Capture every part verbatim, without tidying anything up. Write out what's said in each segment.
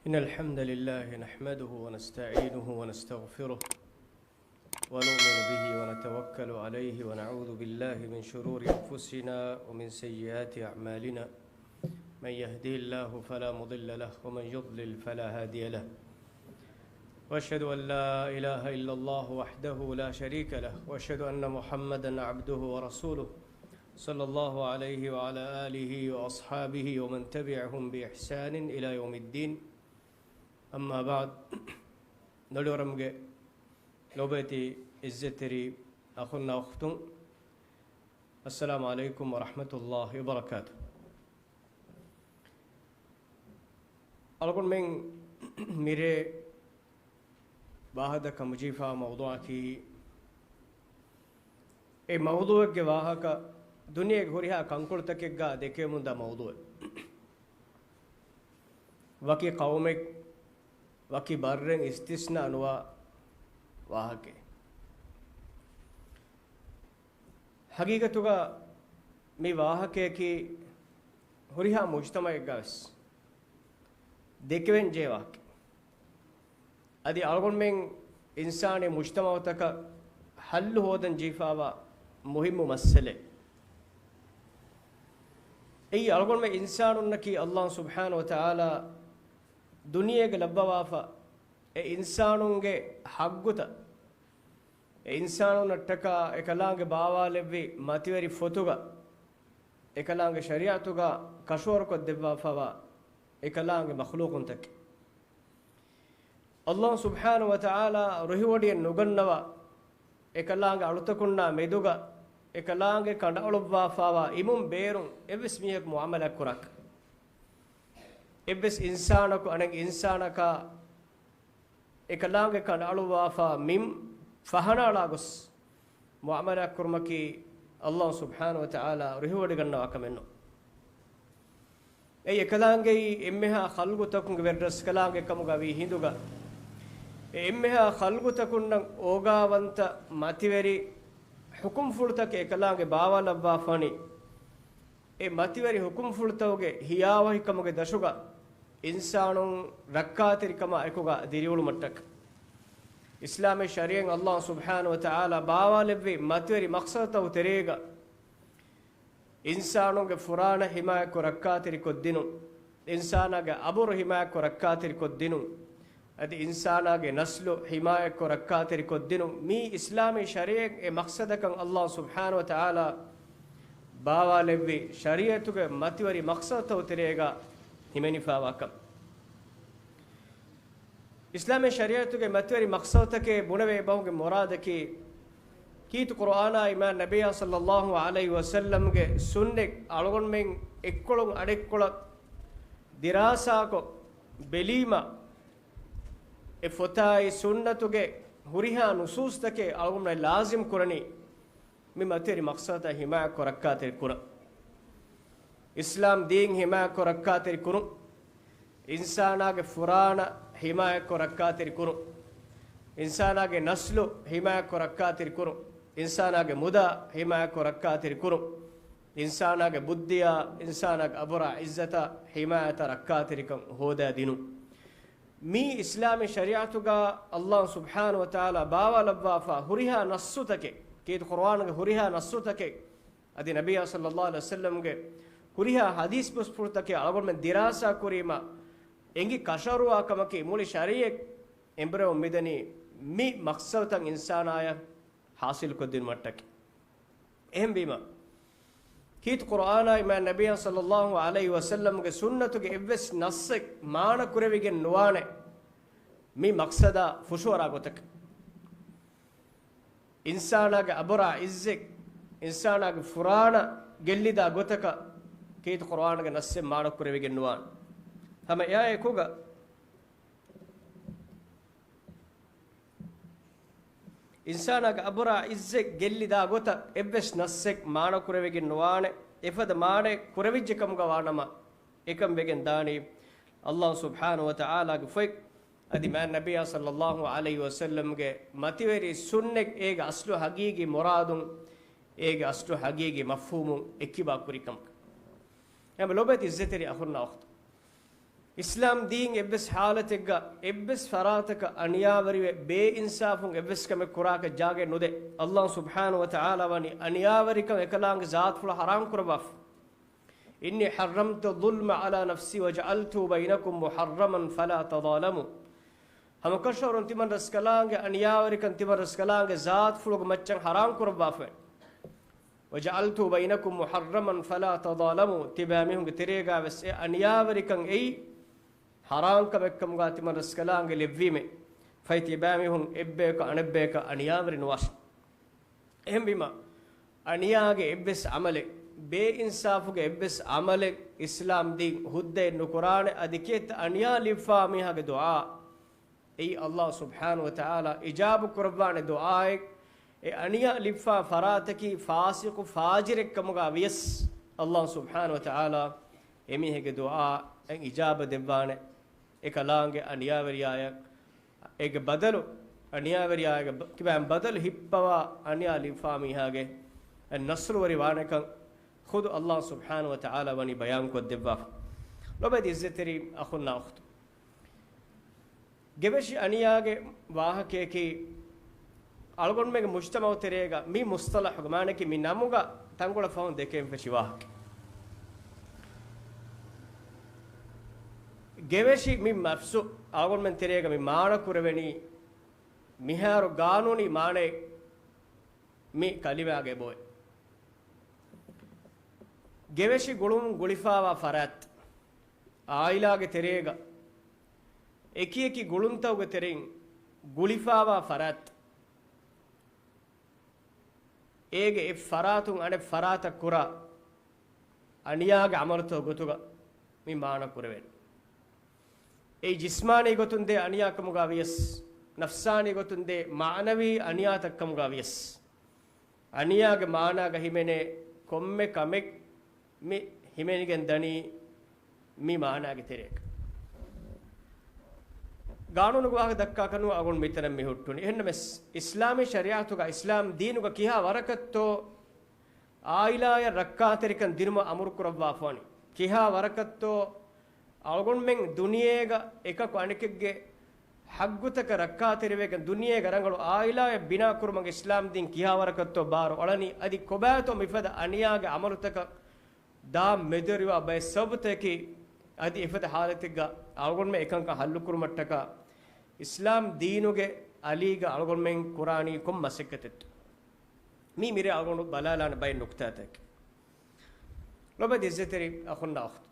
إن الحمد لله نحمده ونستعينه ونستغفره ونؤمن به ونتوكل عليه ونعوذ بالله من شرور أنفسنا ومن سيئات أعمالنا. من يهده الله فلا مضل له ومن يضلل فلا هادي له. وأشهد أن لا إله إلا الله وحده لا شريك له وأشهد أن محمدا عبده ورسوله صلى الله عليه وعلى آله وأصحابه ومن تبعهم بإحسان إلى يوم الدين. أما بعد. ލޮޑުވަރަމުގެ ލޯބިވެތި އިއްޒަތްތެރި އަޚުންނާ އުޚްތުން، އައްސަލާމު ޢަލައިކުމް ވަރަޙްމަތުﷲި ވަބަރަކާތު. އަޅުގަނޑުމެން މިރޭ ވާހަކަ ދައްކަމުޖީފާ މައުޟޫޢަކީ، އެ މައުޟޫޢެއްގެ ވާހަކަ ދުނިޔޭގެ ހުރިހާ ކަންކޮޅުތަކެއްގަ ދެކެވެމުންދާ މައުޟޫޢެއް. ވަކި ޤައުމެއް، ވަކި ބައްރެއް އިސްތިސްނާ ނުވާ ވާހަކައެއް. ހަގީގަތުގަ މި ވާހަކަޔަކީ ހުރިހާ މުޖްތަމަޢެއްގަވެސް ދެކެވެން ޖެހޭ ވާހަކަ. އަދި އަޅުގަނޑުމެން އިންސާނީ މުޖްތަމަޢުތަކަށް ޙައްލު ހޯދަން ޖެހިފާވާ މުހިއްމު މައްސަލައެއް. އެއީ އަޅުގަނޑުމެން އިންސާނުންނަކީ އައްލާހު ސުބްޙާނަހު ވަތަޢާލާ ދުނިޔޭގަ ލައްވަވާފަ، އެ އިންސާނުންގެ ޙައްޤުތައް، އެ އިންސާނުންނަށްޓަކާ އެކަލާނގެ ބާވާލެއްވި މަތިވެރި ފޮތުގަ އެކަލާނގެ ޝަރީޢަތުގަ ކަށަވަރުކޮށްދެއްވާފަވާ އެކަލާނގެ މަޚްލޫޤުންތަކެއް. އައްލާހު ސުބްޙާނަހު ވަތަޢާލާ ރުހިވޮޑިއެއް ނުގަންނަވާ، އެކަލާނގެ އަޅުތަކުންނާ މެދުގަ އެކަލާނގެ ކަނޑައަޅުއްވާފަވާ އިމުން ބޭރުން އެއްވެސް މީހަކު މުޢާމަލާތް ކުރާކަށް. އެއްވެސް އިންސާނަކު އަނެއް އިންސާނަކާ އެކަލާނގެ ކަނޑައަޅުއްވާފަ މިން ފަހަނައަޅާ ގޮސް މުޢާމަލާތް ކުރުމަކީ އައްލާހު ސުބްޙާނަހު ވަތަޢާލާ ރުހިވޮޑިގަންނަވާ ކަމެއް ނޫން. އެއީ އެކަލާނގެއީ އެންމެހާ ޚަލްޤުތަކުންގެ ވެރިރަސްކަލާނގެ ކަމުގަ ވީ ހިނދުގަ، އެ އެންމެހާ ޚަލްޤުތަކުންނަށް އޯގާވަންތަ މަތިވެރި ޙުކުމްފުޅުތަކެއް އެކަލާނގެ ބާވާލައްވާފަނީ، އެ މަތިވެރި ޙުކުމްފުޅުތަކުގެ ހިޔާވަހިކަމުގެ ދަށުގަ އިންސާނުން ރައްކާތެރިކަމާ އެކުގަ ދިރިއުޅުމަށްޓަކަ. އިސްލާމީ ޝަރީޢަތް އައްލާހު ސުބްޙާނަހު ވަތަޢާލާ ބާވާލެއްވި މަތިވެރި މަޤްޞަދުތަކު ތެރޭގަ، އިންސާނުންގެ ފުރާނަ ޙިމާޔަތްކޮށް ރައްކާތެރިކޮށްދިނުން، އިންސާނާގެ އަބުރު ޙިމާޔަތްކޮށް ރައްކާތެރިކޮށްދިނުން، އަދި އިންސާނާގެ ނަސްލު ޙިމާޔަތްކޮށް ރައްކާތެރިކޮށްދިނުން، މީ އިސްލާމީ ޝަރީޢަތް އެ މަޤްޞަދަކަށް އައްލާހު ސުބްޙާނަހު ވަތަޢާލާ ބާވާލެއްވި ޝަރީޢަތުގެ މަތިވެރި މަޤްޞަދުތަކު ތެރޭގަ ހިމެނިފާވާކަން. އިސްލާމީ ޝަރީޢަތުގެ މަތިވެރި މަޤްޞަދުތަކެއް ބުނެވޭ ބަހުގެ މުރާދަކީ، ކީރިތި ޤުރުއާނާއި މާތް ނަބިއްޔާ ޞައްލައްލާހު ޢަލައިހި ވަސައްލަމްގެ ސުންނަތް އަޅުގަނޑުމެން އެއްކޮޅުން އަޑެއްކޮޅަށް ދިރާސާކޮށް ބެލީމަ، އެ ފޮތާއި ސުންނަތުގެ ހުރިހާ ނުޞޫޞްތަކެއް އަޅުގަނޑުމެން ލާޒިމް ކުރަނީ، މި މަތިވެރި މަޤްޞަދަށް ޙިމާޔަތްކޮށް ރައްކާތެރި ކުރަން. އިސްލާމް ދީން ޙިމާޔަތްކޮށް ރައްކާތެރި ކުރުން. އިންސާނާގެ ފުރާނަ ޙިމާޔަތްކޮށް ރައްކާތެރި ކުރުން. އިންސާނާގެ ނަސްލު ޙިމާޔަތްކޮށް ރައްކާތެރި ކުރުން. އިންސާނާގެ މުދާ ޙިމާޔަތްކޮށް ރައްކާތެރި ކުރުން. އިންސާނާގެ ބުއްދިއާ، އިންސާނާގެ އަބުރާ ޢިއްޒަތާ ޙިމާޔަތާ ރައްކާތެރިކަން ހޯދާ ދިނުން. މީ އިސްލާމީ ޝަރީޢަތުގަ އައްލާހު ސުބްޙާނަހު ވަތަޢާލާ ބާވާލައްވާފަ ހުރިހާ ނައްޞުތަކެއް، ކީރިތި ޤުރުއާނުގެ ހުރިހާ ނައްޞުތަކެއް، އަދި ނަބިއްޔާ ޞައްލައްލާހު ޢަލައިހި ވަސައްލަމްގެ ހުރިހާ ޙަދީޘް ބަސްފުޅުތަކެއް އަޅުގަނޑުމެން ދިރާސާ ކުރީމަ، އެނގި ކަށަވަރުވާ ކަމަކީ، މުޅި ޝަރީޢަތް އެނބުރެވުން މިދަނީ މި މަޤްޞަދުތައް އިންސާނާޔަށް ޙާޞިލުކޮށްދިނުމަށްޓަކައި. އެހެންވީމަ، ކީރިތި ޤުރުއާނާއި މާތް ނަބިއްޔާ ޞައްލައްލާހު ޢަލައިހި ވަސައްލަމްގެ ސުންނަތުގެ އެއްވެސް ނައްޞެއް މާނަ ކުރެވިގެން ނުވާނެ، މި މަޤްޞަދާ ފުށުއަރާ ގޮތަކަށް. އިންސާނާގެ އަބުރާ ޢިއްޒަތް، އިންސާނާގެ ފުރާނަ ގެއްލިދާ ގޮތަކަށް ކީރިތި ޤުރުއާނުގެ ނައްޞެއް މާނަ ކުރެވިގެން ނުވާނެ. ހަމަ އެއާ އެކުގަ، އިންސާނާގެ އަބުރާ ޢިއްޒަތް ގެއްލިދާ ގޮތަށް އެއްވެސް ނައްޞެއް މާނަ ކުރެވިގެން ނުވާނެ. އެފަދަ މާނައެއް ކުރެވިއްޖެ ކަމުގަ ވާނަމަ، އެކަން ވެގެން ދާނީ އައްލާހު ސުބްޙާނަހު ވަތަޢާލާގެ ފޮތް، އަދި މާތް ނަބިއްޔާ ޞައްލައްލާހު ޢަލައިހި ވަސައްލަމްގެ މަތިވެރި ސުންނަތް އޭގެ އަސްލު ޙަޤީޤީ މުރާދުން، އޭގެ އަސްލު ޙަޤީޤީ މަފްހޫމުން އެއްކިބާ ކުރި ކަމަކަށް. އެހެންވެ ލޯބިވެތި އިއްޒަތްތެރި އަޚުންނާ އުޚްތުން، އިސްލާމް ދީން އެއްވެސް ޙާލަތެއްގަ އެއްވެސް ފަރާތަކަށް އަނިޔާވެރިވެ ބޭއިންސާފުން އެއްވެސް ކަމެއް ކުރާކަށް ޖާގައެއް ނުދޭ. އައްލާހު ސުބްޙާނަހު ވަ ތަޢާލާ ވަނީ އަނިޔާވެރިކަން އެކަލާނގެ ޒާތުފުޅަށް ޙަރާމް ކުރައްވާފަ. إني حرمت الظلم على نفسي وجعلته بينكم محرما فلا تظالموا. ހަމަކަށަވަރުން ތިމަން ރަސްކަލާނގެ އަނިޔާވެރިކަން ތިމަން ރަސްކަލާނގެ ޒާތުފުޅުގެ މައްޗަށް ޙަރާމް ކުރައްވާފަ. وجعلته بينكم محرما فلا تظالموا. ތިބާމީހުންގެ ތެރޭގަ ވެސް އެ އަނިޔާވެރިކަން އެއީ ޙަރާމް ކަމެއްކަމުގަ ތިމަން ރަސްކަލާނގެ ލެއްވީމޭ. ފަހެ ތިބާމީހުން އެއްބަޔަކަށް އަނެއްބަޔަކަށް އަނިޔާވެރި ނުވާށި. އެހެންވީމަ، އަނިޔާގެ އެއްވެސް ޢަމަލެއް، ބޭއިންސާފުގެ އެއްވެސް ޢަމަލެއް އިސްލާމް ދީން ހުއްދައެއް ނުކުރާނެ. އަދި ކިއެއްތަ އަނިޔާ ލިބިފާ މީހާގެ ދުޢާ އެއީ އައްލާހު ސުބްޙާނަހު ވަ ތަޢާލާ އިޖާބަ ކުރައްވާނެ ދުޢާއެއް. އެ އަނިޔާ ލިބިފާ ފަރާތަކީ ފާސިޤު ފާޖިރެއްކަމުގަ ވިޔަސް، އައްލާހު ސުބްޙާނަހު ވަ ތަޢާލާ އެމީހެއްގެ ދުޢާ އެ އިޖާބަ ދެއްވާނެ. އެކަލާނގެ އަނިޔާވެރިޔާޔަށް އޭގެ ބަދަލު، އަނިޔާވެރިޔާގެ ބަ-، ކިބައިން ބަދަލު ހިއްޕަވާ އަނިޔާ ލިބިފާ މީހާގެ ނަޞްރުވެރި ވާނެކަން ޚުދު އައްލާހު ސުބްޙާނަހު ވަ ތަޢާލާ ވަނީ ބަޔާންކޮށްދެއްވާފަ. ލޮބުވެތި އިއްޒަތްތެރި އަޚުންނާ އުޚްތުން، ގެވެށި އަނިޔާގެ ވާހަކަޔަކީ، އަޅުގަނޑުމެންގެ މުޖްތަމަޢު ތެރޭގަ މި މުޞްޠަލަޙުގަ، މާނައަކީ މި ނަމުގަ ތަންކޮޅެއް ފަހުން ދެކެވެން ފެށި ވާހަކަ. ގެވެށި މި ލަފްޒު އަޅުގަނޑުމެން ތެރޭގަ މި މާނަ ކުރެވެނީ މިހާރު ގާނޫނީ މާނައެއް މި ކަލިމާގެ އެބައޮތް. ގެވެށި ގުޅުމުން ގުޅިފާވާ ފަރާތް، އާއިލާގެ ތެރޭގަ އެކިއެކި ގުޅުންތަކުގެ ތެރެއިން ގުޅިފާވާ ފަރާތް، އޭގެ އެއް ފަރާތުން އަނެއް ފަރާތަށް ކުރާ އަނިޔާގެ ޢަމަލުތަކުގެ ގޮތުގަ މި މާނަ ކުރެވޭނެ. އެއީ ޖިސްމާނީ ގޮތުން ދޭ އަނިޔާކަމުގަ ވިޔަސް، ނަފްސާނީ ގޮތުން ދޭ މަޢުނަވީ އަނިޔާތައްކަމުގަ ވިޔަސް، އަނިޔާގެ މާނާގަ ހިމެނޭ ކޮންމެ ކަމެއް މި ހިމެނިގެން ދަނީ މި މާނާގެ ތެރޭގަ. ގާނޫނުގެ ވާހަކަ ދައްކާކަށް ނުވަ އަޅުގަނޑު މިތަނަށް މި ހުއްޓުނީ. އެހެންނަމަވެސް، އިސްލާމީ ޝަރީޢަތުގަ، އިސްލާމް ދީނުގަ ކިހާ ވަރަކަށްތޯ އާއިލާޔަށް ރައްކާތެރިކަން ދިނުމަށް އަމުރު ކުރައްވާފަވަނީ؟ ކިހާ ވަރަކަށްތޯ އަޅުގަނޑުމެން ދުނިޔޭގަ އެކަކު އަނެކެއްގެ ޙައްޤުތަކަށް ރައްކާތެރިވެގެން ދުނިޔޭގަ ރަނގަޅު އާއިލާއެއް ބިނާކުރުމަށް އިސްލާމް ދީން ކިހާވަރަކަށްތޯ ބާރު އަޅަނީ؟ އަދި ކޮބާތޯ މިފަދަ އަނިޔާގެ ޢަމަލުތަކަށް ދާން މެދުވެރިވާ ބައެއް ސަބަބުތަކަކީ؟ އަދި އެފަދަ ޙާލަތެއްގަ އަޅުގަނޑުމެން އެކަންކަން ޙައްލުކުރުމަށްޓަކާ އިސްލާމް ދީނުގެ އަލީގަ އަޅުގަނޑުމެން ކުރާނީ ކޮން މަސައްކަތެއްތޯ؟ މީ މިރޭ އަޅުގަނޑު ބަލާލާނެ ބައެއް ނުކުތާތަކެއް. ލޮބުވެތި އިއްޒަތްތެރި އަޚުންނާ އުޚްތުން،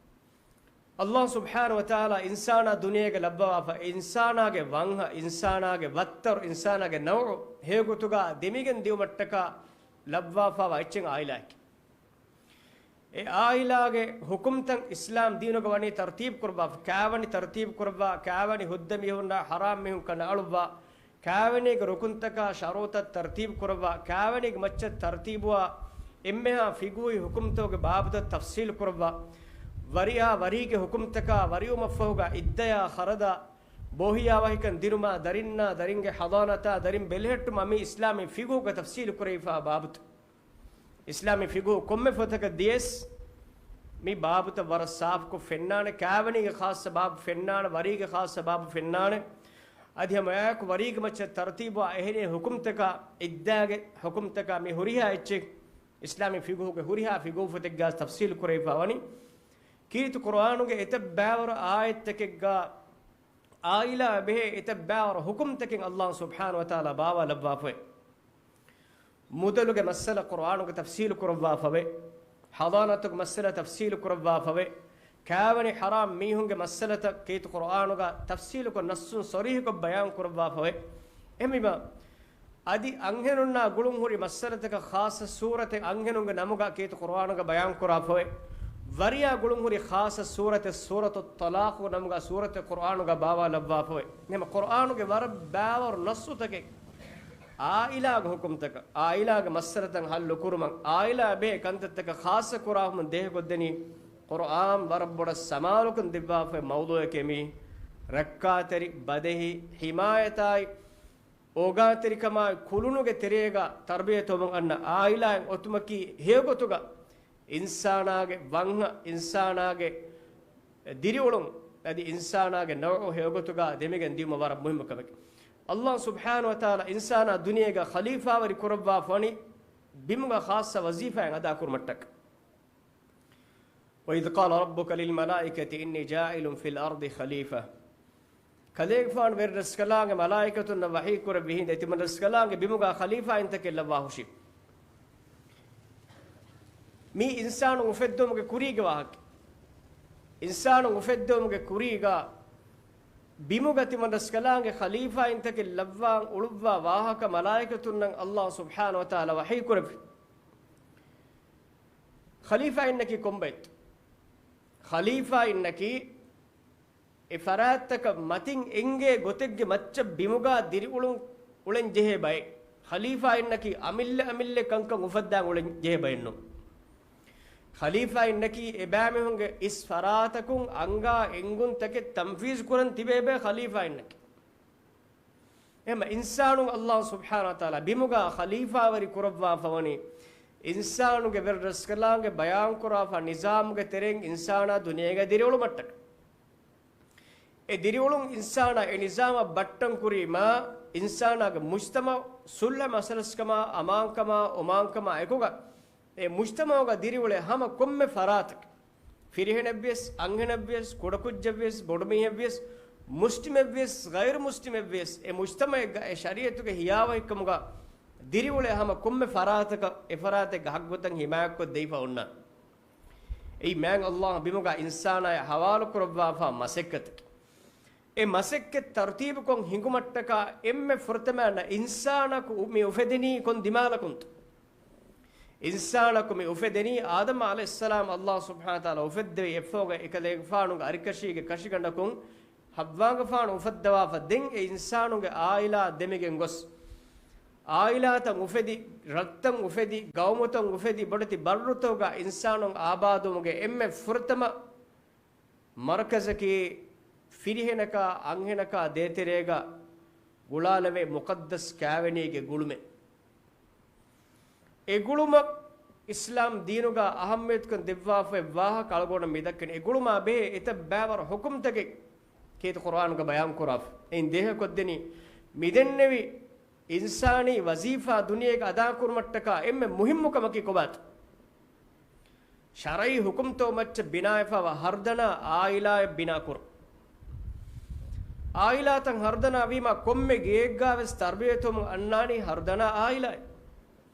އައްލާހު ސުބްޙާނަހު ވަ ތަޢާލާ އިންސާނާ ދުނިޔޭގަ ލައްވަވާފަ، އިންސާނާގެ ވަންހަ، އިންސާނާގެ ވައްތަރު، އިންސާނާގެ ނައުޢު ހެޔޮގޮތުގަ ދެމިގެން ދިއުމަށްޓަކާ ލައްވާފަވާ އެއްޗެއް އާއިލާއެކޭ. އެ އާއިލާގެ ޙުކުމްތައް އިސްލާމް ދީނުގަ ވަނީ ތަރުތީބު ކުރައްވާފަ، ކާވެނި ތަރުތީބު ކުރައްވާ، ކާވެނި ހުއްދަ މީހުންނާ ޙަރާމް މީހުން ކަނޑައަޅުއްވާ، ކާވެނީގެ ރުކުންތަކާ ޝަރުޠުތައް ތަރުތީބު ކުރައްވާ، ކާވެނީގެ މައްޗަށް ތަރުތީބުވާ، އެންމެހާ ފިޤުހީ ޙުކުމްތަކުގެ ބާބުތައް ތަފްޞީލު ކުރައްވާ، ވަރިއާ ވަރީގެ ޙުކުމްތަކާ ވަރިވުމަށްފަހުގަ އިއްދަޔާ ޚަރަދާ ބޯހިޔާވަހިކަން ދިނުމާ ދަރިންނާ ދަރިންގެ ޙަޟާނަތާ ދަރިން ބެލެހެއްޓުމާ މި އިސްލާމީ ފިޤުހުގަ ތަފްޞީލު ކުރެވިފާ ބާބުތައް. އިސްލާމީ ފިޤުހު ކޮންމެ ފޮތަކަށް ދިޔަސް، މި ބާބުތައް ވަރަށް ސާފުކޮށް ފެންނާނެ، ކާވެނީގެ ޚާއްޞަ ބާބު ފެންނާނެ، ވަރީގެ ޚާއްޞަ ބާބު ފެންނާނެ. އަދި ހަމައެއާއެކު ވަރީގެ މައްޗަށް ތަރުތީބުވާ އެހެނިހެން ޙުކުމްތަކާ، އިއްދާގެ ޙުކުމްތަކާ މި ހުރިހާ އެއްޗެއް އިސްލާމީ ފިޤުހުގެ ހުރިހާ ފިޤުހު ފޮތެއްގަ ތަފްޞީލު ކުރެވިފާ ވަނީ. ކީރިތި ޤުރުއާނުގެ އެތައް ބައިވަރު އާޔަތްތަކެއްގަ އާއިލާ ބެހޭ އެތައް ބައިވަރު ޙުކުމްތަކެއް އައްލާހު ސުބްޙާނަހު ވަ ތަޢާލާ ބާވާލައްވާފައެވެ. މުދަލުގެ މައްސަލަ ޤުރުއާނުގަ ތަފްޞީލު ކުރައްވާފަވޭ. ޙަޟާނަތުގެ މައްސަލަ ތަފްޞީލު ކުރައްވާފަވޭ. ކާވެނި ޙަރާމް މީހުންގެ މައްސަލަތައް ކީރިތި ޤުރުއާނުގަ ތަފްޞީލުކޮށް ނައްޞުން ޞަރީޙުކޮށް ބަޔާން ކުރައްވާފަވޭ. އެހެންވީމަ، އަދި އަންހެނުންނާ ގުޅުން ހުރި މައްސަލަތަކަށް ޚާއްޞަ ސޫރަތެއް އަންހެނުންގެ ނަމުގަ ކީރިތި ޤުރުއާނުގަ ބަޔާން ކުރާފަވޭ. ވަރިޔާ ގުޅުން ހުރި ޚާއްޞަ ސޫރަތެއް ސޫރަތުއް ޠަލާޤުގެ ނަމުގަ ސޫރަތެއް ޤުރުއާނުގަ ބާވާލައްވާފަވޭ. އެހެން ޤުރުއާނުގެ ވަރަށް ބައިވަރު ނައްޞުތަކެއް އާއިލާގެ ޙުކުމްތަކަށް، އާއިލާގެ މައްސަލަތައް ޙައްލު ކުރުމަށް، އާއިލާ ބެހޭ ކަންތައްތަކަށް ޚާއްޞަ ކުރާފަމުން ދޭހަކޮށްދެނީ، ޤުރުއާން ވަރަށް ބޮޑަށް ސަމާލުކަން ދެއްވާފައި މައުޟޫޢެކޭ މީ. ރައްކާތެރި، ބަދެހި، ޙިމާޔަތާއި، އޯގާތެރިކަމާއި ކުލުނުގެ ތެރޭގަ ތަރުބިޔަތުވަމުން އަންނަ އާއިލާއިން އޮތުމަކީ ހެޔޮގޮތުގަ އިންސާނާގެ ވަންހަ، އިންސާނާގެ ދިރިއުޅުން އަދި އިންސާނާގެ ނައުޢު ހެޔޮގޮތުގަ ދެމިގެން ދިޔުމަށް ވަރަށް މުހިއްމު ކަމެކެވެ. އައްލާހު ސުބްޙާނަހު ވަތަޢާލާ އިންސާނާ ދުނިޔޭގަ ޚަލީފާވެރި ކުރައްވާފަވަނީ ބިމުގަ ޚާއްޞަ ވަޒީފާއެއް އަދާކުރުމަށްޓަކަ. وَإِذْ قَالَ رَبُّكَ لِلْمَلَائِكَةِ إِنِّي جَاعِلٌ فِي الْأَرْضِ خَلِيفَةً. ކަލޭގެފާނު ވެރިރަސްކަލާނގެ މަލާއިކަތުންނަށް ވަޙީ ކުރެއްވި ހިނދެ ތިމަންރަސްކަލާނގެ ބިމުގަ ޚަލީފާއިންތަކެއް ލައްވާ ހުށީ. މީ އިންސާނުން އުފެއްދުމުގެ ކުރީގެ ވާހަކަ. އިންސާނުން އުފެއްދުމުގެ ކުރީގަ ބިމުގަ ތިމަންރަސްކަލާނގެ ޚަލީފާއިންތަކެއް ލައްވާން އުޅުއްވާ ވާހަކަ މަލާއިކަތުންނަށް އައްލާހު ސުބްޙާނަހު ވަތަޢާލާ ވަޙީ ކުރެއްވި. ޚަލީފާއިންނަކީ ކޮންބައެއްތޯ؟ ޚަލީފާއިންނަކީ އެ ފަރާތްތަކަށް މަތިން އެނގޭ ގޮތެއްގެ މައްޗަށް ބިމުގަ ދިރިއުޅުން އުޅެން ޖެހޭ ބައެއް. ޚަލީފާއިންނަކީ އަމިއްލަ އަމިއްލަ ކަންކަން އުފައްދާން އުޅެން ޖެހޭ ބައެއްނޫން. ޚަލީފާއިންނަކީ އެބައިމީހުންގެ އިސް ފަރާތަކުން އަނގާ އެނގުންތަކެއް ތަންފީޒު ކުރަން ތިބޭ ބައެއް ޚަލީފާއިންނަކީ. އެހެންމަ އިންސާނުން އައްލާހު ސުބްޙާނަހު ވަތަޢާލާ ބިމުގަ ޚަލީފާވެރި ކުރައްވާފަވަނީ، އިންސާނުގެ ވެރިރަސްކަލާނގެ ބަޔާންކުރާފަ ނިޒާމުގެ ތެރެއިން އިންސާނާ ދުނިޔޭގަ ދިރިއުޅުމަށްޓަކަ. އެ ދިރިއުޅުން އިންސާނާ އެ ނިޒާމަށް ބައްޓަން ކުރީމާ، އިންސާނާގެ މުޖްތަމަޢު ސުލްހަ މަސަލަސްކަމާ، އަމާންކަމާ، އޮމާންކަމާ އެކުގަ އެ މުޖްތަމަޢުގަ ދިރިއުޅޭ ހަމަ ކޮންމެ ފަރާތަކެއް، ފިރިހެނެއްވިޔަސް، އަންހެނެއްވިޔަސް، ކުޑަކުއްޖެއްވިޔަސް، ބޮޑުމީހެއްވިޔަސް، މުސްލިމެއްވިޔަސް، ޣައިރު މުސްލިމެއްވިޔަސް، އެ މުޖްތަމަޢެއްގަ އެ ޝަރީޢަތުގެ ހިޔާވަހިކަމުގަ ދިރިއުޅޭ ހަމަ ކޮންމެ ފަރާތަކަށް އެ ފަރާތެއްގެ ހައްގުތައް ހިމާޔަތްކޮށްދެވިފަ އޮންނާނެ. އެއީ މާތް އައްލާހު ބިމުގަ އިންސާނާޔަށް ހަވާލުކުރައްވާފާ މަސައްކަތެއް. އެ މަސައްކަތް ތަރުތީބުކޮށް ހިނގުމަށްޓަކާ އެންމެ ފުރަތަމަ އިންސާނަކު މި އުފެދެނީ ކޮން ދިމާލަކުންތޯ؟ އިންސާނަކު މި އުފެދެނީ އާދަމް ޢަލައިހިއްސަލާމް އައްލާހު ސުބްޙާނަހު ވަތަޢާލާ އުފެއްދެވި އެއްފަހުގަ އެކަލޭގެފާނުގެ އަރިކަށީގެ ކަށިގަނޑަކުން ޙައްވާގެފާނު އުފައްދަވާފަ ދެން އެ އިންސާނުންގެ ޢާއިލާ ދެމިގެން ގޮސް، ޢާއިލާތައް އުފެދި، ރަށްތައް އުފެދި، ޤައުމުތައް އުފެދި، ބޮޑެތި ބައްރުތަކުގަ އިންސާނުން އާބާދުވުމުގެ އެންމެ ފުރަތަމަ މަރުކަޒަކީ ފިރިހެނަކާ އަންހެނަކާ ދޭތެރޭގަ ގުޅާލެވޭ މުޤައްދަސް ކާވެނީގެ ގުޅުމެއް. އެ ގުޅުމަށް އިސްލާމް ދީނުގަ އަހައްމިޔަތުކަން ދެއްވާފައި ވާހަކަ އަޅުގަނޑު މި ދައްކަނީ. އެ ގުޅުމާ ބެހޭ އެތައް ބައިވަރު ޙުކުމްތަކެއް ކީރިތި ޤުރްއާނުގަ ބަޔާންކުރާފަ. އެއިން ދޭހަކޮށްދެނީ މިދެންނެވި އިންސާނީ ވަޒީފާ ދުނިޔޭގަ އަދާކުރުމަށްޓަކާ އެންމެ މުހިއްމު ކަމަކީ ކޮބާތޯ؟ ޝަރްޢީ ޙުކުމްތައް މައްޗަށް ބިނާވެފައިވާ ހަރުދަނާ ޢާއިލާއެއް ބިނާކުރުން. ޢާއިލާތައް ހަރުދަނާ ވީމާ ކޮންމެ ގެއެއްގަވެސް ތަރުބިޔަތުވަމުން އަންނާނީ ހަރުދަނާ ޢާއިލާއެއް.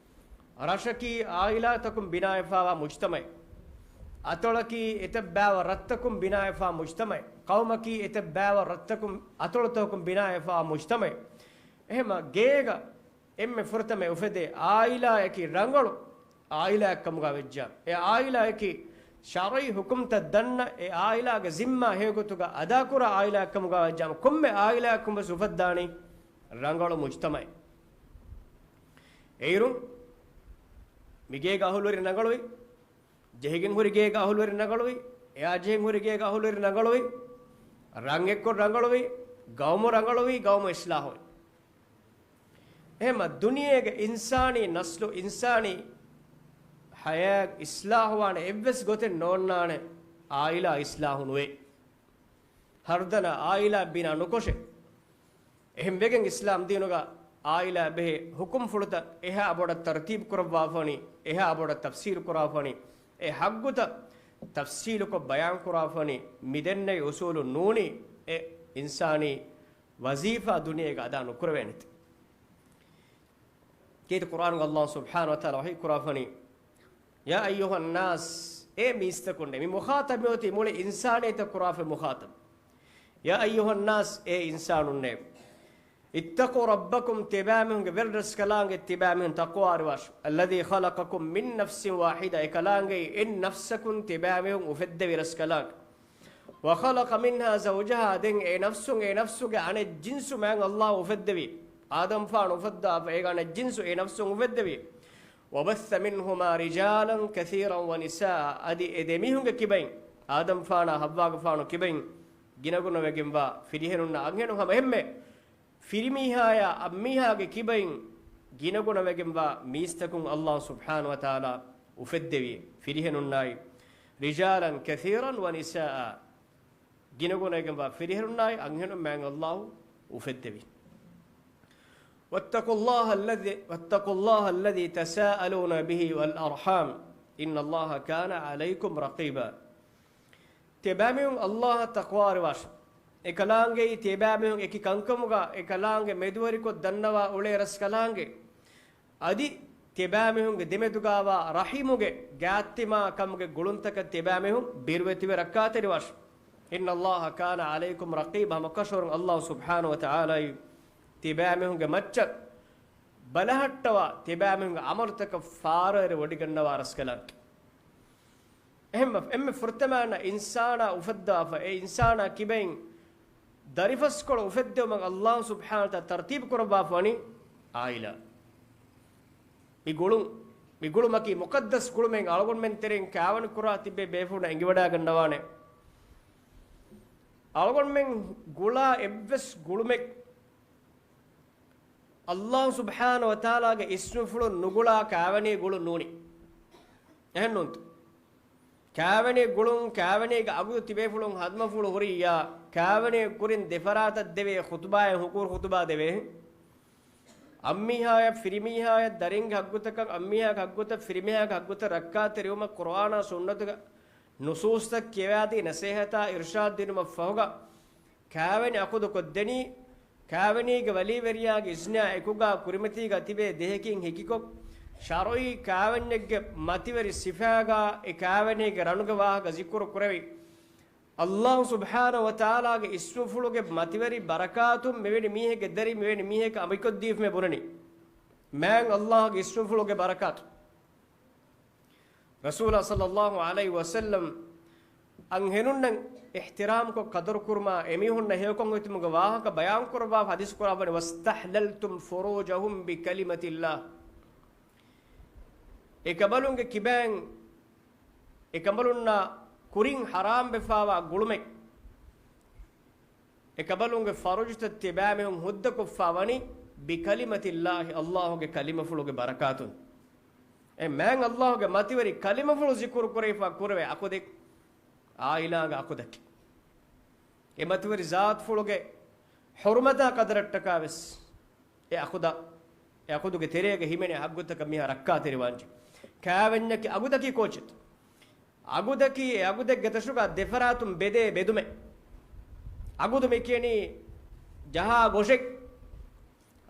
ރަށަކީ ޢާއިލާތަކުން ބިނާވެފައިވާ މުޖްތަމަޢެއް. އަތޮޅަކީ އެތައް ބައިވަރު ރަށްތަކުން ބިނާވެފައިވާ މުޖްތަމަޢެއް. ޤައުމަކީ އެތައް ބައިވަރު ރަށްތަކުން އަތޮޅުތަކުން ބިނާވެފައިވާ މުޖްތަމަޢެއް. އެހެންމަ ގޭގަ އެންމެ ފުރަތަމަ އުފެދޭ ޢާއިލާއަކީ ރަނގަޅު ޢާއިލާއެއްކަމުގަ ވެއްޖާ، އެ ޢާއިލާއަކީ ޝަރްޢީ ޙުކުމްތައް ދަންނަ، އެ ޢާއިލާގެ ޒިންމާ ހެޔޮގޮތުގަ އަދާކުރާ ޢާއިލާއެއްކަމުގަ ވެއްޖާ، ކޮންމެ ޢާއިލާއަކުން ވެސް އުފައްދާނީ ރަނގަޅު މުޖްތަމަޢެއް. އެއިރުން މިގޭގަ އަހުލުވެރިން ރަނގަޅުވި، ޖެހިގެން ހުރި ގޭގަ އަހުލުވެރިން ރަނގަޅުވި، އެއާ ޖެހިގެން ހުރި ގޭގަ އަހުލުވެރިން ރަނގަޅުވި، ރަށް އެއްކޮށް ރަނގަޅުވި، ގައުމު ރަނގަޅުވި، ގައުމު އިޞްލާޙުވި. އެހެންމަ ދުނިޔޭގެ އިންސާނީ ނަސްލު، އިންސާނީ ޙަޔާތް އިޞްލާޙުވާނެ އެއްވެސް ގޮތެއް ނޯންނާނެ، ޢާއިލާ އިޞްލާޙު ނުވޭ. ހަރުދަނާ ޢާއިލާ ބިނާ ނުކޮށެ. އެހެން ވެގެން އިސްލާމް ދީނުގަ ޢާއިލާ ބެހޭ ޙުކުމްފުޅުތައް އެހާ ބޮޑަށް ތަރުތީބު ކުރައްވާފަނީ، އެހާ ބޮޑަށް ތަފްސީލު ކުރާފަނީ، އެ ޙައްގުތައް ތަފްސީލުކޮށް ބަޔާން ކުރާފަނީ، މިދެންނެވި އުޞޫލުން ނޫނީ އެ އިންސާނީ ވަޒީފާ ދުނިޔޭގަ އަދާ ނުކުރެވޭނެތީ. ކީރިތި ޤުރްއާނުގަ ﷲ ސުބްޙާނަހޫ ވަތަޢާލާ ވަޙީ ކުރާފަނީ، يا أيها الناس، އޭ މީސްތަކުންނޭ، މި މުޚާޠަބް މިއޮތީ މުޅި އިންސާނިއްޔަތަށް ކުރާފައި މުޚާޠަބް. يا أيها الناس، އޭ އިންސާނުންނޭ، اتقوا ربكم، ތިބާމީހުންގެ ވެރިރަސްކަލާނގެ ތިބާމީހުން ތަޤްވާވެރިވާށި. الذي خلقكم من نفس واحدة، އެކަލާނގެއި އެއް ނަފްސަކުން ތިބާމީހުން އުފެއްދެވި ރަސްކަލާނގެ. وخلق منها زوجها، ދެން އެ ނަފްސުން އެ ނަފްސުގެ އަނެއް ޖިންސު މާތް ﷲ އުފެއްދެވި. އާދަމްފާނު އުފައްދާފަ އޭގެ އަނެއް ޖިންސު އެ ނަފްސުން އުފެއްދެވި. وبث منهما رجالا كثيرا ونساء، އަދި އެ ދެމީހުންގެ ކިބައިން، އާދަމްފާނާ ޙައްވާގެފާނު ކިބައިން، ގިނަގުނަވެގެންވާ ފިރިހެނުންނާ އަންހެނުން ހަމަ އެންމެ ފިރިމީހާޔާ އަންމީހާގެ ކިބައިން ގިނަގުނަވެގެންވާ މީސްތަކުން ﷲ ސުބްޙާނަހޫ ވަތަޢާލާ އުފެއްދެވި. ފިރިހެނުންނާއި، رجالا كثيرا ونساء، ގިނަގުނައިގެންވާ ފިރިހެނުންނާއި އަންހެނުން މާތް ﷲ އުފެއްދެވި. واتقوا الله الذي، واتقوا الله الذي تساءلون به والأرحام إن الله كان عليكم رقيبا. ތިޔަބައިމީހުން ﷲ އަށް ތަޤްވާވެރިވާށި. އެކަލާނގެއީ ތިޔަބައިމީހުން އެކި ކަންކަމުގަ އެކަލާނގެ މެދުވެރިކޮށް ދަންނަވާ އުޅޭ ރަސްކަލާނގެ. އަދި ތިޔަބައިމީހުންގެ ދެމެދުގައިވާ ރަޙިމުގެ ގާތްތިމާ ކަމުގެ ގުޅުންތަކަށް ތިޔަބައިމީހުން ބިރުވެތިވެ ރައްކާތެރިވާށި. إن الله كان عليكم رقيبا، ހަމަކަށަވަރުން ﷲ ސުބްޙާނަހޫ ވަތަޢާލާއީ ތިޔަބައިމީހުންގެ މައްޗަށް ބަލަހައްޓަވާ، ތިޔަބައިމީހުންގެ ޢަމަލުތަކަށް ފާރަވެރި ވޮޑިގަންނަވާ ރަސްކަލާނގެ. އެހެންވެ، އެންމެ ފުރަތަމަ އިންސާނާ އުފައްދާފަ، އެ އިންސާނާ ކިބައިން ދަރިފަސްކޮޅު އުފެއްދެވުމަށް ﷲ ސުބްޙާނަހޫ ވަތަޢާލާ ތަރުތީބު ކުރައްވާފަ ވަނީ ޢާއިލާ. މި ގުޅުން، މި ގުޅުމަކީ މުޤައްދަސް ގުޅުމެއް. އަޅުގަނޑުމެން ތެރެއިން ކާވެނި ކުރާ ތިބޭ ބޭފުޅުންނަށް އެނގިވަޑައިގަންނަވާނެ. އަޅުގަނޑުމެން ގުޅާ އެއްވެސް ގުޅުމެއް ﷲ ސުބްޙާނަހޫ ވަތަޢާލާގެ އިސްމުފުޅުން ނުގުޅާ ކާވެނީ ގުޅުން ނޫނީ. އެހެންނޫންތަ؟ ކާވެނީ ގުޅުން، ކާވެނީގެ އަގުދު ތިބޭފުޅުން ހަނދުމަފުޅު ހުރިއްޔާ، ކާވެނީ ކުރިން ދެފަރާތަށް ދެވޭ ޚުތުބާއެއް ހުކުރު ޚުތުބާ ދެވޭ. އަންމީހާޔަށް ފިރިމީހާޔަށް ދަރިންގެ ހައްގުތަކަށް، އަންމީހާގެ ހައްގުތައް ފިރިމީހާގެ ހައްގުތައް ރައްކާތެރިވުމަށް ޤުރުއާނާ ސުންނަތުގެ ނުޞޫޞްތައް ކިޔަވާދީ ނަސޭހަތާ އިރުޝާދު ދިނުމަށް ފަހުގަ، ކާވެނި އަޤުދު ކޮށްދެނީ، ކާވެނީގެ ވަލީވެރިޔާގެ އިޒްނާ އެކުގަ ކުރިމަތީގަ ތިބޭ ދެހަކީން ހެކިކޮށް، ޝަރުޢީ ކާވެންޏެއްގެ މަތިވެރި ސިފާގަ އެ ކާވެނީގެ ރަނުގެ ވާހަކަ ޒިކުރު ކުރެވި، ﷲ ސުބްޙާނަހޫ ވަތަޢާލާގެ އިސްމުފުޅުގެ މަތިވެރި ބަރަކާތުން މިވެނި މީހެއްގެ ދަރި މިވެނި މީހަކަށް އަނބިކޮށްދީފުމޭ ބުނަނީ. މާތް ﷲގެ އިސްމުފުޅުގެ ބަރަކާތު. ރަސޫލާ ޞައްލައްލާހު ޢަލައިހި ވަސައްލަމް އަންހެނުންނަށް އިޙްތިރާމްކޮށް ޤަދަރުކުރުމާ، އެމީހުންނަށް ހެޔޮކޮށް ހިތުމުގެ ވާހަކަ ބަޔާންކުރައްވާފަ ޙަދީޘް ކުރައްވަނީ، واستحللتم فروجهم بكلمة الله. އެކަނބަލުންގެ ކިބައިން، އެކަނބަލުންނާ ކުރިން ޙަރާމްވެފާވާ ގުޅުމެއް، އެކަނބަލުންގެ ފަރުޖުތައް ތިބާމީހުން ހުއްދަކޮށްފާ ވަނީ، بكلمة الله، ﷲގެ ކަލިމަފުޅުގެ ބަރަކާތުން. އެ މާތް ﷲގެ މަތިވެރި ކަލިމަފުޅު ޒިކުރު ކުރެވިފާ ކުރެވޭ އަކުދެއް، ޢާއިލާގެ އަކުދަކީ. އެ މަތިވެރި ޒާތުފުޅުގެ ޙުރުމަތާ ޤަދަރަށްޓަކާ ވެސް އެ އަކުދަށް، އެ އަކުދުގެ ތެރޭގަ ހިމެނޭ ޙައްޤުތަކަށް މީހާ ރައްކާތެރިވާންޖެ. ކާވެންޏަކީ އަގުދަކީ ކޯޗެއް؟ އަގުދަކީ އެ އަގުދެއްގެ ތަށުގަ ދެފަރާތުން ބެދޭ ބެދުމެއް. އަގުދު މި ކިޔަނީ ޖަހާ ގޮށެއް.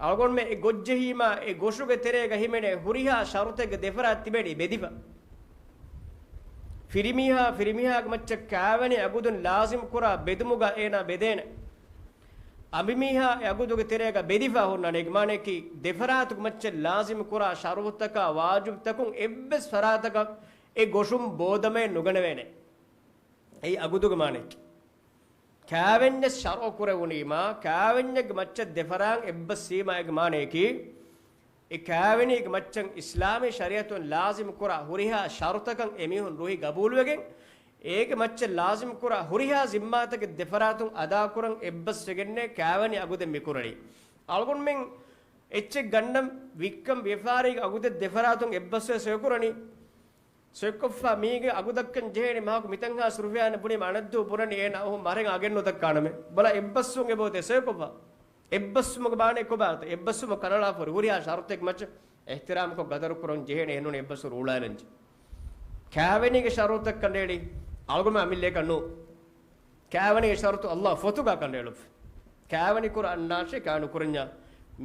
އަޅުގަނޑުމެން އެ ގޮށްޖެހީމާ، އެ ގޮށުގެ ތެރޭގަ ހިމެނޭ ހުރިހާ ޝަރުތެއްގެ ދެފަރާތް ތިބެނީ ބެދިފަ. ފިރިމީހާ، ފިރިމީހާގެ މައްޗަށް ކާވެނި އަގުދުން ލާޒިމް ކުރާ ބެދުމުގަ އޭނާ ބެދޭނެ. އަނބިމީހާ އެ އަގުދުގެ ތެރޭގަ ބެދިފަ ހުންނާނެ. އޭގެ މާނަޔަކީ، ދެފަރާތުގެ މައްޗަށް ލާޒިމް ކުރާ ޝަރުތަކާ ވާޖިބްތަކުން އެއްވެސް ފަރާތަކަށް އެ ގޮށުން ބޯދަމައެއް ނުގަނެވޭނެ. އެއީ އަގުދުގެ މާނަޔަކީ. ކާވެންޏެއް ޝަރުޢު ކުރެވުނީމާ، ކާވެންޏެއްގެ މައްޗަށް ދެފަރާތް އެއްބަސްވީމާ، އޭގެ މާނަޔަކީ، އެ ކާވެނީގެ މައްޗަށް އިސްލާމީ ޝަރީޢަތުން ލާޒިމް ކުރާ ހުރިހާ ޝަރުތަކަށް އެމީހުން ރުހި ގަބޫލުވެގެން، އޭގެ މައްޗަށް ލާޒިމް ކުރާ ހުރިހާ ޒިންމާތަކެއް ދެފަރާތުން އަދާކުރަން އެއްބަސްވެގެންނޭ ކާވެނި އަގުދެއް މިކުރަނީ. އަޅުގަނޑުމެން އެއްޗެއް ގަންނަން ވިއްކަން ވިޔަފާރީގެ އަގުދެއް ދެފަރާތުން އެއްބަސްވެ ސޮއިކުރަނީ. ސޮއިކޮށްފަ މީގެ އަގު ދައްކަން ޖެހޭނެ މަހަކު މިތަންހާސް ރުފިޔާއެއް ބުނީމަ އަނެއްދުވަހު ބުނަނީ އޭނަ އަހު މަރެން އަގެއް ނުދައްކާނަމޭ. ބަލަ އެއްބަސްވުން އެބައޮތޭ ސޮއިކޮށްފަ. އެއްބަސްވުމުގެ މާނަ ކޮބާތަ؟ އެއްބަސްވުމަށް ކަނޑައަޅާފަ ހުރި ހުރިހާ ޝަރުތެއްގެ މައްޗަށް އިޙްތިރާމްކޮށް ގަދަރުކުރަން ޖެހޭނެ އެހެންނޫނީ އެއްބަސްވަރު އުޅާލަންޖެ. ކާވެނީގެ ޝަރުތައް ކަނޑައެޅި އަޅުގަނޑު އަމިއްލައަކަށް ނޫ. ކާވެނީގެ ޝަރުތު ﷲ ފޮތުގަ ކަނޑައެޅުއްފި. ކާވެނި ކުރަން އަންނާށޭ ކާވެނި ކުރަންޏާ.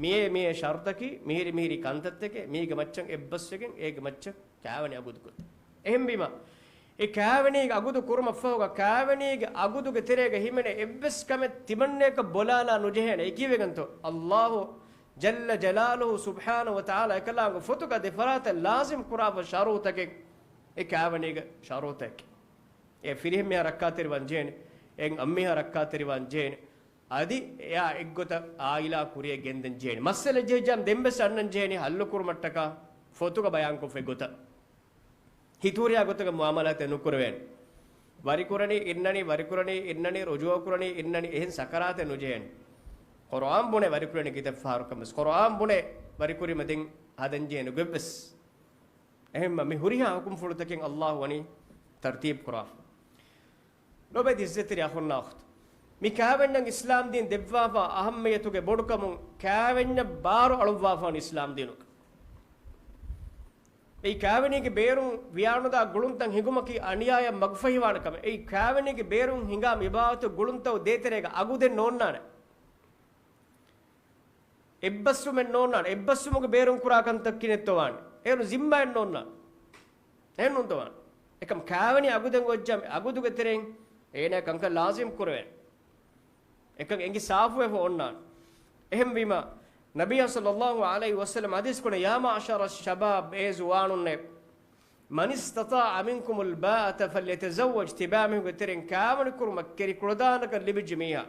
މިއޭ މިއޭ ޝަރުތަކީ މިހިރި މިހިރި ކަންތައްތަކެއް މީގެ މައްޗަށް އެއްބަސްވެގެން އޭގެ މައްޗަށް ކާވެނި އަގުދު ކޮށްދޭ. އެހެންވީމަ، އެ ކާވެނީގެ އަގުދު ކުރުމަށްފަހުގަ ކާވެނީގެ އަގުދުގެ ތެރޭގަ ހިމެނޭ އެއްވެސް ކަމެއް ތިމަންނަޔަކަށް ބޮލާލާ ނުޖެހޭނެ. އެ ކީއްވެގެންތޯ؟ ﷲ ޖައްލަ ޖަލާލުހޫ ސުބްޙާނަހޫ ވަތަޢާލާ އެކަލާނގެ ފޮތުގަ ދެފަރާތަށް ލާޒިމް ކުރާފަ ޝަރުތަކެއް އެ ކާވެނީގެ ޝަރުތަކީ. އެ ފިރިހެން މީހާ ރައްކާތެރިވާން ޖެހޭނެ. އެ އަންމީހާ ރައްކާތެރިވާން ޖެހޭނެ. އަދި އެއާ އެއްގޮތަށް އާއިލާ ކުރިއަށް ގެންދަން ޖެހޭނެ. މައްސަލަ ޖެހިއްޖާމަ ދެންވެސް އަންނަން ޖެހޭނީ ހައްލު ކުރުމަށްޓަކާ ފޮތުގަ ބަޔާންކޮށްފަ އެއްގޮތަށް. ހިތުހުރިހާ ގޮތަކަށް މުޢާމަލާތެއް ނުކުރެވޭނެ. ވަރިކުރަނީ އިންނަނީ، ވަރިކުރަނީ އިންނަނީ، ރުޖޫޢަކުރަނީ އިންނަނީ، އެހެން ސަކަރާތެއް ނުޖެހޭނެ. ޤުރުއާން ބުނޭ ވަރިކުރަނީ ކިތައް ފަހަރަކަށް ވެސް. ޤުރުއާން ބުނޭ ވަރިކުރީމަ ދެން ހަދަން ޖެހޭނެ ގޮތްވެސް. އެހެންމަ މި ހުރިހާ ޙުކުމްފުޅުތަކެއް ﷲ ވަނީ ތަރްތީބު ކުރާފަ. ލޯބިވެތި ޢިއްޒަތްތެރި އަޚުންނާ އުޚްތުން. މި ކާވެންޏަށް އިސްލާމްދީން ދެއްވާފާ އަހައްމިއްޔަތުގެ ބޮޑުކަމުން ކާވެންޏަށް ބާރު އަޅުއްވާފާން އިސްލާމްދީނުގަ. އެއީ ކާވެނީގެ ބޭރުން ވިޔާނުދާ ގުޅުންތައް ހިނގުމަކީ އަނިޔާޔަށް މަގުފަހިވާނެ ކަމެއް. އެއީ ކާވެނީގެ ބޭރުން ހިނގާ މިބާވަތު ގުޅުންތައް ދޭތެރޭގަ އަގުދެއް ނޯންނާނެ. އެއްބަސްވުމެއް ނޯންނާނެ. އެއްބަސްވުމުގެ ބޭރުން ކުރާ ކަންތައް ކިނެއްތޯ ވާނެ؟ އޭރު ޒިންމާއެއް ނޯންނާނެ. އެހެންނޫންތޯ ވާނެ؟ އެކަމް ކާވެނީ އަގުދެން އޮއްޖާ އަގުދުގެ ތެރެއިން އޭނާ ކަންކަން ލާޒިމް ކުރެވޭނެ. އެކަން އެނގި ސާފުވެފަ އޮންނާނެ. އެހެންވީމަ، ނަބިއްޔާ ޞައްލައްލާހު ޢަލައިހި ވަސައްލަމް ޙަދީޘް ކުރަނީ، "يا معشر الشباب، އޭ ޒުވާނުންނޭ، من استطاع منكم الباءة فليتزوج." ތިބާމީހުންގެ ތެރެއިން ކާވެނި ކުރުމަށް ކެރި ކުޅަދާނަކަން ލިބިއްޖެ މީހާ،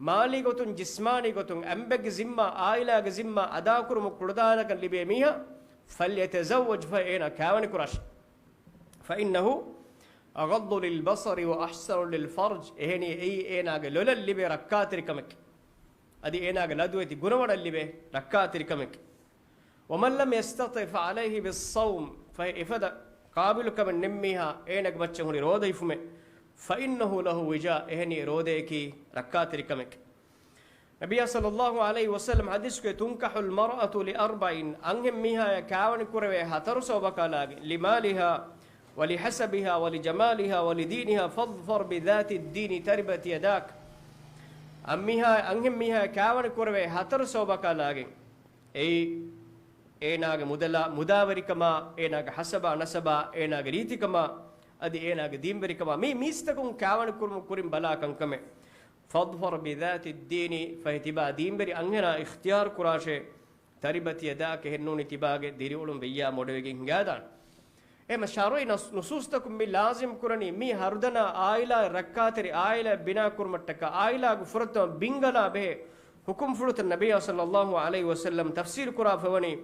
މާލީ ގޮތުން، ޖިސްމާނީ ގޮތުން، އަނބެއްގެ ޒިންމާ، އާއިލާގެ ޒިންމާ އަދާކުރުމަށް ކުޅަދާނަކަން ލިބޭ މީހާ، فليتزوج، ފަހެ އޭނާ ކާވެނި ކުރާށި. فإنه أغض للبصر وأحصن للفرج. އެހެނީ އެއީ އޭނާގެ ލޮލަށް ލިބޭ ރައްކާތެރިކަމެކޭ. އަދި އޭނާގެ ލަދުވެތި ގުނަވަނަށް ލިބޭ ރައްކާތެރިކަމެކޭ. ومن لم يستطع فعليه بالصوم. ފަހެ އެފަދަ ޤާބިލުކަމެއް ނެތްމީހާ އޭނާގެ މައްޗަށް ހުރި ރޯދަ ހިފުމެއް، فإنه له وجاء، އެހެނީ ރޯދައަކީ ރައްކާތެރިކަމެކޭ. ނަބިއްޔާ ޞައްލައްލާހު ޢަލައިހި ވަސައްލަމް ޙަދީޘްކޮށް، "تنكح المرأة لأربع." އަންހެން މީހާޔަށް ކާވެނި ކުރެވޭ ހަތަރު ސަބަބަކާ ލާގެން، "لمالها ولحسبها ولجمالها ولدينها فاظفر بذات الدين تربت يداك." އަންމީހާ، އަންހެން މީހާޔަށް ކާވެނި ކުރެވޭ ހަތަރު ސަބަބަކާ ލާގެން. އެއީ، އޭނާގެ މުދަލާ، މުދާވެރިކަމާ، އޭނާގެ ހަސަބާ، ނަސަބާ، އޭނާގެ ރީތިކަމާ، އަދި އޭނާގެ ދީންވެރިކަމާ، މީ މީސްތަކުން ކާވެނި ކުރުމުގެ ކުރިން ބަލާ ކަންކަމެއް. "فاظفر بذات الدين." ފަހެ ތިބާ ދީންވެރި އަންހެނާ އިޚްތިޔާރު ކުރާށޭ، "تربت يداك." އެހެންނޫނީ ތިބާގެ ދިރިއުޅުން ވެއްޔާ މޮޑުވެގެން ހިނގާދާނެ. އެހެމަ ޝަރުޢީ ނަސް-، ނުސޫސްތަކުން މި ލާޒިމް ކުރަނީ، މީ ހަރުދަނާ އާއިލާ ރައްކާތެރި އާއިލާ ބިނާ ކުރުމަށްޓަކާ، އާއިލާގެ ފުރަތަމަ ބިންގަލާ ބެހޭ ޙުކުމްފުޅުތައް ނަބިއްޔާ ޞައްލައްލާހު ޢަލައިހި ވަސައްލަމް ތަފްސީލު ކުރާފަ ވަނީ،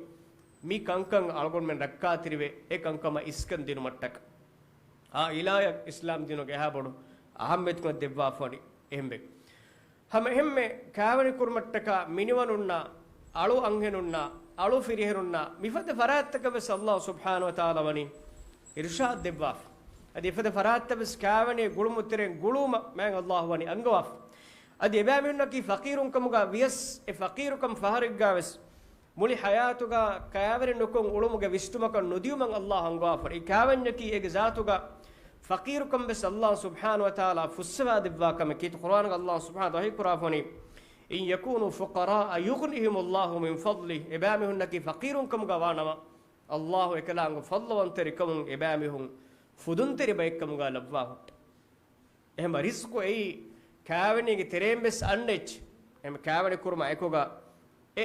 މި ކަންކަން އަޅުގަނޑުމެން ރައްކާތެރިވެ، އެ ކަންކަމަށް އިސްކަން ދިނުމަށްޓަކާ. އާއިލާޔަށް އިސްލާމް ދީނުގެ އެހާ ބޮޑު އަހައްމިޔަތުކަން ދެއްވާފަ ވަނީ އެހެންވެ. ހަމަ އެހެންމެ ކާވެނި ކުރުމަށްޓަކާ މިނިވަނުންނާ، އަޅު އަންހެނުންނާ، އަޅު ފިރިހެނުންނާ، މިފަދަ ފަރާތްތަކަށް ވެސް އައްލާހު ސުބްޙާނަހު ވަތަޢާލާ ވަނީ އިރުޝާދު ދެއްވާފަ. އަދި އެފަދަ ފަރާތްތައް ވެސް ކާވެނީ ގުޅުމު ތެރެއިން ގުޅުމަށް މާތް އައްލާހު ވަނީ އަންގަވާފަ. އަދި އެބައިމީހުންނަކީ ފަޤީރުން ކަމުގަ ވިޔަސް، އެ ފަޤީރުކަން ފަހަރެއްގަ ވެސް މުޅި ޙަޔާތުގަ ކާވެނި ނުކޮށް އުޅުމުގެ ވިސްނުމަކަށް ނުދިޔުމަށް އައްލާހު އަންގަވާފަ. އެ ކާވެންޏަކީ އޭގެ ޒާތުގަ ފަޤީރުކަން ވެސް އައްލާހު ސުބްޙާނަހު ވަތަޢާލާ ފުއްސަވާ ދެއްވާ ކަމެއް. ކީރިތި ޤުރްއާނުގަ އައްލާހު ސުބްޙާނަހު ވަތަޢާލާ ވަޙީ ކުރާފަ ވަނީ، "إن يكونوا فقراء يغنهم الله من فضله." އެބައިމީހުންނަކީ ފަޤީރުން ކަމުގަ ވާނަމަ، އައްލާހު އެކަލާނގެ ފަޟްލުވަންތެރިކަމުން އެބައިމީހުން ފުދުންތެރި ބައެއްކަމުގަ ލައްވާ ހުއްޓޭ. އެހެންމަ ރިޒްޤު އެއީ ކާވެނީގެ ތެރެއިން ވެސް އަންނަ އެއްޗެއް. އެހެންމަ ކާވެނި ކުރުމާ އެކުގަ އެ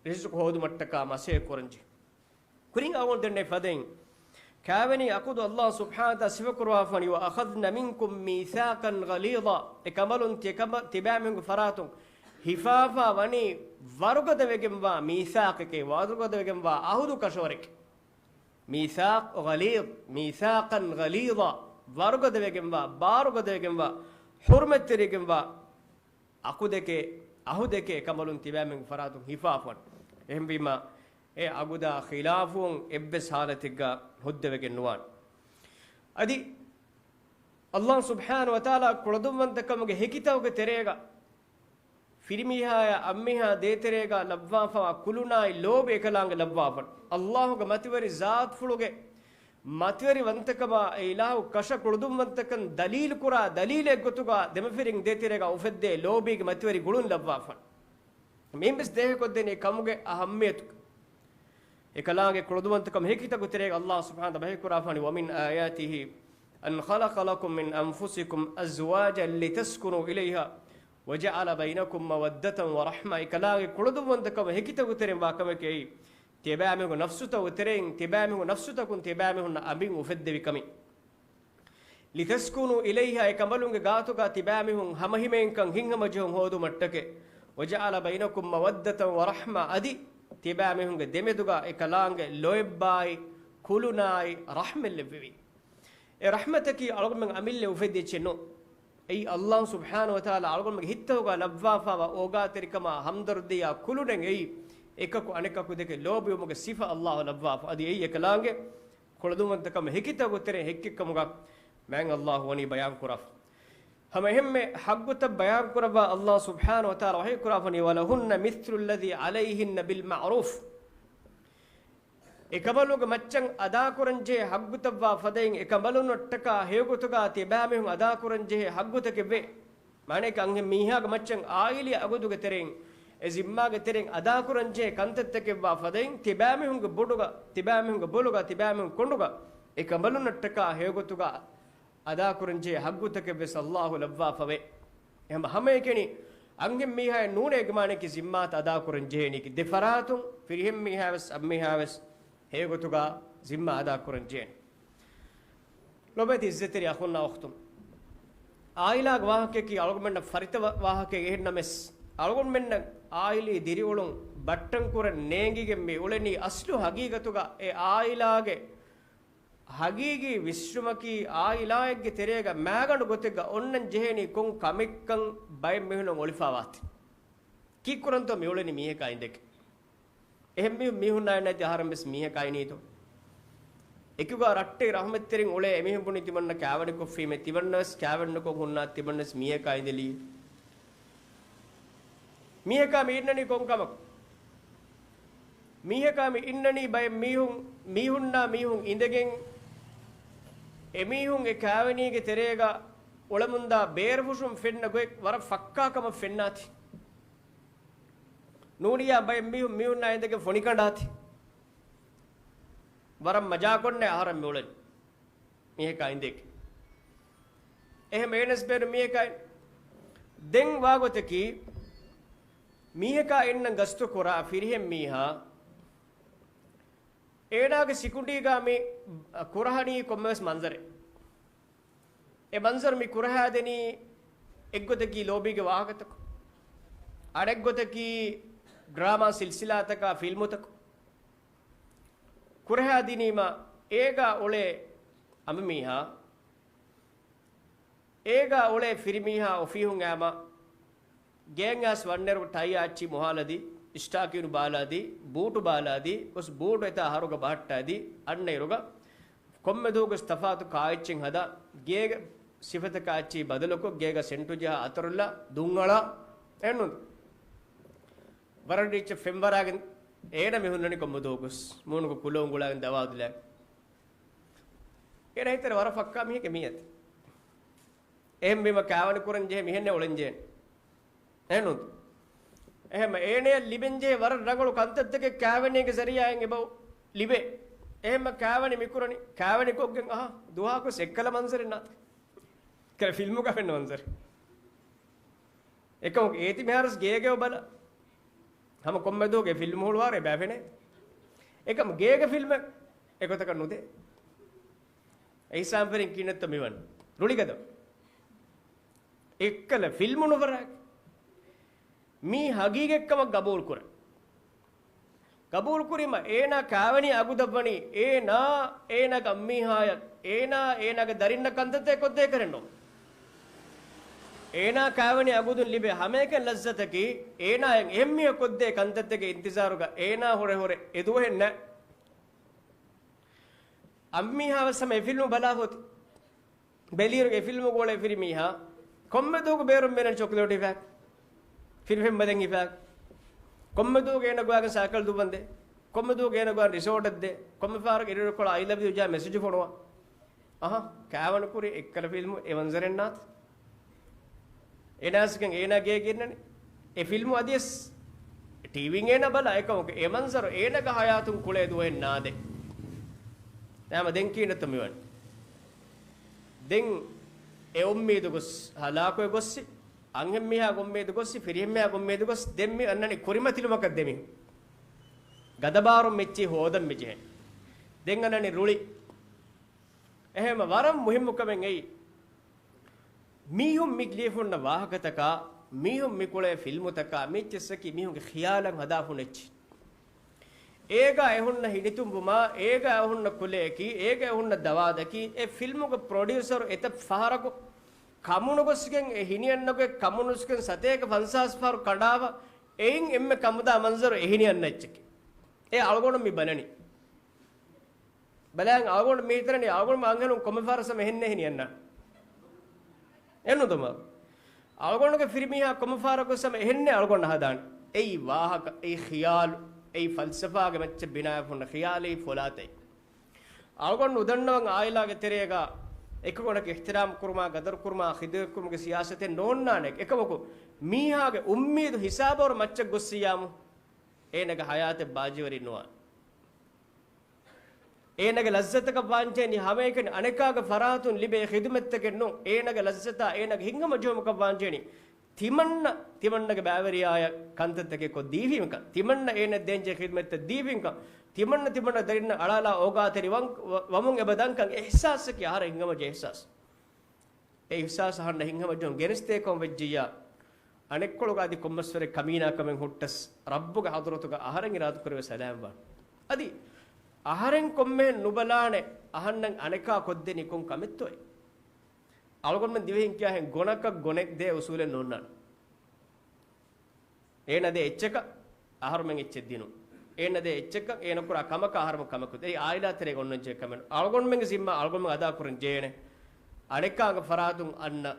ރިޒްޤު ހޯދުމަށްޓަކާ މަސައްކަތް ކުރަންޖެހޭ. ކުރިން އަޅުގަނޑު ދެންނެވި ފަދައިން، ކާވެނީ އަޤުދު އައްލާހު ސުބްޙާނަހު ވަތަޢާލާ ސިފަކުރައްވާފަ ވަނީ، "وأخذن منكم ميثاقا غليظا." އެކަނބަލުން ތިޔަ ކަނބަ-، ތިބާމީހުންގެ ފަރާތުން ހިފާފާ ވަނީ ވަރުގަދަވެގެންވާ މީސާޤެކޭ، ވަރުގަދަވެގެންވާ އަހުދު ކަށަވަރެކޭ. މީސާޤު ޣަލީޡް، މީސާޤަން ޣަލީޡާ، ވަރުގަދަވެގެންވާ، ބާރުގަދަވެގެންވާ، ޙުރުމަތްތެރިވެގެންވާ އަޤުދެކޭ، އަހުދެކޭ އެކަނބަލުން ތިބާމީހުންގެ ފަރާތުން ހިފާފަ ވަނީ. އެހެންވީމާ، އެ އަގުދާ ޚިލާފުވުން އެއްވެސް ޙާލަތެއްގަ ހުއްދަވެގެން ނުވާނެ. އަދި އައްލާހު ސުބްޙާނަހު ވަތަޢާލާ ކުޅަދުންވަންތަކަމުގެ ހެކިތަކުގެ ތެރޭގަ، ފިރިމީހާޔާ އަންމީހާ ދޭތެރޭގަ ލައްވާފަވާ ކުލުނާއި ލޯބި އެކަލާނގެ ލައްވާފަ. އައްލާހުގެ މަތިވެރި ޒާތުފުޅުގެ މަތިވެރިވަންތަކަމާ އެ އިލާހު ކަށަ ކުޅަދުންވަންތަކަން ދަލީލުކުރާ ދަލީލެއްގޮތުގަ ދެމަފިރިން ދޭތެރޭގަ އުފެއްދޭ ލޯބީގެ މަތިވެރި ގުޅުން ލައްވާފަ. މިއިން ވެސް ދޭހަކޮށްދޭނީ ކަމުގެ އަހައްމިޔަތު. އެކަލާނގެ ކުޅަދުންވަންތަކަމުގެ ހެކިތަކުގެ ތެރޭގަ އައްލާހު ސުބްޙާނަހު ވަތަޢާލާ ވަޙީކުރާފަ ވަނީ، "ومن آياته أن خلق لكم من أنفسكم أزواجا لتسكنوا إليها وجعل بينكم مودة ورحمة." އެކަލާނގެ ކުޅަދުންވަންތަކަމުގެ ހެކިތަކުގެ ތެރެއިން ވާ ކަމެކޭ، ތިޔަބައިމީހުންގެ ނަފްސުތަކުގެ ތެރެއިން، ތިޔަބައިމީހުންގެ ނަފްސުތަކުން ތިޔަބައިމީހުންނަށް އަނބިން އުފެއްދެވި ކަމެއް. لتسكنوا إليها، އެ ކަނބަލުންގެ ގާތުގަ ތިބާމީހުން ހަމަހިމޭންކަން ހިތްހަމަޖެހުން ހޯދުމަށްޓަކައި. وجعل بينكم مودة ورحمة، އަދި ތިބާމީހުންގެ ދެމެދުގަ އެކަލާނގެ ލޯތްބާއި ކުލުނާއި ރަޙްމަތް ލެއްވެވީ. އެ ރަޙްމަތަކީ އަޅުގަނޑުމެން އަމިއްލަ އުފެއްދި އެއްޗެއް ނޫން. އެއީ އައްލާހު ސުބްޙާނަހު ވަތަޢާލާ އަޅުގަނޑުމެންގެ ހިތްތަކުގަ ލައްވާފަވާ އޯގާތެރިކަމާ ހަމްދަރުދީއާ ކުލުނެއް. އެއީ އެކަކު އަނެކަކު ދެކެ ލޯބިވުމުގެ ސިފަ އައްލާހު ލައްވާފަ. އަދި އެއީ އެކަލާނގެ ކުޅަދުންވަންތަކަމުގެ ހެކިތަކުގެ ތެރެއިން ހެއްކެއްކަމުގަ މާތް އައްލާހު ވަނީ ބަޔާންކުރާފަ. ހަމަ އެހެންމެ ޙައްޤުތައް ބަޔާން ކުރައްވާ ﷲ ސުބްޙާނަހޫ ވަތަޢާލާ ވަޙީ ކުރާފަ ވަނީ، وَلَهُنَّ مِثْلُ الَّذِي عَلَيْهِنَّ بِالْمَعْرُوفِ. އެކަނބަލުންގެ މައްޗަށް އަދާކުރަންޖެހޭ ޙައްޤުތައްވާ ފަދައިން އެކަނބަލުންނަށްޓަކާ ހެޔޮގޮތުގަ ތިބާމީހުން އަދާކުރަންޖެހޭ ޙައްޤުތަކެއްވޭ. މާނައަކީ އަންހެން މީހާގެ މައްޗަށް އާއިލީ އަގުދުގެ ތެރެއިން، އެ ޒިންމާގެ ތެރެއިން އަދާކުރަންޖެހޭ ކަންތައްތަކެއްވާ ފަދައިން ތިބާމީހުންގެ ބޮޑުގަ، ތިބާމީހުންގެ ބޮލުގަ، ތިބާމީހުން ކޮނޑުގަ އެކަނބަލުންނަށްޓަކާ ހެޔޮގޮތުގަ އަދާކުރަންޖެހޭ ޙައްޤުތަކެއްވެސް ﷲ ލައްވާފަވޭ. އެހެން ހަމައެކަނި އަންހެން މީހާއެއް ނޫނޭ އޭގެ މާނައަކީ ޒިންމާތައް އަދާކުރަންޖެހޭނީކީ. ދެފަރާތުން ފިރިހެން މީހާވެސް އަންމީހާވެސް ހެޔޮގޮތުގަ ޒިންމާ އަދާކުރަންޖެހޭނެ. ލޮބުވެތި ޢިއްޒަތްތެރި އަޚުންނާ އުޚްތުން، އާއިލާގެ ވާހަކަޔަކީ އަޅުގަނޑުމެންނަށް ފަރިތަ ވާ-، ވާހަކައެއް. އެހެންނަމަވެސް އަޅުގަނޑުމެންނަށް އާއިލީ ދިރިއުޅުން ބައްޓަންކުރަން ނޭނގިގެން މި އުޅެނީ އަސްލު ހަގީގަތުގަ އެ އާއިލާގެ ހަގީގީ ވިސްނުމަކީ އާއިލާއެއްގެ ތެރޭގަ މާގަނޑު ގޮތެއްގަ އޮންނަން ޖެހޭނީ ކޮން ކަމެއްކަން ބައެއް މީހުންނަށް އޮޅިފާވާތީ. ކީއްކުރަންތޯ މިއުޅެނީ މީހަކާ އިނދެގެން؟ އެހެން މީހުން މީހުންނާއި ނެތި އަހަރެން ވެސް މީހަކާ އިނީތޯ؟ އެކުގަ ރައްޓެއް ރަޙްމަތްތެރިން އުޅޭ އެމީހުން ބުނި ތިމަންނަ ކާވެނިކޮށްފީމޭ، ތިމަންނަ ވެސް ކާވެންނުކޮށް ހުންނާ ތިމަންނަ ވެސް މީހަކާ އިނދެލީ. މީހަކާ މި އިންނަނީ ކޮން ކަމަކު؟ މީހަކާ މި އިންނަނީ ބައެއް މީހުން، މީހުންނާ މީހުން އިނދެގެން، އެމީހުން އެ ކާވެނީގެ ތެރޭގަ އުޅެމުންދާ ބޭރުފުށުން ފެންނަ ގޮތް ވަރަށް ފައްކާ ކަމަށް ފެންނާތީ. ނޫނިއްޔާ ބައެއް މީހުން މީހުންނާ އިނދެގެން ފޮނިކަނޑާތީ. ވަރަށް މަޖާކޮށްނޭ އަހަރެން މި އުޅެނީ މީހަކާ އިނދެގެން. އެހެން އޭނަސް ބޭރު މީހަކާ އިން-، ދެން ވާގޮތަކީ، މީހަކާ އިންނަން ގަސްތު ކުރާ ފިރިހެން މީހާ، އޭނާގެ ސިކުނޑީގަ މި ކުރަހަނީ ކޮންމެވެސް މަންޒަރެއް. އެ މަންޒަރު މި ކުރަހައިދެނީ އެއްގޮތަކީ ލޯބީގެ ވާހަކަތަކުން، އަނެއްގޮތަކީ ޑްރާމާ ސިލްސިލާތަކާ ފިލްމުތަކުން. ކުރަހައިދިނީމަ އޭގަ އުޅޭ އަނބިމީހާ، އޭގަ އުޅޭ ފިރިމީހާ އޮފީހުން އައިމަ، ގޭން އައިސް ވަންނައިރު ޓައި އާއްޗި މޮހާލަދީ، އިސްޓާކީނު ބާލާދީ، ބޫޓު ބާލާދީ، ގޮސް ބޫޓު އެތާ އަހަރުގަ ބަހައްޓާދީ، އަންނައިރުގަ ކޮންމެ ދުވަހުގަސް ތަފާތު ކާއެއްޗެއް ހަދާ، ގޭގެ ސިފަތަކާއެއްޗި ބަދަލުކޮށް، ގޭގަ ސެންޓު ޖަހާ އަތަރުލާ ދުންއަޅާ އެއްނުން. ވަރަށް ރީއްޗަށް ފެންވަރާގެން އޭނަ މި ހުންނަނީ ކޮންމެ ދުވަހުގަސް މޫނުގަ ކުލަ އުނގުޅާގެން ދަވާދުލާ. އޭނަ ހިތަށް ވަރަށް ފައްކާ މީހެއްގެ މިއަދި. އެހެންވީމަ ކާވެނި ކުރަން ޖެހޭ މިހެންނޭ އުޅެން ޖެހޭނެ. އެހެންނުން. އެހެން އޭނަޔަށް ލިބެން ޖެހޭ ވަރަށް ރަނގަޅު ކަންތައްތަކެއް ކާވެނީގެ ޒަރީއާއިން އެބަ ލިބޭ. އެހެންމަ ކާވެނި މިކުރަނީ. ކާވެނި ކޮށްގެން އަހާ ދުވަހަކުސް އެއްކަލަ މަންޒަރެއް ނާތް. ކަލަ ފިލްމުގަ ފެންނަ މަންޒަރެއް. އެކަމަކު އޭތި މިހާރުސް ގޭގެ ބަލަ. ހަމަ ކޮންމެ ދުވަހުގެ ފިލްމު ހުޅުވާރޭ ބައި ފެނޭ. އެކަމް ގޭގެ ފިލްމެއް އެގޮތަކަށް ނުދޭ. އެހިސާބުން ކިހިނެއްތޯ މިވަނީ؟ ރުޅިގަދަ. އެއްކަލަ ފިލްމު ނުފަރާ. މީ ހަގީގަތްކަމަށް ގަބޫލުކުރޭ. ގަބޫލުކުރީމަ އޭނާ ކާވެނީ އަގުދަށްވަނީ އޭނާ، އޭނާގެ އަންމީހާޔަށް، އޭނާ، އޭނާގެ ދަރިންނަށް ކަންތައްތައް ކޮށްދޭކަށެއްނޫން. އޭނާ ކާވެނީ އަގުދުން ލިބޭ ހަމައެކަނި ލައްޒަތަކީ އޭނާޔަށް އެހެންމީހަކު ކޮށްދޭ ކަންތައްތަކެއް އިންތިޒާރުގަ އޭނާ ހުރެ ހުރެ އެދުވަހެއް ނައި. އަންމީހާވެސް ހަމަ އެ ފިލްމު ބަލާފަ އޮތީ. ބެލިއިރު އެ ފިލްމުގަ އުޅޭ ފިރިމީހާ ކޮންމެ ދުވަހަކު ބޭރުން މޭނަން ޗޮކްލެޓް ހިފާ، ފިރިފެން ބަލަން ހިފާ، ކޮންމެ ދުވަހަކު އޭނަ ގޮވާގެން ސައިކަލް ދުއްވަންދޭ، ކޮންމެ ދުވަހަކު އޭނަ ގޮވާ ރިސޯޓަށްދޭ، ކޮންމެ ފަހަރަކު އިރުއިރުކޮޅަށް އައި ލަވް ޔޫ ޖަހާ މެސެޖު ފޮނުވާ. އަހަ، ކާވެނިކުރި އެއްކަލަ ފިލްމު އެ މަންޒަރެއް ނާތް. އޭނާސްގެން އޭނާ ގޭގެ އިންނަނީ. އެ ފިލްމު އަދިވެސް ޓީވީން އޭނާ ބަލާ އެކަމަކު އެ މަންޒަރު އޭނާގެ ހަޔާތުން ކުޅޭ ދުވަހެއް ނާދޭ. ހަމަ ދެން ކިހިނެއްތޯ މިވަނީ؟ ދެން އެ އުއްމީދު ގޮސް ހަލާކުވެ ގޮއްސި، އަންހެންމީހާގެ އުއްމީދު ގޮއްސި، ފިރިހެންމީހާގެ އުއްމީދު ގޮސް، ދެން މި އަންނަނީ ކުރިމަތިލުމަކަށް ދެމި. ގަދަބާރުން މިއްޗި ހޯދަން މިޖެހޭ. ދެން އަންނަނީ ރުޅި. އެހެންމަ ވަރަށް މުހިއްމު ކަމެއް އެއީ. މީހުން މި ލިޔެފަ ހުންނަ ވާހަކަތަކާ، މީހުން މި ކުޅޭ ފިލްމުތަކާ، މިއްޗެއްސަކީ މީހުންގެ ޚިޔާލަށް ހަދާފަ ހުންނަ އެއްޗެއް. އޭގަ އެ ހުންނަ ހިނިތުންވުމާ، އޭގަ އެ ހުންނަ ކުލަޔަކީ، އޭގަ އެ ހުންނަ ދަވާދަކީ، އެ ފިލްމުގެ ޕްރޮޑިއުސަރު އެތައް ފަހަރަކު ކަމުނުގޮސްގެން އެ ހިނިއަންނަގޮތް ކަމުނުގޮސްގެން ސަތޭކަ ފަންސާސް ފަހަރު ކަނޑާފަ، އެއިން އެންމެ ކަމުދާ މަންޒަރު އެ ހިނިއަންނަ އެއްޗަކީ. އެ އަޅުގަނޑު މި ބަލަނީ. ބަލާން އަޅުގަނޑު މި ހިތަށް އަޅުގަނޑު އަންހެނުން ކޮންމެ ފަހަރަސް ހަމަ އެހެންނޭ ހިނިއަންނާ. އެނުދުމަ އަޅުގަނޑުގެ ފިރިމީހާ ކޮންމެ ފަހަރަކު ސަމ އެހެންނެއް އަޅުގަނޑަށް ހަދާނެ. އެއީ ވާހަކަ، އެއީ ޚިޔާލު، އެއީ ފަލްސަފާގެ މައްޗަށް ބިނާވެފަ ހުންނަ ޚިޔާލީ ފޮލާތެއް. އަޅުގަނޑު ނުދަންނަވަން އާއިލާގެ ތެރޭގަ އެކަކު އެކަކަށް އިޙްތިރާމް ކުރުމާ، ގަދަރު ކުރުމާ، ޚިދުމަތް ކުރުމުގެ ސިޔާސަތެއް ނޯންނާނެ. އެކަމަކު މީހާގެ އުއްމީދު ހިސާބަށް ވުރެ މައްޗަށް ގޮއްސިއްޔާމު، އޭނަގެ ހަޔާތެއް ބާއްޖަވެރި ނުވާނެ. އޭނަގެ ލައްޒަތަކަށް ވާންޖެހެނީ ހަމައެކަނި އަނެކާގެ ފަރާތުން ލިބޭ ޚިދުމަތްތަކެއް ނޫން. އޭނަގެ ލައްޒަތާ އޭނަގެ ހިތްހަމަޖެހުމަކަށް ވާންޖެހެނީ ތިމަންނަ ތިމަންނަގެ ބައިވެރިޔާޔަށް ކަންތައްތަކެއް ކޮށްދީފީމަކަން، ތިމަންނަ އޭނަ ދޭންޖެހޭ ޚިދުމަތްތައް ދީފީމަކަން، ތިމަންނަ ތިމަންނަ ދަރިންނަށް އަޅާލާ އޯގާތެރި ވަން-، ވަ-، ވަމުން އެބަ ދަންކަން އިޙްސާސްއަކީ އަހަރެން ހިތްހަމަޖެހޭ އިޙްސާސް. އެ އިޙްސާސް އަހަންނަށް ހިތްހަމަޖެހުން ގެނެސްދޭ ކަމަށް ވެއްޖިއްޔާ، އަނެއްކޮޅުގަ އަދި ކޮންމެސްވަރެއް ކަމީނާކަމެއް ހުއްޓަސް، ރައްބުގެ ޙަޟްރަތުގަ އަހަރެން އިރާދަކުރެވޭ ސަލާމްވާން. އަދި އަހަރެން ކޮންމެހެން ނުބަލާނެ، އަހަންނަށް އަނެކާ ކޮށްދެނީ ކޮން ކަމެއްތޯއޭ؟ އަޅުގަނޑުމެން ދިވެހިން ކިޔާހެން ގޮނަކަށް ގޮނެއް ދޭ އުސޫލެއް ނޯންނާނެ. އޭނަ ދޭ އެއްޗަކަށް އަހަރުމެން އެއްޗެއް ދިނުން. އޭނަ ދޭ އެއްޗަކަށް އޭނަ ކުރާ ކަމަކަށް އަހަރުމެން ކަމަކު ދޭ. އެއީ އާއިލާ ތެރޭގަ އޮންނަންޖެހޭ ކަމެއް. އަޅުގަނޑުމެންގެ ޒިންމާ އަޅުގަނޑުމެން އަދާކުރަން ޖެހޭނެ. އަނެކާގެ ފަރާތުން އަންނަ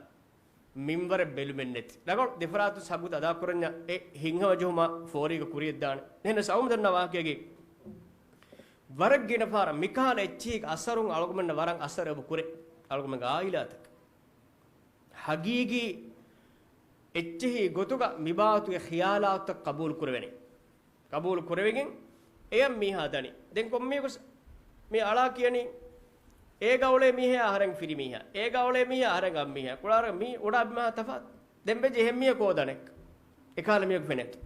މިންވަރެއް ބެލުމެއް ނެތި. ރަނގަޅު ދެފަރާތުން ހައްގުތައް އަދާކުރަންޏާ އެ ހިތްހަމަޖެހުމާ ފޯރީގަ ކުރިޔަށްދާނެ. އެހެނަސް އަޅުގަނޑުމެން ދަންނަ ވާހަކައަކީ ވަރަށް ގިނަ ފަހަރަށް މިކަހަލަ އެއްޗިހިގެ އަސަރުން އަޅުގަނޑުމެންނަށް ވަރަށް އަސަރު އެބަ ކުރޭ. އަޅުގަނޑުމެންގެ އާއިލާތަކަށް ހަގީގީ އެއްޗެހި ގޮތުގަ މިބާވަތުގެ ޚިޔާލާތުތައް ޤަބޫލު ކުރެވެނީ. ޤަބޫލު ކުރެވިގެން އެޔަށް މީހާ ދަނީ. ދެން ކޮންމީގުސް މި އަޅާ ކިޔަނީ، އޭގަ އުޅޭ މީހާ އަހަރެން ފިރި މީހާ، އޭގަ އުޅޭ މީހާ އަހަރެން އަންމީހާ. ކުޅާރަ މީ އުޑާ ބިމާ ތަފާތު. ދެން ބެޖެ އެހެން މީހަކު އޯދަނެއް. އެކާލަ މީހަކު ފެނޭތޯ.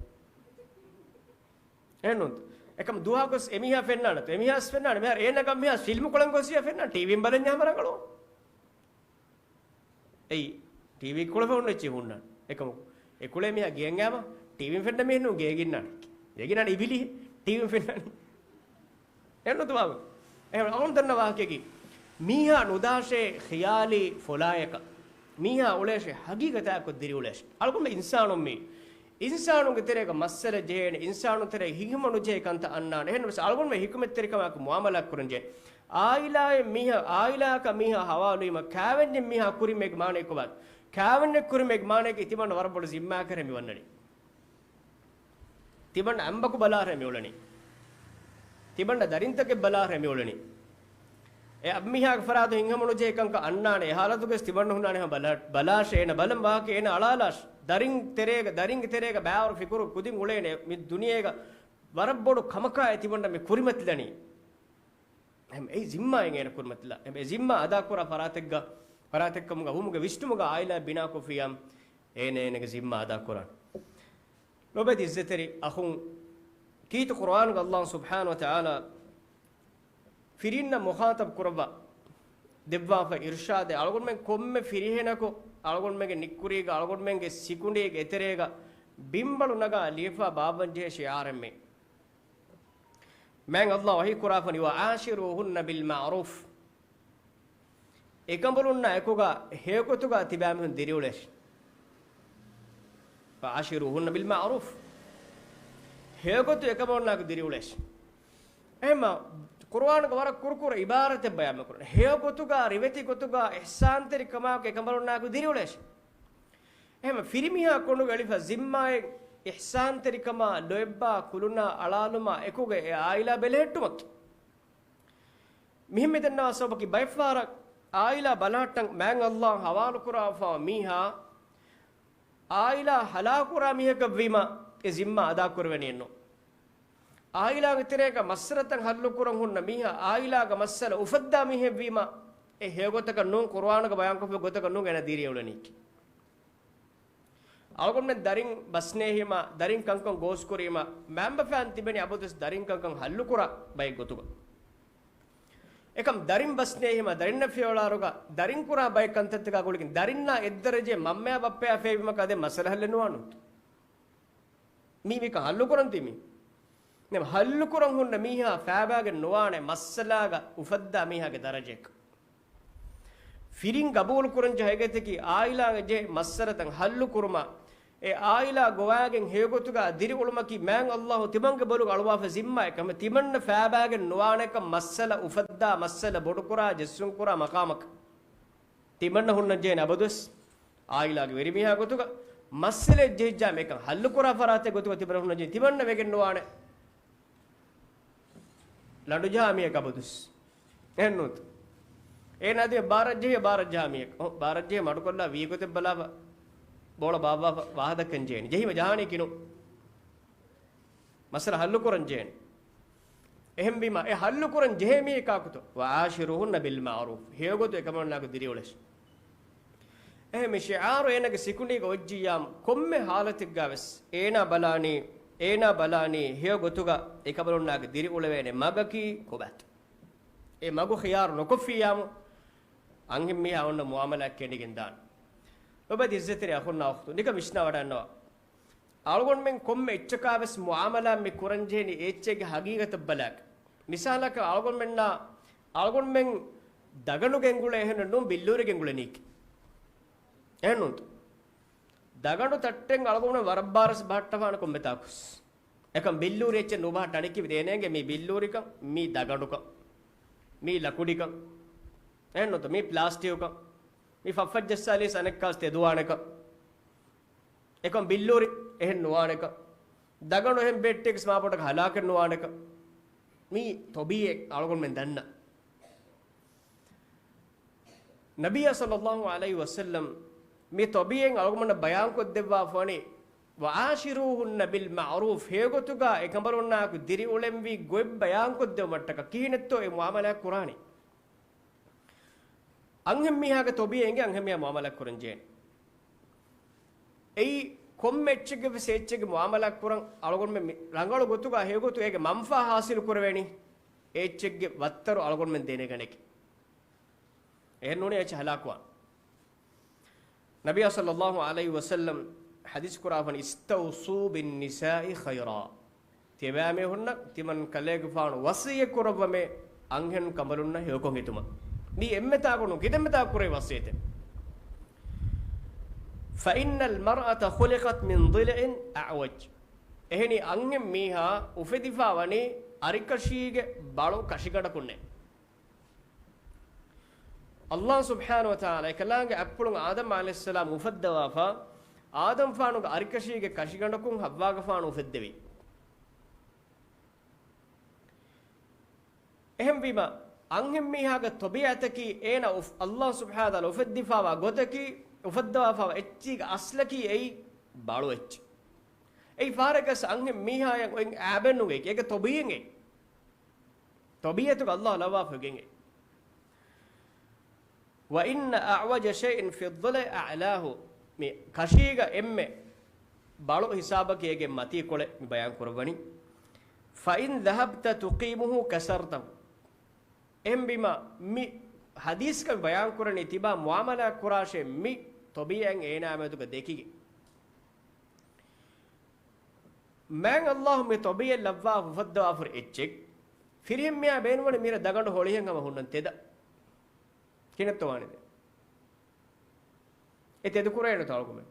އެހެންނޫންތޯ؟ އެކަމް ދުވަހަކުސް އެމީހާ ފެންނާނެތޯ. އެމީހާސް ފެންނާނެ. މިހާރު އޭނަގަ މީހާސް ފިލްމު ކޮޅެން ގޮސް ފެންނާނެ. ޓީވީން ބަލަންޏާ ހަމަ ރަނގަޅު. އެއީ، ޓީވީ ކުޅެފަ ހުންނަ އެއްޗެއް ހުންނާނެ. އެކަމަކު، އެ ކުޅޭ މީހާ ގެޔަށް އައިމަ، ޓީވީން ފެންނަ މީހެއް ނޫން ގޭގަ އިންނާނެ. ގޭގަ އިންނާނެ އިބިލީ، ޓީވީން ފެންނާނީ. އެހެންނޫންތޯ ބާބު؟ އެހެން އަޅުގަނޑު ދަންނަ ވާހަކައަކީ، މީހާ ނުދާށޭ ޚިޔާލީ ފޮލާޔަކަށް. މީހާ އުޅޭށޭ ހަގީގަތާއެކު ދިރިއުޅޭށޭ. އަޅުގަނޑު އިންސާނުން މީ. އިންސާނުންގެ ތެރޭގަ މައްސަލަ ޖެހޭނެ، އިންސާނުން ތެރޭ ހިތްހަމަނުޖެހޭ ކަންތައް އަންނާނެ. އެހެންނަމަވެސް އަޅުގަނޑުމެން ޙިކުމަތްތެރިކަމާއެކު މުޢާމަލާތް ކުރަންޖެހޭ. އާއިލާއެއް މީހާ، އާއިލާއަކަށް މީހާ ހަވާލުވީމަ، ކާވެންޏެއް މީހާ ކުރީމޭގެ މާނަ ކޮބާ؟ ކާވެންޏެއް ކުރީމޭގެ މާނައަކީ ތިމަންނަ ވަރަށް ބޮޑު ޒިންމާއެއް ކަމަށް މި ވަންނަނީ. ތިމަންނަ އަނބަކު ބަލާށޭ މި އުޅެނީ. ތިމަންނަ ދަރިންތަކެއް ބަލާށޭ މި އުޅެނީ. އެ އަންމީހާގެ ފަރާތުން ހިތްހަމަނުޖެހޭ ކަންކަން އަންނާނެ. އެ ޙާލަތުގައި ތިމަންނަ ހުންނާނެ ހަމަ ބަލާ-، ބަލާށޭ އޭނަ ބަލަން ވާހަކަ އޭނަ އަޅާލާށޭ. ދަރިން ތެރޭގަ، ދަރިންގެ ތެރޭގަ ބައިވަރު ފިކުރު ކުދިން އުޅޭނެ. މި ދުނިޔޭގަ ވަރަށް ބޮޑު ކަމަކާއޭ ތިމަންނަ މި ކުރިމަތިލަނީ. އެހެން އެއީ ޒިންމާއެއް އޭނަ ކުރިމަތިލާ. އެ ޒިންމާ އަދާކުރާ ފަރާތެއްގަ، ފަރާތެއްކަމުގަ ވުމުގެ ވިސްނުމުގަ އާއިލާ ބިނާކޮށްފިއްޔާ، އޭނަ އޭނަގެ ޒިންމާ އަދާކުރާނެ. ލޯބިވެތި އިއްޒަތްތެރި އަޚުން، ކީރިތި ޤުރުއާނުގަ ﷲ ސުބްޙާނަހޫ ވަތަޢާލާ ފިރިންނަށް މުޚާޠަބު ކުރައްވާ ދެއްވާފަ އިރުޝާދެއް، އަޅުގަނޑުމެން ކޮންމެ ފިރިހެނަކު އަޅުގަނޑުމެންގެ ނިއްކުރީގަ، އަޅުގަނޑުމެންގެ ސިކުނޑީގެ އެތެރޭގަ ބިންބަޅު ނަގާ ލިޔެފާ ބާއްވަންޖެހޭ ޝިޢާރެއް މީ. މާތް ﷲ ވަޙީ ކުރާފަ ވަނީ، "وعاشروهن بالمعروف." އެކަނބަލުންނާ އެކުގަ ހެޔޮގޮތުގަ ތިބާމީހުން ދިރިއުޅޭށި. "وعاشروهن بالمعروف." ހެޔޮގޮތު އެކަނބަލުންނާއެކު ދިރިއުޅޭށި. އެހެންމަ ޤުރުއާނުގަ ވަރަށް ކުރުކުރު ޢިބާރަތެއް ބަޔާން ކުރަން. ހެޔޮގޮތުގަ، ރިވެތި ގޮތުގަ، އިޙްސާންތެރިކަމާއެކު އެކަނބަލުންނާއެކު ދިރިއުޅޭށި. އެހެންމަ ފިރިމީހާ ކޮނޑުގަ އެޅިފަ ޒިންމާއެއް އިޙްސާންތެރިކަމާ، ލޯތްބާ ކުލުނާ އަޅާލުމާ އެކުގަ އެ އާއިލާ ބެލެހެއްޓުމަކީ. މިހެން މިދަންނަވާ ސަބަބަކީ ބައެއްފަހަރަށް އާއިލާ ބަލަހައްޓަން މާތް ﷲ ޙަވާލުކުރާފަވާ މީހާ އާއިލާ ހަލާކުކުރާ މީހަކަށްވީމަ އެ ޒިންމާ އަދާކުރެވެނީއެއްނު. އާއިލާގެ ތެރޭގަ މައްސަލަތައް ހައްލުކުރަން ހުންނަ މީހާ އާއިލާގަ މައްސަލަ އުފައްދާ މީހެއްވީމަ އެ ހެޔޮގޮތަކަށް ނޫން، ޤުރުއާނުގަ ބަޔާންކޮށްފި ގޮތަކަށް ނޫން އޭނަ ދިރިއެއުޅެނީކީ. އަޅުގަނޑުމެން ދަރިން ބަސްނޭހީމަ، ދަރިން ކަންކަން ގޯސްކުރީމަ، މައިންބަފައިން ތިބެނީ އަބަދުވެސް ދަރިން ކަންކަން ހައްލުކުރާ ބައެއް ގޮތުގަ. އެކަމް ދަރިން ބަސްނޭހީމަ، ދަރިންނަށް ފިޔަވަޅާރުގަ ދަރިން ކުރާ ބައެއް ކަންތައްތަކާ ގުޅިގެން ދަރިންނާ އެއްދަރަޖައެއް މަންމަޔާ ބައްޕަޔާ ފޭބީމަކާ ދެން މައްސަލަ ހައްލެއް ނުވާނުންތޯ؟ މީ މީކަ ހައްލުކުރަންތީ މީ. ނަމަ ހައްލުކުރަން ހުންނަ މީހާ ފައިބާގެން ނުވާނެ މައްސަލާގަ އުފައްދާ މީހާގެ ދަރަޖައަކަށް. ފިރިން ގަބޫލުކުރަންޖެހޭ ހަގީގަތަކީ އާއިލާގަ ޖެހޭ މައްސަލަތައް ހައްލުކުރުމަށް، އެ އާއިލާ ގޮވާގެން ހެޔޮގޮތުގަ ދިރިއުޅުމަކީ މާތް ﷲ ތިމަންގެ ބޮލުގަ އަޅުވާފަ ޒިންމާއެއް ކަމެއް. ތިމަންނަ ފައިބާގެން ނުވާނެކަން މައްސަލަ އުފައްދާ، މައްސަލަ ބޮޑުކުރާ، ޖެއްސުންކުރާ މަޤާމަކަށް ތިމަންނަ ހުންނަންޖެހޭނެ އަބަދުވެސް. އާއިލާގެ ވެރިމީހާ ގޮތުގަ މައްސަލައެއް ޖެހިއްޖާމެ އެކަން ހައްލުކުރާ ފަރާތެއް ގޮތުގަ ތިބަނަ ހުންނަންޖެހޭ، ތިމަންނަ ވެގެން ނުވާނެ. ލަނޑުޖަހާ މީހަކަށް އަބަދުސް. އެހެންނޫންތަ؟ އޭނާ ދިޔަ ބާރަށްޖެހި، ބާރަށްޖަހާ މީހަކަށް. އޮ، ބާރަށްޖެހި މަޑުކޮށްލާ ވީގޮތެއް ބަލާފަ، ބޯޅަ ބާއްވާފަ ވާހަކަ ދައްކަން ޖެހޭނެ. ޖެހީމަ ޖަހާނީކީ ނޫން. މައްސަލަ ހައްލުކުރަން ޖެހޭނެ. އެހެންވީމަ، އެ ހައްލުކުރަން ޖެހޭ މީހެއް ކާކުތޯ؟ وعاشروهن بالمعروف. ހެޔޮގޮތުން އެކަމަނާއަކު ދިރިއުޅެސް. އެހެން މި ޝިޢާރު އޭނާގެ ސިކުނޑީގަ އޮތްޖިއްޔާމު، ކޮންމެ ހާލަތެއްގަވެސް އޭނާ ބަލާނީ، އޭނާ ބަލާނީ ހެޔޮގޮތުގަ އެކަމަނާއަކު ދިރިއުޅެވޭނެ މަގަކީ ކޮބާތޯ؟ އެ މަގު ޚިޔާރު ނުކޮށްފިއްޔާމު، އަންހެން މީހާ އޮންނަ މުޢާމަލާތް ކެނޑިގެން ދާނެ. ލޮބުވެތި އިއްޒަތްތެރި އަޚުންނާ އުޚްތުން، ނިކަން ވިސްނާވަޑައިގަންނަވާ. އަޅުގަނޑުމެން ކޮންމެ އެއްޗަކާވެސް މުޢާމަލާތް މި ކުރަންޖެހެނީ އެ އެއްޗެއްގެ ހަގީގަތަށް ބަލާކަށް. މިސާލަކަށް އަޅުގަނޑުމެންނާ، އަޅުގަނޑުމެން ދަގަނޑު ގެންގުޅޭ އެހެން ނޫން ބިއްލޫރި ގެންގުޅެނީކީ. އެހެން ނޫންތަ؟ ދަގަނޑު ތައްޓެން އަޅުގަނޑުމެން ވަރަށް ބާރަސް ބަހައްޓަފާނެ ކޮންމެތާކުސް. އެކަން ބިއްލޫރި އެއްޗެއް ނުބަހައްޓަނީކީ ދޭނޭގެ މީ ބިއްލޫރިކަން، މީ ދަގަނޑުކަން، މީ ލަކުޑިކަން. އެހެން ނޫންތަ؟ މީ ޕްލާސްޓިކުކަން، މީ ފަށްފަށްޖައްސާލީސް އަނެއްކާސް ތެދުވާނެކަން. އެކަން ބިއްލޫރި އެހެން ނުވާނެކަން. ދަގަނޑު އެހެން ބެއްޓޭގެސް މާބޮޑަކަށް ހަލާކެއް ނުވާނެކަން. މީ ޠަބީޢަތް އަޅުގަނޑުމެން ދަންނަ. ނަބިއްޔާ ޞައްލައްލާހު ޢަލައިހި ވަސައްލަމް މި ޠަބީޢަތް އަޅުގަނޑަށް ބަޔާންކޮށްދެއްވާފަ ވަނީ، وعاشروهن بالمعروف، ހެޔޮގޮތުގަ އެކަނބަލުންނާއެކު ދިރިއުޅެންވީ ގޮތް ބަޔާންކޮށްދެވުމަށްޓަކާ. ކިހިނެއްތޯ އެ މުޢާމަލާތް ކުރާނީ؟ އަންހެން މީހާގެ ޠަބީޢަތް އިނގޭ އަންހެން މީހާ މުޢާމަލާތް ކުރަން ޖެހޭނެ. އެއީ ކޮންމެ އެއްޗެއްގެ ވެސް އެއްޗެއްގެ މުޢާމަލާތް ކުރަން އަޅުގަނޑުމެން މި ރަނގަޅު ގޮތުގަ ހެޔޮގޮތު އޭގެ މަންފާ ހާސިލު ކުރެވޭނީ. އެ އެއްޗެއްގެ ވައްތަރު އަޅުގަނޑުމެން ދެނެގަނެގެން. އެހެން ނޫނީ އެއްޗެއް ހަލާކުވާން. ނަބިއްޔާ ޞައްލައްލާހު ޢަލައިހި ވަސައްލަމް ޙަދީޘް ކުރާފަނި، "اسْتَوْصُوا بِالنِّسَاءِ خَيْرًا." ތިޔަބައިމީހުންނަށް ތިމަން ކަލޭގެފާނު ވަޞިއްޔަތް ކުރައްވަމޭ، އަންހެން ކަނބަލުންނަށް ހެޔޮކޮށް ހިތުމަށް. މީ އެންމެ ތާކު ނޫން، ކިތަންމެ ތާކު ކުރެވޭ ވަޞިއްޔަތެއް. "فَإِنَّ الْمَرْأَةَ خُلِقَتْ مِنْ ضِلْعٍ أَعْوَجَ." އެހެނީ އަންހެން މީހާ އުފެދިފާ ވަނީ އަރިކަށީގެ ބަޅު ކަށިގަނޑަކުންނޭ. ﷲ ސުބްޙާނަހޫ ވަތަޢާލާ އެކަލާނގެ އަތްޕުޅުން އާދަމް ޢަލައިހިއްސަލާމް އުފައްދަވާފަ، އާދަމްފާނުގެ އަރިކަށީގެ ކަށިގަނޑަކުން ޙައްވާގެފާނު އުފެއްދެވި. އެހެންވީމަ، އަންހެން މީހާގެ ޠަބީޢަތަކީ އޭނަ އުފް-، ﷲ ސުބްޙާނަހޫ ވަތަޢާލާ އުފެއްދިފާވާ ގޮތަކީ، އުފައްދަވާފާވާ އެއްޗީގެ އަސްލަކީ އެއީ ބަޅު އެއްޗެއް. އެއީ ފަހަރަކަސް އަންހެން މީހާޔަށް އޮތް އައިބެއް ނުގެ އޭގެ ޠަބީޢަތް އެއީ. ޠަބީޢަތުގަ ﷲ ލައްވާފަ ގެންގެ. "وَإِنَّ أَعْوَجَ شَيْءٍ فِي الضِّلْعِ أَعْلَاهُ." މި ކަށީގަ އެންމެ ބަޅު ހިސާބަކީ އޭގެ މަތީ ކޮޅެއް މި ބަޔާން ކުރައްވަނީ. "فَإِنْ ذَهَبْتَ تُقِيمُهُ كَسَرْتَهُ." އެހެންވީމަ، މި ޙަދީޘްގަ ބަޔާން ކުރަނީ ތިބާ މުޢާމަލާ ކުރާށޭ މި ޠަބީޢަތް އޭނާ މެދުގަ ދެކިގެން. މާތް ﷲ މި ޠަބީޢަތް ލައްވާ އުފައްދަވާފަ ހުރި އެއްޗެއް، ފިރިހެން މީހާ ބޭނުންވަނީ މީރަށް ދަގަނޑު ހޮޅިހެން ހަމަ ހުންނަން ތެދަށް. ކިހިނެއްތޯ ވާނެ ދެން؟ އެ ތެދުކުރޭނެތޯ އަޅުގަނޑުމެން؟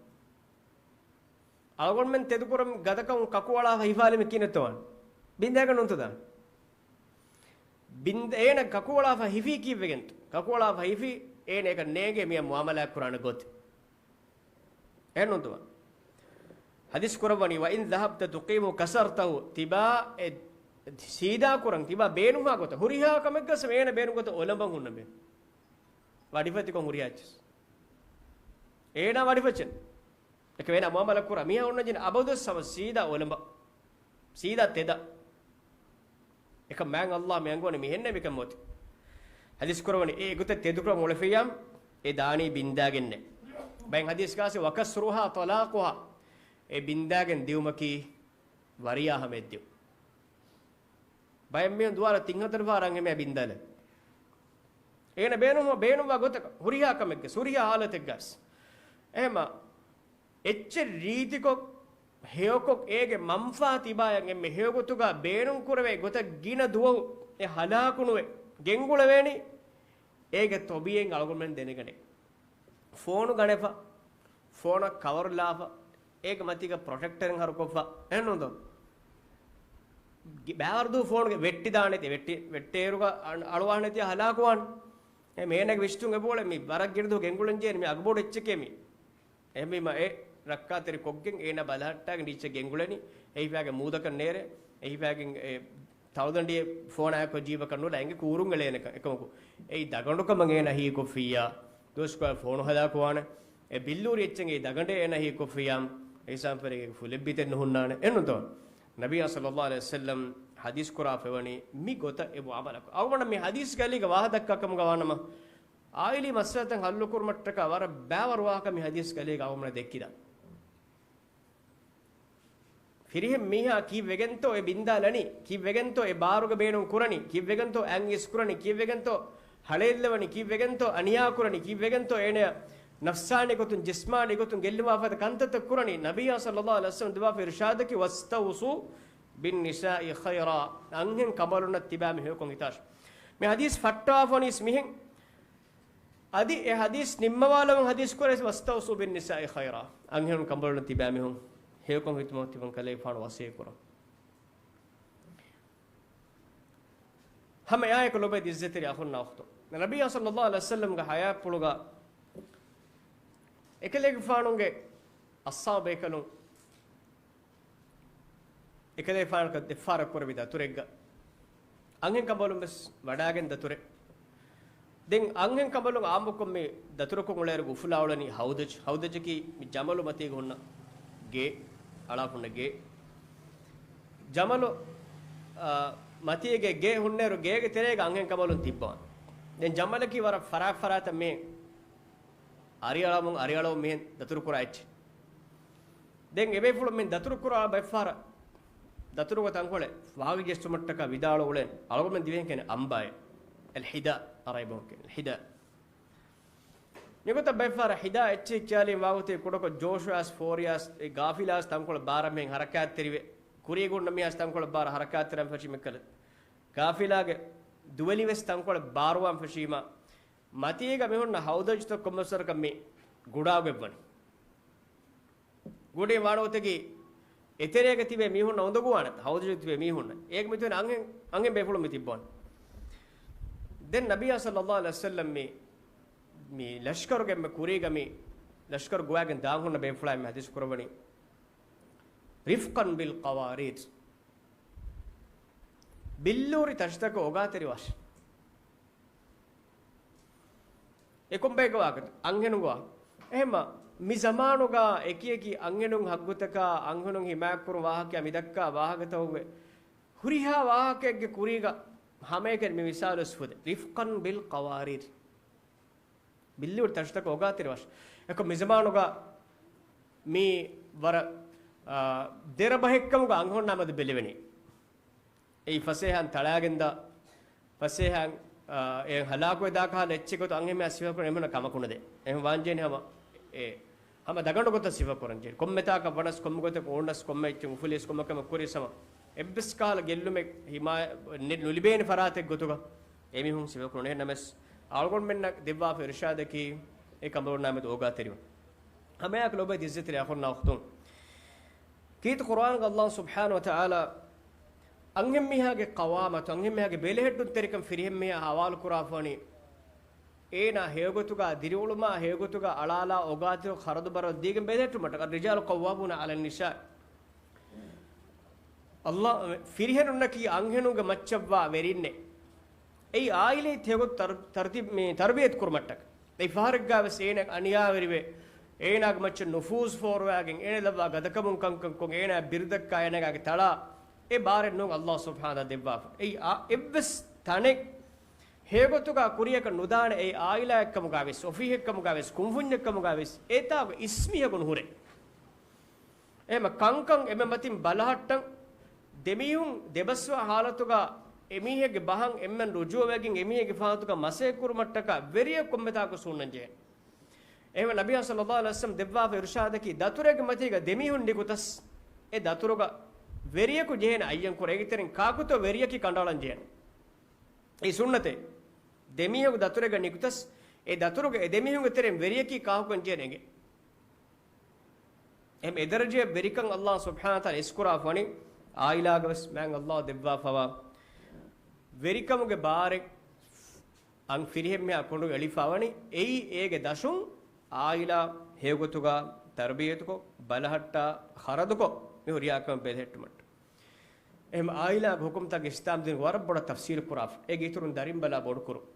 އަޅުގަނޑުމެން ތެދުކުރަން ގަދަކަމުން ކަކުއަޅާފަ ހިފާލީމަ ކިހިނެއްތޯ ވާނެ؟ ބިންދާގަ ނޫންތޯ ދާން؟ ބިންދ-، އޭނަ ކަކުއަޅާފަ ހިފީ ކީއްވެގެންތޯ؟ ކަކުއަޅާފަ ހިފީ އޭނަ އެކަން ނޭނގޭ މިޔަށް މުޢާމަލާތް ކުރާނެ ގޮތެއް. އެހެންނޫންތޯ؟ ޙަދީޘް ކުރައްވަނީ، "وَإِنْ ذَهَبْتَ تُقِيمُهُ كَسَرْتَهُ." ތިބާ އެ ސީދާ ކުރަން، ތިބާ ބޭނުންވާ ގޮތަށް، ހުރިހާ ކަމެއްގަސް އޭނަ ބޭނުން ގޮތަށް އޮލަނބަން ހުންނަން ބޭނުން. ވަޑިފަތިކޮށް ހުރިހާ އެއްޗެސް. އޭނާ ވަޑިފައްޗެއް. އެކަމް އޭނާ މުޢާމަލާ ކުރާ މީހާ އޮންނަންޖެހޭނީ އަބަދުވެސް ހަމަ ސީދާ އޮލަނބަ. ސީދާ ތެދަށް. އެކަމް މާތް ﷲ މި އަންގަވަނީ މިހެންނޭ މިކަން އޮތީ. ޙަދީޘް ކުރައްވަނީ އެ ގޮތަށް ތެދުކުރަން އުޅެފިއްޔާ އެ ދާނީ ބިންދާގެންނޭ. ބައެއް ޙަދީޘްގައި، "وَكَسْرُهَا طَلَاقُهَا." އެ ބިންދާގެން ދިއުމަކީ ވަރިޔާ ހަމައަށް ދިއުން. ބައެއް މީހުން ދުވާރަށް ތިން ހަތަރު ފަހަރަށް އަންހެން މީހާ ބިންދާލަން. އޭނަ ބޭނުން، ބޭނުންވާ ގޮތަކަށް، ހުރިހާ ކަމެއްގަސް، ހުރިހާ ހާލަތެއްގަސް. އެހެމަ އެއްޗެއް ރީތިކޮށް، ހެޔޮކޮށް، އޭގެ މަންފާ ތިބާޔަށް އެންމެ ހެޔޮގޮތުގަ ބޭނުންކުރެވޭ ގޮތަށް ގިނަ ދުވަހު އެ ހަލާކުނުވެ ގެންގުޅެވޭނީ، އޭގެ ތަބީޢަތް އަޅުގަނޑުމެން ދެނެގަނެ. ފޯނު ގަނެފަ، ފޯނަށް ކަވަރު ލާފަ، އޭގެ މަތީގަ ޕްރޮޓެކްޓަރެއް ހަރުކޮށްފަ، އެހެންނޫންތޯ؟ ގި-، ބައިވަރު ދުވަހު ފޯނުގެ ވެއްޓި ދާނެތި، ވެއްޓި، ވެއްޓޭއިރުގަ އަ-، އަޅުވާނެތި ހަލާކުވާނެ. އެ މޭނަގެ ވިސްނުން އެބޯޅެ މި ވަރަށް ގިނަ ދުވަހު ގެންގުޅެން ޖެހޭނެ މި އަގުބޮޑު އެއްޗެކޭ މި. އެހެންވީމަ އެ ރައްކާތެރި ކޮށްގެން އޭނާ ބަލަހައްޓާގެން ޓީޗަރ ގެންގުޅެނީ. އެ ހިފާގެ މޫދަކަށް ނޭރޭ، އެ ހިފާގެން އެ ތަޅުދަނޑިއެއް ފޯނާއެކު ޖީބަކަށް ނުލާ އެނގި ކޫރުން އެޅޭނެ އެކަމަކު. އެއީ ދަގަނޑުކަމަށް އޭނާ ހީކޮށްފިއްޔާ، ދުވަސްކޮޅަށް ފޯނު ހަލާކުވާނެ. އެ ބިއްލޫރި އެއްޗެއް އެ ދަގަނޑޭ އޭނާ ހީކޮށްފިއްޔާ، އެހިސާބުން ފެށިގެން ފުލެއް ބިތެއް ނުހުންނާނެ. އެއްނުތޯ؟ ނަބިއްޔާ ޞައްލައްލާހު ޢަލައިހި ވަސައްލަމް ޙަދީޘް ކުރާފައިވަނީ މި ގޮތަށް އެ މުޢާމަލާކުރުން. އަޅުގަނޑަށް މި ޙަދީޘްގެ އަލީގަ ވާހަކަ ދައްކާ ކަމުގަ ވާނަމަ، ޢާއިލީ މައްސަލަތައް ޙައްލުކުރުމަށްޓަކާ ވަރަށް ބައިވަރު ވާހަކަ މި ޙަދީޘްގެ އަލީގަ އަޅުގަނޑަށް ދެއްކިދާނެ. ފިރިހެން މީހާ ކީއްވެގެންތޯ އެ ބިންދާލަނީ؟ ކީއްވެގެންތޯ އެ ބާރުގެ ބޭނުން ކުރަނީ؟ ކީއްވެގެންތޯ އަތް އިސްކުރަނީ؟ ކީއްވެގެންތޯ ހަޅޭއްލަވަނީ؟ ކީއްވެގެންތޯ އަނިޔާ ކުރަނީ؟ ކީއްވެގެންތޯ އޭނަޔަށް ނަފްސާނީ ގޮތުން، ޖިސްމާނީ ގޮތުން ގެއްލުމާފަދަ ކަންތައްތައް ކުރަނީ؟ ނަބިއްޔާ ޞައްލައްލާހު ޢަލައިހި ވަސައްލަމް ދެއްވާފަ އިރުޝާދަކީ، "ވަސްތައުޞޫ ބިންނިސާއި ޚައިރާ." އަންހެން ކަނބަލުންނަށް ތިބާ މި ހެޔޮކޮށް ހިތާށި. މި ޙަދީޘް ފައްޓާފަނީސް މިހެން. އަދި އެ ޙަދީޘް ނިންމަވާލަމުން ޙަދީޘް ކުރޭ، "ވަސްތައުޞޫ ބިންނިސާއި ޚައިރާ." އަންހެނުން ކަނބަލުން ތިބާ މީހުން ހެޔޮކޮށް ހިތުމަށް ތިބުން ކަލޭގެފާނު ވަޞިއްޔަތް ކުރަން. ހަމަ އެއާއެކު ލޮބުވެތި ޢިއްޒަތްތެރި އަޚުންނާ އުޚްތުން، ނަބިއްޔާ ޞައްލައްލާހު ޢަލައިހި ވަސައްލަމްގެ ޙަޔާތްޕުޅުގަ އެކަލޭގެފާނުގެ އަޞްޙާބު ބޭކަލުން އެކަލޭގެފާނަކަށް ދެފާރަށް ކުރެއްވި ދަތުރެއްގަ އަންހެން ކަނބަލުން ވެސް ވަޑާގެން ދަތުރެއް. ދެން އަންހެން ކަނބަލުން އާއްމުކޮށް މި ދަތުރުކޮށް އުޅޭއިރު އުފުލާ އުޅެނީ ހައުދަޖް. ހައުދަޖަކީ މި ޖަމަލު މަތީގަ ހުންނަ ގޭ، އަޅާފަ ހުންނަ ގޭ. ޖަމަލު، އާ، މަތީގެ ގޭ ހުންނައިރު ގޭގެ ތެރޭގަ އަންހެން ކަނބަލުން ތިއްބާނެ. ދެން ޖަމަލަކީ ވަރަށް ފަރާތް ފަރާތަށް މިހެން އަރިއަޅަމުން އަރިއަޅަމުން މިހެން ދަތުރުކުރާ އެއްޗެއް. ދެން އެބޭފުޅުން މި ދަތުރުކުރާ ބައެއްފަހަރަށް ދަތުރުގެ ތަންކޮޅެއް ވާގި ޖެއްސުމަށްޓަކާ ވިދާޅު އުޅެން އަޅުގަނޑުމެން ދިވެހިން ކިޔަނީ އަނބާއޭ. އަލް ޙިދާ ޢަރަބިން ކިޔަނީ އަލް ޙިދާ. މިގޮތަށް ބައެއްފަހަރަށް ޙިދާ އެއްޗެއް ކިޔާލީ ވާގޮތެއް ކުޑަކޮށް ޖޯޝުއާސް ފޯރިޔާސް އެ ގާފިލާސް ތަންކޮޅެއް ބާރަށް މިހެން ހަރަކާތްތެރިވެ، ކުރީގަ ހުންނަ މީހާސް ތަންކޮޅެއް ބާރަށް ހަރަކާތްތެރިވާން ފެށީމެއްކަލަ، ގާފިލާގެ ދުވެލިވެސް ތަންކޮޅެއް ބާރުވާން ފެށީމާ، މަތީގަ މިހުންނަ ހައުދަޖުތައް ކޮންމެސްވަރަކަށް މި ގުޑާގޮތްވަނީ. ގުޑި ވާނުގޮތަކީ އެތެރޭގަ ތިބޭ މީހުންނަށް އުނދަގޫވާނެ، ހައުދަޖު ތިބޭ މީހުންނަށް. އޭގެ މިތުން އަންހެން، އަންހެން ބޭފުޅުން މި ތިއްބާނެ. ދެން ނަބިއްޔާ ޞައްލައްލާހު ޢަލައިހި ވަސައްލަމް މި، މި ލަޝްކަރުގެ މި ކުރީގަ މި ލަޝްކަރު ގޮވާގެން ދާން ހުންނަ ބޭފުޅާ މި ޙަދީޘް ކުރައްވަނީ، "ރިފްޤަން ބިލް ޤަވާރީރް." ބިއްލޫރި ތަށިތަކަށް އޮގާތެރިވާށި. އެ ކޮންބައެއްގެ ވާހަކަތަ؟ އަންހެނުންގެ ވާހަކަ. އެހެންމަ، މި ޒަމާނުގަ އެކިއެކި އަންހެނުން ހައްގުތަކާ، އަންހެނުން ހިމާޔަތްކުރުން ވާހަކައާ މި ދައްކާ ވާހަކަތަކުގެ ހުރިހާ ވާހަކައެއްގެ ކުރީގަ ހަމައެކަނި މި މިސާލު ވެސް ފުދޭ. ރިފްޤަން ބިލް ޤަވާރީރް. ބިއްލޫރި ތަށިތަކަށް އޮގާތެރިވާށި. އެކަމް މި ޒަމާނުގަ މި ވަރަށް، އާ، ދެރަ ބަހެއްކަމުގަ އަންހެނުންނާ މެދު ބެލެވެނީ. އެއީ ފަސޭހައިން ތަޅާގެންދާ، ފަސޭހައިން، އާ، އެ ހަލާކުވެދާ ކަހަލަ އެއްޗެއް ގޮތަށް އަންހެން މީހާ ސިފަކުރަން އެހެން ކަމަކު ނުދޭ. އެހެން ވާންޖެހޭނެ ހަމަ އެ، ހަމަ ދަގަނޑު ގޮތަށް ސިފަކުރަން ޖެހޭ. ކޮންމެ ތާކަށް ވަނަސް، ކޮންމެ ގޮތަކަށް އޯނަސް، ކޮންމެ އެއްޗެއް އުފުލިޔަސް ކޮންމެ ކަމެއް ކުރިޔަސް ހަމަ އެއްވެސް ކަހަލަ ގެއްލުމެއް ހިމާޔަ-، ނެ-، ނުލިބޭނެ ފަރާތެއް ގޮތުގަ އެމީހުން ސިފަކުރަން. އެހެން ނަމަވެސް އަޅުގަނޑުމެންނަށް ދެއްވާފަ އިރުޝާދަކީ އެ ކަނބަލުންނާ މެދު އޯގާތެރިވުން. ހަމައެއާއެކު ލޮބުވެތި ޢިއްޒަތްތެރި އަޚުންނާ އުޚްތުން، ކީރިތި ޤުރްއާނުގަ ﷲ ސުބްޙާނަހޫ ވަތަޢާލާ އަންހެންމީހާގެ ޤަވާމަތު، އަންހެންމީހާގެ ބެލެހެއްޓުންތެރިކަން ފިރިހެންމީހާ ހަވާލު ކުރާފަވަނީ، އޭނާ ހެޔޮގޮތުގަ ދިރިއުޅުމާ، ހެޔޮގޮތުގަ އަޅާލާ އޮގާތެރި ޚަރަދު ބަރަދު ދީގެން ބެލެހެއްޓުމަށްޓަކާ. الرجال قوامون على النساء. ﷲ، ފިރިހެނުންނަކީ އަންހެނުންގެ މައްޗަށްވާ ވެރިންނޭ. އެއީ ޢާއިލައެއް ތެޔޮގޮތު ތަރު-، ތަރުތީބު، މި ތަރުބިޔަތު ކުރުމަށްޓަކަ. އެއީ ފަހަރެއްގާވެސް އޭނަ އަނިޔާވެރިވެ، އޭނާގެ މައްޗަށް ނުފޫޒު ފޯރުވާގެން، އޭނަ ލައްވާ ގަދަކަމުން ކަންކަން ކޮށް، އޭނާ ބިރުދައްކާ އޭނާގެ ތަޅާ، އެ ބާރެއް ނޫން ﷲ ސުބްޙާނަހޫ ދެއްވާފަ. އެއީ އާ އެއްވެސް ތަނެއް ހެޔޮގޮތުގަ ކުރިޔަކަށް ނުދާނެ، އެއީ ޢާއިލާއެއްކަމުގަވެސް، އޮފީހެއްކަމުގަވެސް، ކުންފުންޏެއްކަމުގަވެސް، އެތާގަ އިސް މީހަކު ނުހުރޭ. އެހެމަ ކަންކަން އެންމެ މަތިން ބަލަހައްޓަން، ދެމީހުން ދެބަސްވާ ހާލަތުގަ އެމީހެއްގެ ބަހަށް އެންމެން ރުޖޫޢަވެގެން އެމީހެއްގެ ފަހަތުގަ މަސައްކަތް ކުރުމަށްޓަކާ ވެރިޔަކު ކޮންމެތާކު ސުންނަން ޖެހޭ. އެހެންވެ ނަބިއްޔާ ޞައްލައްލާހު ޢަލައިހި ވަސައްލަމް ދެއްވާފަ އިރުޝާދަކީ ދަތުރެއްގެ މަތީގަ ދެމީހުން ނިކުތަސް، އެ ދަތުރުގަ ވެރިޔަކު ޖެހޭނެ އައްޔަން ކުރަން. އޭގެ ތެރެއިން ކާކުތޯ ވެރިޔަކީ ކަނޑައަޅަން ޖެހޭނެ. އެއީ ސުންނަތެއް. ދެމީހަކު ދަތުރެއްގަ ނިކުތަސް، އެ ދަތުރުގެ އެ ދެމީހުންގެ ތެރެއިން ވެރިޔަކީ ކާކުކަން ޖެހޭނެ އެނގޭ. އެހެން އެދަރަޖައަށް ވެރިކަން ﷲ ސުބްޙާނަހޫ ވަތަޢާލާ އިސްކުރާފަވަނީ ޢާއިލާގަވެސް މާތް ﷲ ދެއްވާފަވާ ވެރިކަމުގެ ބާރެއް އަން ފިރިހެންމެއާ ކޮނޑު އެޅިފަވަނީ. އެއީ އޭގެ ދަށުން ޢާއިލާ ހެޔޮގޮތުގަ ތަރުބިޔަތުކޮށް، ބަލަހައްޓާ، ޚަރަދުކޮށް، މި ހުރިހާ ކަމެއް ބެލެހެއްޓުމަށްޓަ. އެހެން އާއިލާގެ ހުކުމްތައް އިސްލާމް ދީން ވަރަށް ބޮޑަށް ތަފްސީލު ކުރާފަ. އޭގެ އިތުރުން ދަރިން ބަލާ ބޮޑުކުރުން.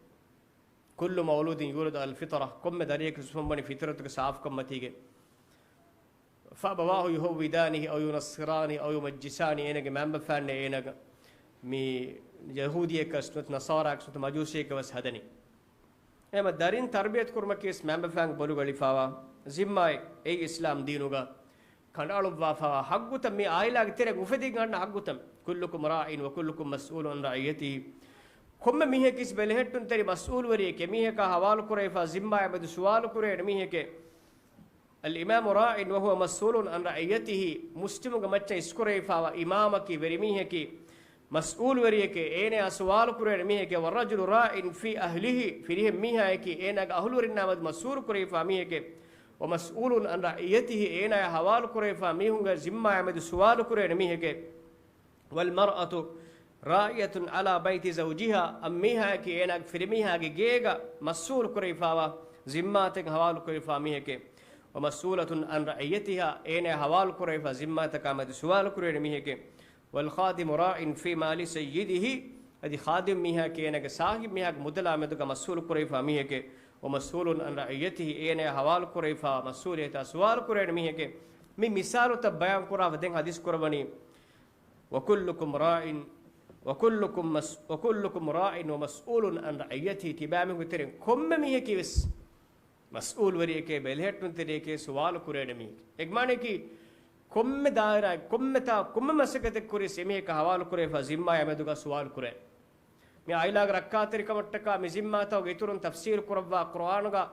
كل مولود يولد على الفطرة، ކޮންމެ ދަރިޔަކު ސުފަންވަނީ ފިޠުރަތުގެ ސާފުކަންމަތީގެ. فأبواه يهودانه أو ينصرانه أو يمجسانه، އޭނަގެ މައިންބަފައިންނޭ އޭނަގަ މި ޔަހޫދީއެއްކަސް ނުވަތަ ނަޞާރާއެއްކަސް ނުވަތަ މަޖޫސީއެއްކަސް ވެސް ހަދަނީ. އެހެންމަ ދަރިން ތަރުބިޔަތު ކުރުމަކީ ވެސް މައިންބަފައިންގެ ބޮލުގަ އެޅިފާވާ ޒިންމާއެއް. އެއީ އިސްލާމް ދީނުގަ ކަނޑައަޅުއްވާފައިވާ ހައްގުތައް، މި އާއިލާގެ ތެރެއިން އުފެދިގެން އަންނަ ހައްގުތައް. كلكم راع وكلكم مسؤول عن رعيته. ކޮންމެ މީހަކީ ވެސް ބެލެހެއްޓުންތެރި މަސްއޫލުވެރިއެކޭ. މީހަކާ ހަވާލުކުރެވިފާ ޒިންމާއާ މެދު ސުވާލު ކުރެވޭނެ މީހެކޭ. الإمام راع وهو مسؤول عن رعيته، މުސްލިމުންގެ މައްޗަށް އިސްކުރެވިފާވާ އިމާމަކީ ވެރިމީހަކީ، މަސްއޫލުވެރިއެކޭ، އޭނަޔާ ސުވާލު ކުރެވޭނެ މީހެކޭ. والرجل راع في أهله، ފިރިހެން މީހާއެކީ އޭނާގެ އަހުލުވެރިންނާ މެދު މަސްއޫލު ކުރެވިފާ މީހެކޭ. ومسؤول عن رعيته، އޭނާޔާ ހަވާލު ކުރެވިފާ މީހުންގެ ޒިންމާއާ މެދު ސުވާލު ކުރެވޭނެ މީހެކޭ. والمرأة راعية على بيت زوجها، އަން މީހާއަކީ އޭނާގެ ފިރިމީހާގެ ގޭގަ މަސްއޫލު ކުރެވިފާވާ ޒިންމާތައް ހަވާލު ކުރެވިފާ މީހެކޭ. ومسؤولة عن رعيتها، އޭނާޔާ ހަވާލު ކުރެވިފާ ޒިންމާތަކާ މެދު ސުވާލު ކުރެވޭނެ މީހެކޭ. والخادم راع في مال سيده، އަދި ޚާދިމް މީހާއަކީ އޭނާގެ ސާހިބް މީހާގެ މުދަލާ މެދުގަ މަސްއޫލު ކުރެވިފާ މީހެކޭ. ومسؤول عن رعيته، އޭނާޔާ ހަވާލު ކުރެވިފާ މަސްއޫލިއްޔަތާ ސުވާލު ކުރެވޭނެ މީހެކޭ. މި މިސާލުތައް ބަޔާން ކުރާފަ ދެން ޙަދީޘް ކުރައްވަނީ، وكلكم راع، وكلكم مس-، وكلكم راع ومسؤول عن رعيته، ތިބާމީހުންގެ ތެރެއިން ކޮންމެ މީހަކީ ވެސް މަސްއޫލުވެރިއެކޭ، ބެލެހެއްޓުންތެރިއެކޭ، ސުވާލު ކުރެވޭނެ މީހެކޭ. އޭގެ މާނައަކީ، ކޮންމެ ދާއިރާއެއް، ކޮންމެ ތާ، ކޮންމެ މަސައްކަތެއް ކުރިޔަސް އެމީހަކާ ހަވާލު ކުރެވިފާ ޒިންމާއާ މެދުގަ ސުވާލު ކުރޭ. މި އާއިލާގެ ރައްކާތެރިކަމަށްޓަކާ މި ޒިންމާތަކުގެ އިތުރުން ތަފްސީލު ކުރައްވާ ޤުރުއާނުގަ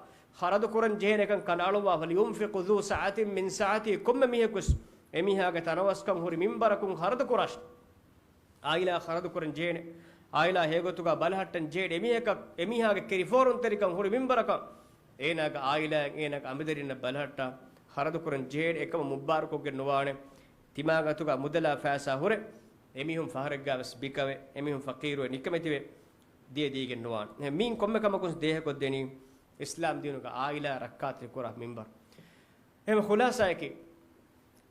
ޚަރަދު ކުރަން ޖެހޭނެކަން ކަނޑައަޅުއްވާފަ، لينفق ذو سعة من سعته، ކޮންމެ މީހަކުވެސް އެމީހާގެ ތަނަވަސްކަން ހުރި މިންބަރަކުން ޚަރަދު ކުރާށި. އާއިލާ ޚަރަދު ކުރަން ޖެހޭނެ، އާއިލާ ހެޔޮގޮތުގަ ބަލަހައްޓަން ޖެހޭނެ، އެމީހަކަށް، އެމީހާގެ ކިރިފޯރުންތެރިކަން ހުރި މިންބަރަކަށް އޭނާގެ އާއިލާއިން އޭނާގެ އަނބިދަރިންނަށް ބަލަހައްޓާ ޚަރަދު ކުރަން ޖެހޭނެ. އެކަމަށް މުއްބާރުކޮށްގެން ނުވާނެ. ތިމާގެ އަތުގަ މުދަލާ ފައިސާ ހުރެ، އެމީހުން ފަހަރެއްގަ ވެސް ބިކަވެ، އެމީހުން ފަޤީރުވެ ނިކަމެތިވެ ދިޔަ ދީގެން ނުވާނެ. އެހެން މީން ކޮންމެ ކަމަކުން ދޭހަކޮށްދެނީ އިސްލާމް ދީނުގަ އާއިލާ ރައްކާތެރި ކުރާ މިންބަރު. އެހެން ޚުލާޞާއަކީ،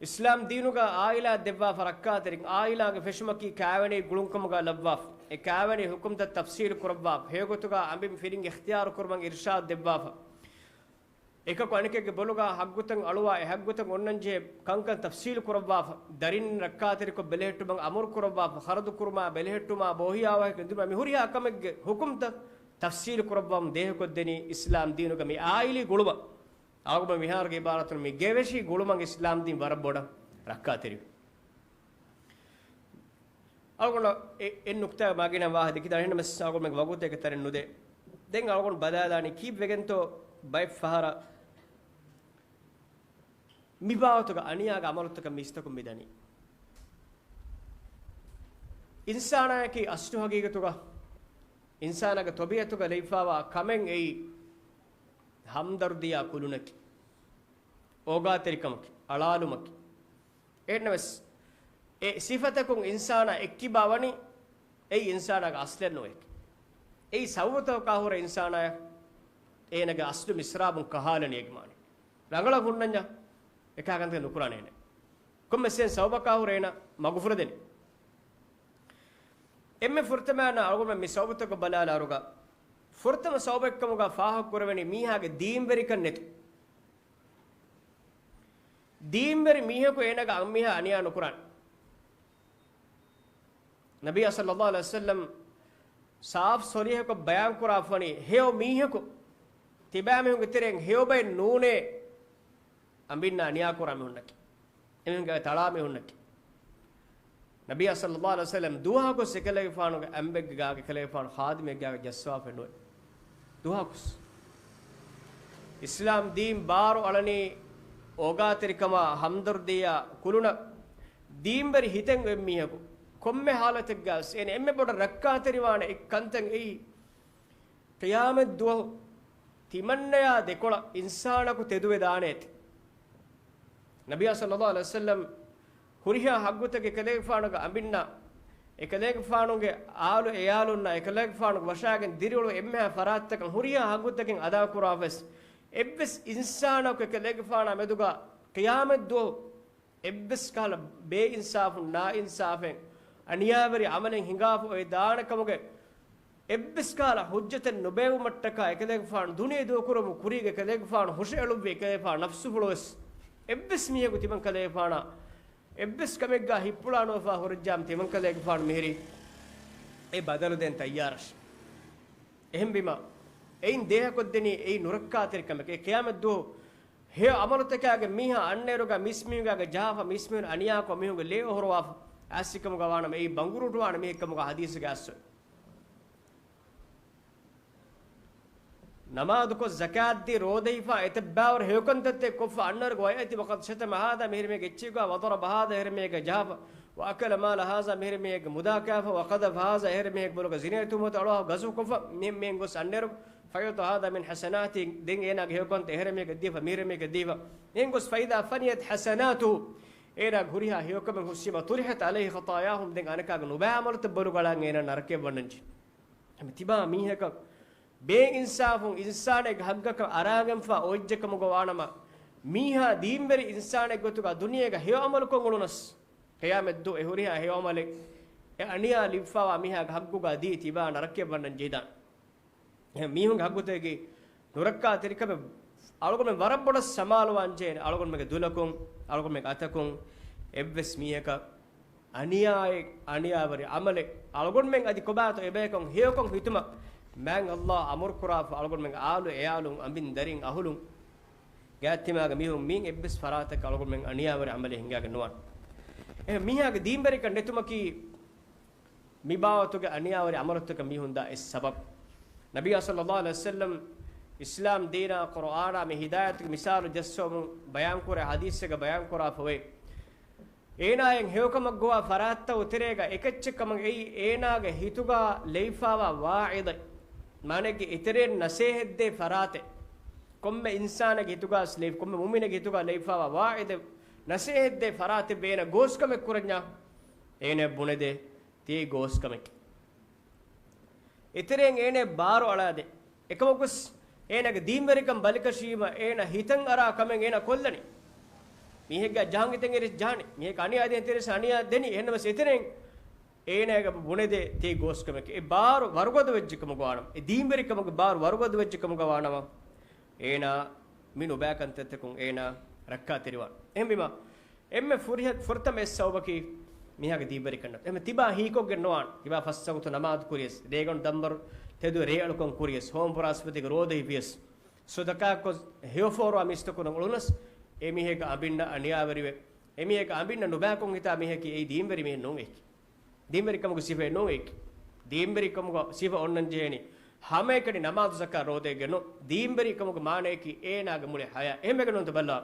އިސްލާމް ދީނުގަ އާއިލާ ދެއްވާފަ ރައްކާތެރި، އާއިލާގެ ފެށުމަކީ ކާވެނި ގުޅުންކަމުގަ ލައްވާފަ. އެ ކާވެނި ހުކުމްތައް ތަފްސީލު ކުރައްވާފަ. ހެޔޮގޮތުގަ އަނބިން ފިރިން އިޚްތިޔާރު ކުރުމަށް އިރްޝާދު ދެއްވާފަ. އެކަކު އަނެކެއްގެ ބޮލުގަ ހައްގުތައް އަޅުވާ، އެ ހައްގުތައް އޮންނަންޖެހޭ ކަންކަން ތަފްސީލު ކުރައްވާފަ. ދަރިން ރައްކާތެރިކޮށް ބެލެހެއްޓުމަށް އަމުރު ކުރައްވާފަ. ޚަރަދު ކުރުމާ، ބެލެހެއްޓުމާ، ބޯހިޔާވާހަކަ އެނދުމާ، މި ހުރިހާ ކަމެއްގެ ހުކުމްތައް ތަފްސީލު ކުރައްވަމުން ދޭހަކޮށްދެނީ އިސްލާމް ދީނުގަ މި އާއިލީ ގުޅުމަށް. އަޅުގަނޑު މިހާރުގެ އިބާރާތުން މި ގެވެށި ގުޅުމަށް އިސްލާމް ދީން ވަރަށް ބޮޑަށް ރައްކާތެރިވޭ. އަޅުގަނޑަށް އެ، އެއް ނުކްތާ މާގިނަ ވާހަކަ ދެކިދާނެ، އެހެންނަމަސް އަޅުގަނޑުމެންގެ ވަގުތު އެކަ ތަރެއް ނުދޭ. ދެން އަޅުގަނޑު ބަލާލާނީ ކީއްވެގެންތޯ ބައެއް ފަހަރަށް މި ބާވަތުގަ އަނިޔާގެ އަމަލުތަކަށް މީސްތަކުން މިދަނީ. އިންސާނާއަކީ އަސްލު ހަގީގަތުގަ އިންސާނާގެ ތޮބިއަތުގަ ލެއިފާވާ ކަމެއް އެއީ ހަމްދަރްދިޔާ ކުލުނަކީ، އޯގާތެރިކަމަކީ، އަޅާލުމަކީ. އެހެންނަމަސް، އެ ސިފަތަކުން އިންސާނާ އެއްކިބާ ވަނީ، އެއީ އިންސާނާގެ އަސްލެއް ނުވޭ. އެއީ ސަބަބުތަކަކާ ހުރެ އިންސާނާޔަށް އޭނަގެ އަސްލު މިސްރާބުން ކަހާލަނީ އޭގެ މާނަ. ރަނގަޅަށް ހުންނަންޏާ އެކާ ކަންތައް ނުކުރާނެ އޭނަ. ކޮންމެސް އެހެން ސަބަބަކާ ހުރެ އޭނަ މަގުފުރެދެނީ. އެންމެ ފުރަތަމަ އަޅުގަނޑުމެން މި ސަބަބުތަކަށް ބަލާލާއިރުގަ، ފުރަތަމަ ސަބަބެއްކަމުގަ ފާހަގަ ކުރެވެނީ މީހާގެ ދީންވެރިކަން ނެތު. ދީންވެރި މީހަކު އޭނަގެ އަންމީހާ އަނިޔާ ނުކުރާނެ. ނަބިއްޔާ ޞައްލައްލާހު ޢަލައިހި ވަސައްލަމް ސާފު ޞަރީޙަކޮށް ބަޔާން ކުރާފަނީ، ހެޔޮ މީހަކު ތިބާމީހުންގެ ތެރެއިން ހެޔޮބައެއް ނޫނޭ އަނބިންނާ އަނިޔާ ކުރާ މީހުންނަކީ. އެމީހުންގެ ތަޅާ މީހުންނަކީ. ނަބިއްޔާ ޞައްލައްލާހު ޢަލައިހި ވަސައްލަމް ދުވަހަކުވެސް އެކަލޭގެފާނުގެ އަނބެއްގެ ގާގަ އެކަލޭގެފާނު ޚާދިމެއްގެ ގާގަ ޖައްސަވާފައެއް ނުވޭ. ދުވަހަކުވެސް. އިސްލާމް ދީން ބާރު އަޅަނީ އޯގާތެރިކަމާ ހަމްދަރްދީއާ ކުލުނަށް. ދީންވެރި ހިތެއް އޮތް މީހަކު ކޮންމެ ޙާލަތެއްގަސް އޭނަ އެންމެ ބޮޑަށް ރައްކާތެރިވާނެ އެއް ކަންތައް އެއީ، ޤިޔާމަތް ދުވަހު ތިމަންނަޔާ ދެކޮޅަށް އިންސާނަކު ތެދުވެދާނެތި. ނަބިއްޔާ ޞައްލައްލާހު ޢަލައިހި ވަސައްލަމް ހުރިހާ ޙައްޤުތަކެއް އެކަލޭގެފާނުގެ އަނބިންނާ، އެކަލޭގެފާނުގެ އާލު އެޔާލުންނާ، އެކަލޭގެފާނުގެ ވަށާގެން ދިރިއުޅު އެންމެހާ ފަރާތްތަކަށް ހުރިހާ ޙައްޤުތަކެއް އަދާކުރާފަވެސް، އެއްވެސް އިންސާނަކު އެކަލޭގެފާނާ މެދުގަ ޤިޔާމަތްދުވަހު އެއްވެސް ކަހަލަ ބޭއިންސާފުން، ނާއިންސާފެއް، އަނިޔާވެރި ޢަމަލެއް ހިނގާފަ އޮތް ދާނެ ކަމުގެ އެއްވެސް ކަހަލަ ޙުއްޖަތެއް ނުބޭއްވުމަށްޓަކާ އެކަލޭގެފާނު ދުނިޔެ ދޫކުރުމުން ކުރީގެ ކަލޭގެފާނު ހުށައެޅުއްވި އެކަލޭގެފާނު ނަފްސުފުޅުވެސް އެއްވެސް މީހަކު ތިމަން ކަލޭގެފާނާ އެއްވެސް ކަމެއްގާ ހިއްޕުޅާ ނުވެފާ ހުރެއްޖާމަ ތިމަން ކަލޭގެފާނު މިހިރީ އެ ބަދަލު ދޭން ތައްޔާރަށް. އެހެންވީމަ، އެއިން ދޭހަކޮށްދެނީ އެއީ ނުރައްކާތެރި ކަމެކޭ. ޤިޔާމަތްދުވަހު ހެޔޮ ޢަމަލުތަކާގެ މީހާ އަންނައިރުގަ މީސްމީހުންގެ ޖަހާފަ މީސްމީހުން އަނިޔާކޮށް މީހުންގެ ލޭ އޮހޮރުވާފަ އާސިކަމުގަ ވާނަމަ އެއީ ބަނގުރޫޓުވާނެ މީހެއްކަމުގަ ޙަދީޘެއްގަ އައްސު. ނަމާދުކޮށް ޒަކާތްދީ ރޯދަހިފާ އެތައްބާވަރު ހެޔޮކަންތައްތައް ކޮށްފަ އަންނައިރުގަ ވަޔައިތި وقد شتم هذا މިހިރި މީހެއްގެ އެއްޗެއްގަ وضرب هذا އެހެރި މީހެއްގެ ޖަހާފަ وأكل مال هذا މިހިރި މީހެއްގެ މުދާ ކާފަ وقذف هذا އެހެރި މީހެއްގެ ބޮލުގަ ޒިނޭ ތުހުމަތު އަޅުވާ ގަޒު ކޮށްފަ މި-، މިހެން ގޮސް އަންނައިރު فيعطى هذا من حسناته ދެން އޭނާގެ ހެޔޮކަންތައް އެހެރި މީހެއްގެ ދީފަ މިހިރި މީހެއްގެ ދީފަ މިހެން ގޮސް فإذا فنيت حسناته އޭނާގެ ހުރިހާ ހެޔޮކަމެއް ހުސްވީމަ طرحت عليه خطاياهم ދެން އަނެކާގެ ނުބައި ޢަމަލުތައް ބޮލުގަ އަޅާން އޭނާ ނަރަކަޔަށް ވަންނަންޖެހޭ. ތިބާ މީހަކަށް ބޭއިންސާފުން އިންސާނެއްގެ ހައްގަކަށް އަރާގެންފާ އޮތްޖެކަމުގަ ވާނަމަ، މީހާ ދީންވެރި އިންސާނެއްގެ ގޮތުގަ ދުނިޔޭގަ ހެޔޮ ޢަމަލުކޮށް އުޅުނަސް، ޤިޔާމަތްދުވަހު އެ ހުރިހާ ހެޔޮ ޢަމަލެއް އެ އަނިޔާ ލިބިފާވާ މީހާގެ ހައްގުގަ ދީ ތިބާ ނަރަކަޔަށް ވަންނަން ޖެހިދާނެ. އެހެން މީހުންގެ ހައްގުތަކަކީ ނުރައްކާތެރިކަމެއް އަޅުގަނޑުމެން ވަރަށް ބޮޑަށް ސަމާލުވާން ޖެހޭނެ. އަޅުގަނޑުމެންގެ ދުލަކުން، އަޅުގަނޑުމެންގެ އަތަކުން އެއްވެސް މީހަކަށް އަނިޔާއެއް، އަނިޔާވެރި ޢަމަލެއް އަޅުގަނޑުމެން އަދި ކޮބާތޯ އެބަޔަކުން ހެޔޮކޮށް ހިތުމަށް މާތް ﷲ އަމުރުކުރާފަ އަޅުގަނޑުމެންގެ އާލު އެއާލުން އަނބިން ދަރިން އަހުލުން ގާތްތިމާގެ މީހުން މިއިން އެއްވެސް ފަރާތަކަށް އަޅުގަނޑުމެން އަނިޔާވެރި ޢަމަލެއް ހިނގާގެން ނުވާނެ. އެހެން މީހާގެ ދީންވެރިކަން ނެތުމަކީ މި ބާވަތުގެ އަނިޔާވެރި ޢަމަލުތަކަށް މީހުން ދާ އެއް ސަބަބު. ނަބިއްޔާ ޞައްލައްލާހު ޢަލައިހި ވަސައްލަމް އިސްލާމް ދީނާ ޤުރުއާނާ މި ހިދާޔަތުގެ މިސާލު ޖައްސަވަމުން ބަޔާންކުރޭ ޙަދީޘެއްގަ ބަޔާންކުރާފަ އޮތް. އޭނާއަށް ހެޔޮކަމަށް ގޮވާ ފަރާތްތައް އެތެރޭގަ އެކައްޗެއް ކަމަށް އެއީ އޭނާގެ ހިތުގަ ލެވިފާވާ ވާޢިޡެއް. މާނައެއްގެ އެތެރެއިން ނަސޭހަތްދޭ ފަރާތެއް. ކޮންމެ އިންސާނެއްގެ ހިތުގަ ލެވި، ކޮންމެ މުއުމިނެއްގެ ހިތުގަ ލެވިފާވާ ވާޢިޡެއް، ނަސޭހަތްދޭ ފަރާތެއް ވޭނަ ގޯސްކަމެއް ކުރަންޏާ އޭނަ ބުނެދޭ ތިޔަ ގޯސްކަމެކޭ. އެތެރެއިން އޭނަ ބާރު އަޅާދޭ. އެކަމަކުސް އޭނާގެ ދީންވެރިކަން ބަލިކަށީމަ އޭނަ ހިތަށް އަރާ ކަމެއް އޭނަ ކޮށްލަނީ. މީހެއްގެ ޖަހަން ހިތެއް އެރި ޖަހަނީ. މީހެއް އަނިޔާ ދޭން ތެރެސް އަނިޔާ ދެނީ. އެހެންނަމަސް އެތެރެއިން އޭނާގެ ބުނެދޭ ތިޔަ ގޯސްކަމެކޭ. އެ ބާރު ވަރުގަދަ ވެއްޖެ ކަމުގަ ވާނަމަ، އެ ދީންވެރިކަމުގެ ބާރު ވަރުގަދަ ވެއްޖެ ކަމުގަ ވާނަމަ، އޭނާ މި ނުބައި ކަންތައްތަކުން އޭނާ ރައްކާތެރިވާނެ. އެހެންވީމަ، އެންމެ ފުރިހަ-، ފުރަތަމަ އެއް ސަބަބަކީ މީހާގެ ދީންވެރިކަން ނެތުން. އެހެންވީމަ ތިބާ ހީކޮށްގެން ނުވާނެ. ތިބާ ފަސް ވަގުތު ނަމާދު ކުރިޔަސް، ރޭގަނޑު ދަންބަރު ތެދު ރޭއަޅުކަން ކުރިޔަސް، ހޯމް ފުރާސްފަތިގެ ރޯދަ ހިފިޔަސް، ޞަދަޤާތްކޮށް ހެޔޮފޯރުވާ މީސްތަކުން އުޅުނަސް، އެ މީހެއްގެ އަނބިންނަށް އަނިޔާވެރިވެ، އެ މީހެއްގެ އަނބިންނަށް ނުބައިކޮށް ހިތާ މީހަކީ އެއީ ދީންވެރި މީހެއް ނޫން އެކި. ދީންވެރިކަމުގެ ސިފައެއް ނޫން އެކި. ދީންވެރިކަމުގެ ސިފަ އޮންނަން ޖެހޭނީ ހަމައެކަނި ނަމާދު ޒަކާ ރޯދައެއްގެ ނޫން. ދީންވެރިކަމުގެ މާނައަކީ އޭނާގެ މުޅި ޙަޔާ. އެހެންވެގެން ނޫންތަ ބައްލާ.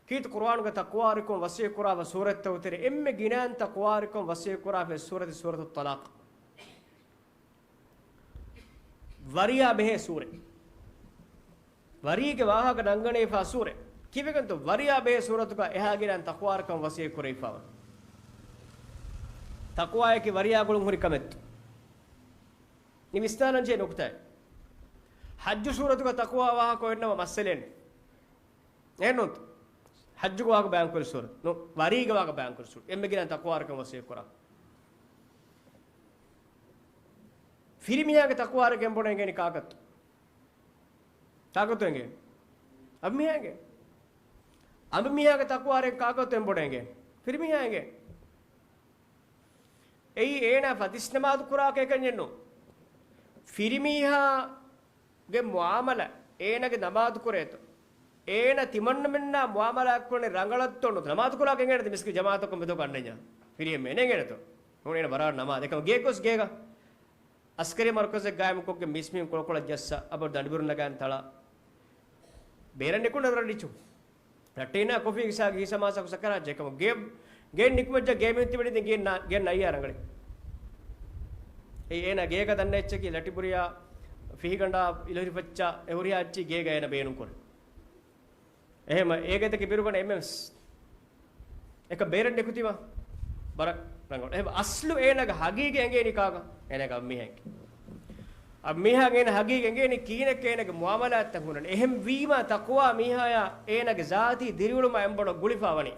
ކީރިތި ޤުރުއާނުގަ ތަޤްވާވެރިކަން ވަޞިއްޔަތް ކުރާފަ ސޫރަތްތައް އޮތެރޭ، އެންމެ ގިނައިން ތަޤްވާވެރިކަން ވަޞިއްޔަތް ކުރާފަ ސޫރަތެއް ސޫރަތުއް ޠަލާޤް. ވަރިޔާ ބެހޭ ސޫރަ. ވަރީގެ ވާހަކަ ނަންގަނެވިފާ ސޫރަ. ކީއްވެގެންތޯ ވަރިޔާ ބެހޭ ސޫރަތުގަ އެހާ ގިނައިން ތަޤްވާވެރިކަން ވަޞިއްޔަތް ކުރެވިފާވަނީ. ތަޤްވާއަކީ ވަރިޔާ ގުޅުން ހުރި ކަމެއްތޯ؟ މި ވިސްނާލަން ޖެހޭ ނުކުތާއެއް. ޙައްޖު ސޫރަތުގަ ތަޤްވާ ވާހަކަ އޮތްނަމަ މައްސަލައެއް ނެތް. އެހެންނޫންތަ؟ ޙައްޖުގެ ވާހަކަ ބަޔާންކުރި ސޫރަ. ނޫން، ވަރީގެ ވާހަކަ ބަޔާންކުރި ސޫރަ. އެންމެ ގިނަ ތަޤްވާވެރިކަން ވަޞިއްޔަތް ކުރާ. ފިރިމީހާގެ ތަޤްވާވެރިކަން ބޮޑަށް އެނގޭނީ ކާކަށްތޯ؟ ކާކަށްތޯ އެނގޭ؟ އަނބިމީހާގެ. އަނބިމީހާގެ ތަޤްވާވެރިކަން ކާކަށްތޯ އެންމެ ބޮޑަށް އެނގޭ؟ ފިރިމީހާ އެނގޭ. އެއީ އޭނާ ފަތިސް ނަމާދު ކުރާކަށް އެކަންޏެއް ނޫން. ފިރިމީހާގެ މުޢާމަލާތް، އޭނާގެ ނަމާދު ކުރޭތޯ، އޭނާ ތިމަންނަމެންނާ މުޢާމަލާތް ކުރަނީ ރަނގަޅަށްތޯ ނުތޯ؟ ނަމާދު ކުރާކަށް އެނގޭނެތޯ މިސްކިތް ޖަމާޢަތަކުން މެދުވަކަށް އަންނަންޏާ؟ ފިރިހެން އެނގޭނެތޯ؟ ނޫނީ އޭނާ ބަރާބަރަށް ނަމާދު. އެކަމަ ގޭގޮސް ގޭގަ އަސްކަރީ މަރުކަޒެއް ގާއިމުކޮށްގެން މީސްމީހުން ކޮޅުކޮޅަށް ޖައްސާ، އަބަދު ދަނޑިބުރުން ނަގާން ތަޅާ. ބޭރަށް ނިކުންނަ ރަޑިޗު. ރައްޓެހިންނާ ކޮފީ އިސާގެ ހިސާމާސާކު ސަކަރާތް ޖެހޭ ކަމަށް ގޭ، ގޭން ނިކުމެއްޖާ ގޭ މީހުން ތިބެނީ ދެން ގޭން ނަ-، ގޭން ނައްޔާ ރަނގަޅޭ. އެއީ އޭނާ ގޭގަ ދަންނަ އެއްޗަކީ ލަޓިބުރިޔާ ފިހިގަނޑާ އިލުހިރި ފައްޗާ އެ ހުރިހާ އެއްޗެއް ގޭގަ އޭނާ ބޭނުން ކުރޭ. އެހެމަ އޭގެތަކެއް ބިރުގަނެ އެމެސް އެކަ ބޭރަށް ނިކުތީމަ ބަރަށް ރަނގަޅު. އެހެމަ އަސްލު އޭނާގެ ހަގީގަތް އެނގޭނީ ކާކަށް؟ އޭނާގެ އަނބިމީހެއްގެ. އަ، މީހާގެ އޭނަ ހަގީގަތް އެނގޭނީ ކީނެއްކަ އޭނަގެ މުއާމަލާތްތައް ހުންނަނީ. އެހެން ވީމާ ތަޤްވާ މީހާޔާ އޭނަގެ ޒާތީ ދިރިއުޅުމާ އެނބޮޑަށް ގުޅިފާ ވަނީ.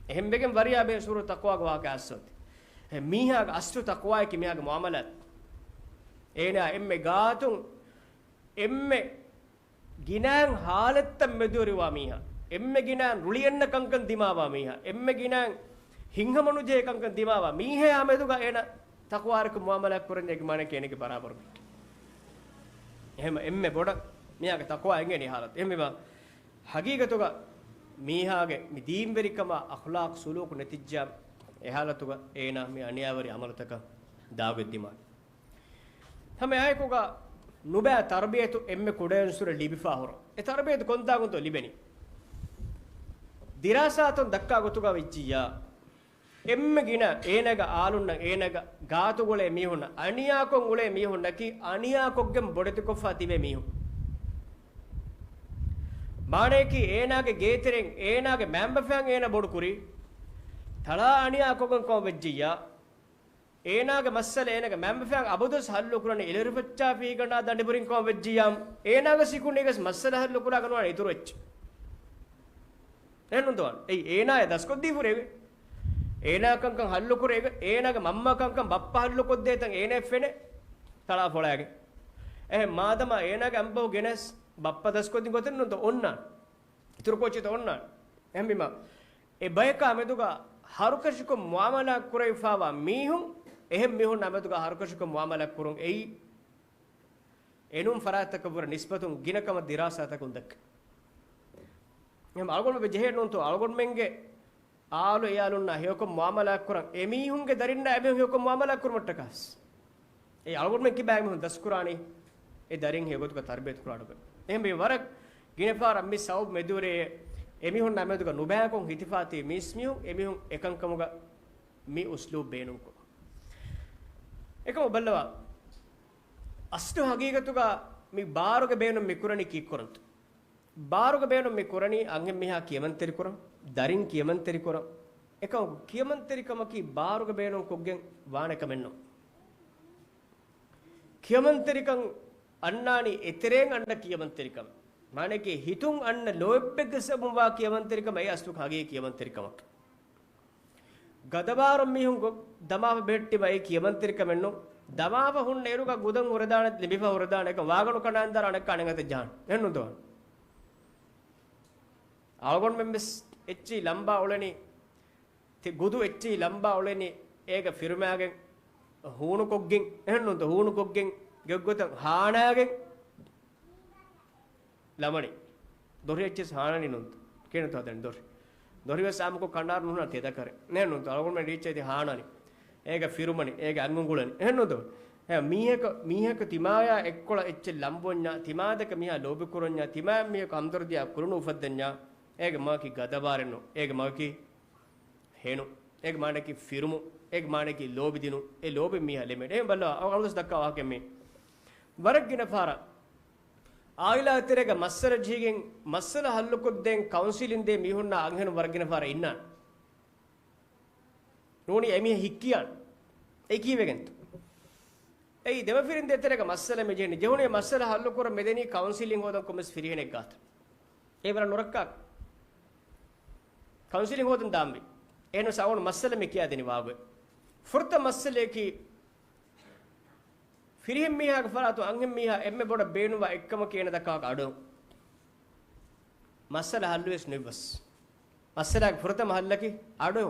އެހެންވެގެން ވަރިޔާ ބޭސް ހުރު ތަޤްވާގެ ވާހަކަ އައްސަވަތި. އެ މީހާގެ އަސްލު ތަޤްވާއަކީ މީހާގެ މުއާމަލާތް. އޭނާ އެންމެ ގާތުން އެންމެ ގިނައިން ހާލަތްތައް މެދުވެރިވާ މީހާ، އެންމެ ގިނައިން ރުޅިއެއްނަ ކަންކަން ދިމާވާ މީހާ، އެންމެ ގިނައިން ހިތްހަމަނުޖެހޭ ކަންކަން ދިމާވާ މީހާޔާ މެދުގަ އޭނަ ތަޤްވާއަކަށް މުއާމަލާތް ކުރަން އޭގެ މާނައަކީ އޭނަގެ ބަރާބަރު މީހެއް. އެހެން އެންމެ ބޮޑަށް މީހާގެ ތަޤްވާ އެނގޭނީ ހާލަތު. އެހެންވީމާ ހަގީގަތުގަ މީހާގެ މި ދީންވެރިކަމާ އަޚްލާޤު ސުލޫކު ނެތިއްޖާ އެ ހާލަތުގަ އޭނާ މި އަނިޔާވެރި އަމަލުތަކަށް ދާގޮތްދިމާވި. ހަމައެއާއެކުގަ ނުބައި ތަރުބިޔަތު އެންމެ ކުޑައިންސުރެ ލިބިފާ ހުރަ. އެ ތަރުބިޔަތު ކޮންތާކުންތޯ ލިބެނީ؟ ދިރާސާތައް ދައްކާ ގޮތުގަ ވެއްޖިއްޔާ، އެންމެ ގިނަ އޭނަގެ އާލުންނަށް، އޭނަގެ ގާތުގަ އުޅޭ މީހުންނަށް، އަނިޔާކޮށް އުޅޭ މީހުންނަކީ އަނިޔާކޮށްގެން ބޮޑެތިކޮށްފަ ތިބޭ މީހުން. މާނަޔަކީ އޭނާގެ ގޭތެރެއިން އޭނާގެ މައިންބަފައިން އޭނަ ބޮޑުކުރި، ތަޅާ އަނިޔާކޮށްގެން ކަމަށް ވެއްޖިއްޔާ، އޭނާގެ މައްސަލަ އޭނާގެ މައިންބަފައިން އަބަދުވެސް ހައްލު ކުރަނީ އިލެރުފައްޗާ ފިރިހެންގަނޑާ ދަނޑިބުރިން ކަމަށް ވެއްޖިއްޔާ، އޭނާގެ ސިކުނޑީގަސް މައްސަލަ ހައްލު ކުރާ ގަނޑުވާނެ އިތުރު އެއްޗެއް. އެހެންނުންތޯ؟ އެއީ އޭނާޔާ ދަސްކޮށްދީފަ ހުރޭ. އޭނާ ކަންކަން ހައްލު ކުރޭ. އޭނާގެ މަންމަ ކަންކަން ބައްޕަ ހައްލު ކޮށްދޭތަން އޭނާ ފެނޭ. ތަޅާ ފޮޅާގެ. އެހެން މާދަމާ އޭނާގެ އަނބަހު ގެނެސް ބައްޕަ ދަސްކޮށްދިން ގޮތެއް ނުންތޯ އޮންނާނެ. އިތުރު ކޯޗެއްތޯ އޮންނާނެ. އެހެންވީމާ އެ ބަޔަކާ މެދުގަ ހަރުކަށިކޮށް މުއާމަލާ ކުރެވިފާވާ މީހުން، އެހެން މީހުންނާ މެދުގަ ހަރުކަށިކޮށް މުއާމަލާ ކުރުން އެއީ އެނޫން ފަރާތްތަކަށްވުރެ ނިސްބަތުން ގިނަ ކަމަށް ދިރާސާތަކުން ދެއްކޭ. އެހެން އަޅުގަނޑުމެން ޖެހޭ ނޫންތޯ އަޅުގަނޑުމެންގެ އާލު އެއާލުންނާ ހެޔޮކޮށް މުއާމަލާ ކުރަން، އެމީހުންގެ ދަރިންނާ އެމީހުން ހެޔޮކޮށް މުއާމަލާ ކުރުމަށްޓަކާސް. އެ އަޅުގަނޑުމެން ކިބާ އެމީހުން ދަސްކުރާނީ އެ ދަރިން ހެޔޮގޮތުގަ ތަރުބިޔަތު ކުރާ އަޑުގަ. އެހެންވެ ވަރަށް ގިނަ ފަހަރަށް މި ސަބަބު މެދުވެރި އެމީހުންނާ މެދުގަ ނުބައިކޮށް ހިތިފާ ތިބި މީސްމީހުން އެމީހުން އެކަންކަމުގަ މި އުސްލޫބް ބޭނުންކޮށް. އެކަމަށް ބައްލަވާ، އަސްލު ހަގީގަތުގަ މި ބާރުގެ ބޭނުން މި ކުރަނީ ކީއްކުރަންތޯ؟ ބާރުގެ ބޭނުން މި ކުރަނީ އަންހެން މީހާ ކިޔަމަންތެރިކުރަން، ދަރިން ކިޔަމަންތެރިކުރަން. އެކަމަކު ކިޔަމަންތެރިކަމަކީ ބާރުގެ ބޭނުން ކޮށްގެން ވާނެ ކަމެއްނޫން. ކިޔަމަންތެރިކަން އަންނާނީ އެތެރެއިން އަންނަ ކިޔަމަންތެރިކަމެއް. މާނައަކީ ހިތުން އަންނަ ލޯތްބެއްގެ ސަބަބުން ވާ ކިޔަމަންތެރިކަމެއް އަސްލު ހަގީގީ ކިޔަމަންތެރިކަމަކީ. ގަދަބާރުން މީހުން ގޮ-، ދަމާފަ ބެހެއްޓީމަ އެއީ ކިޔަމަންތެރިކަމެއްނު. ދަމާފަ ހުންނަ އިރުގަ ގުދަން ހުރެދާނެ، ލިބިފަ ހުރެދާނެ، އެކަން ވާގަނޑު ކަނޑާން ދާރާ އަނެއްކާ އަނެއް އަތަށް ޖަހާނެ. އެހެންނުތޯ؟ އަޅުގަނޑުމެން ވެސް އެއްޗެހި ލަނބާ އުޅެނީ، ތި ގުދު އެއްޗެހި ލަނބާ އުޅެނީ، އޭގަ ފިރުމާގެން ހޫނުކޮށްގެން، އެހެންނުތޯ؟ ހޫނުކޮށްގެން، ގެއްގޮތަށް ހާނާގެން. ލަމަނި. ދޮރި އެއްޗެސް ހާނަނީ ނޫންތަ؟ ކޭނުތަ ހަދަނީ ދޮރި. ދޮރިވެސް އާމުކޮށް ކަނޑާރު ނުހުނާ ތެދަކަރެއް. ނޭނުންތަ؟ އަޅުގަނޑުމެން ރީއްޗެތި ހާނަނީ. އޭގަ ފިރުމަނި، އޭގަ އަންގުނގުޅަނީ. އެހެންނުތޯ؟ އެ މީހަކަ، މީހަކަ ތިމާޔާ އެއްކޮޅަށް އެއްޗެއް ލަނބުވަންޏާ، ތިމާދެކެ މީހާ ލޯބިކުރަންޏާ، ތިމާ މީހަކު ހަމްދަރްދިޔާ ކުރިނު އުފައްދަންޏާ، އޭގެ މަގަކީ ގަދަބާރެއްނު، އޭގެ މަގަކީ ހެނު. އޭގެ މާނައަކީ ފިރުމު. އޭގެ މާނައަކީ ލޯބިދިނު. އެ ލޯބި މީހާ ލެމެޑޭ. އެހެން ބައްލަވާ، އަޅުގަނޑު ދައްކާ ވާހަކަ މީ. ވަރަށް ގިނަ ފަހަރަށް އާއިލާ ތެރޭގަ މައްސަލަ ޖެހިގެން، މައްސަލަ ހައްލުކޮށްދޭން ކައުންސިލިން ދޭ މީހުންނާ އަންހެނުން ވަރަށް ގިނަ ފަހަރަށް އިންނާނެ. ނޫނީ އެމީހާ ހިއްކިޔާނެ. އެއީ ކީއްވެގެންތޯ؟ އެއީ ދެމަފިރިން ދޭތެރޭގަ މައްސަލަ މި ޖެހެނީ. ޖެހުނީ މައްސަލަ ހައްލުކުރަން މިދެނީ ކައުންސިލިން ހޯދަން ކޮންމެސް ފިރިހެނެއް ގާތަށް. އެ ވަރަށް ނުރައްކާ. ކައުންސިލިން ހޯދަން ދާންވީ. އެހެންވެސް އަޅުގަނޑު މައްސަލަ މި ކިޔާދިނީ ވާގޮތް. ފުރަތަމަ މައްސަލައަކީ ފިރިހެން މީހާގެ ފަރާތުން އަންހެން މީހާ އެންމެ ބޮޑަށް ބޭނުންވާ އެއްކަމަކީ އޭނަ ދައްކާ އަޑު. މައްސަލަ ހައްލުވެސް ނުއިއްވަސް. މައްސަލާގެ ފުރަތަމަ ހައްލަކީ އަޑު.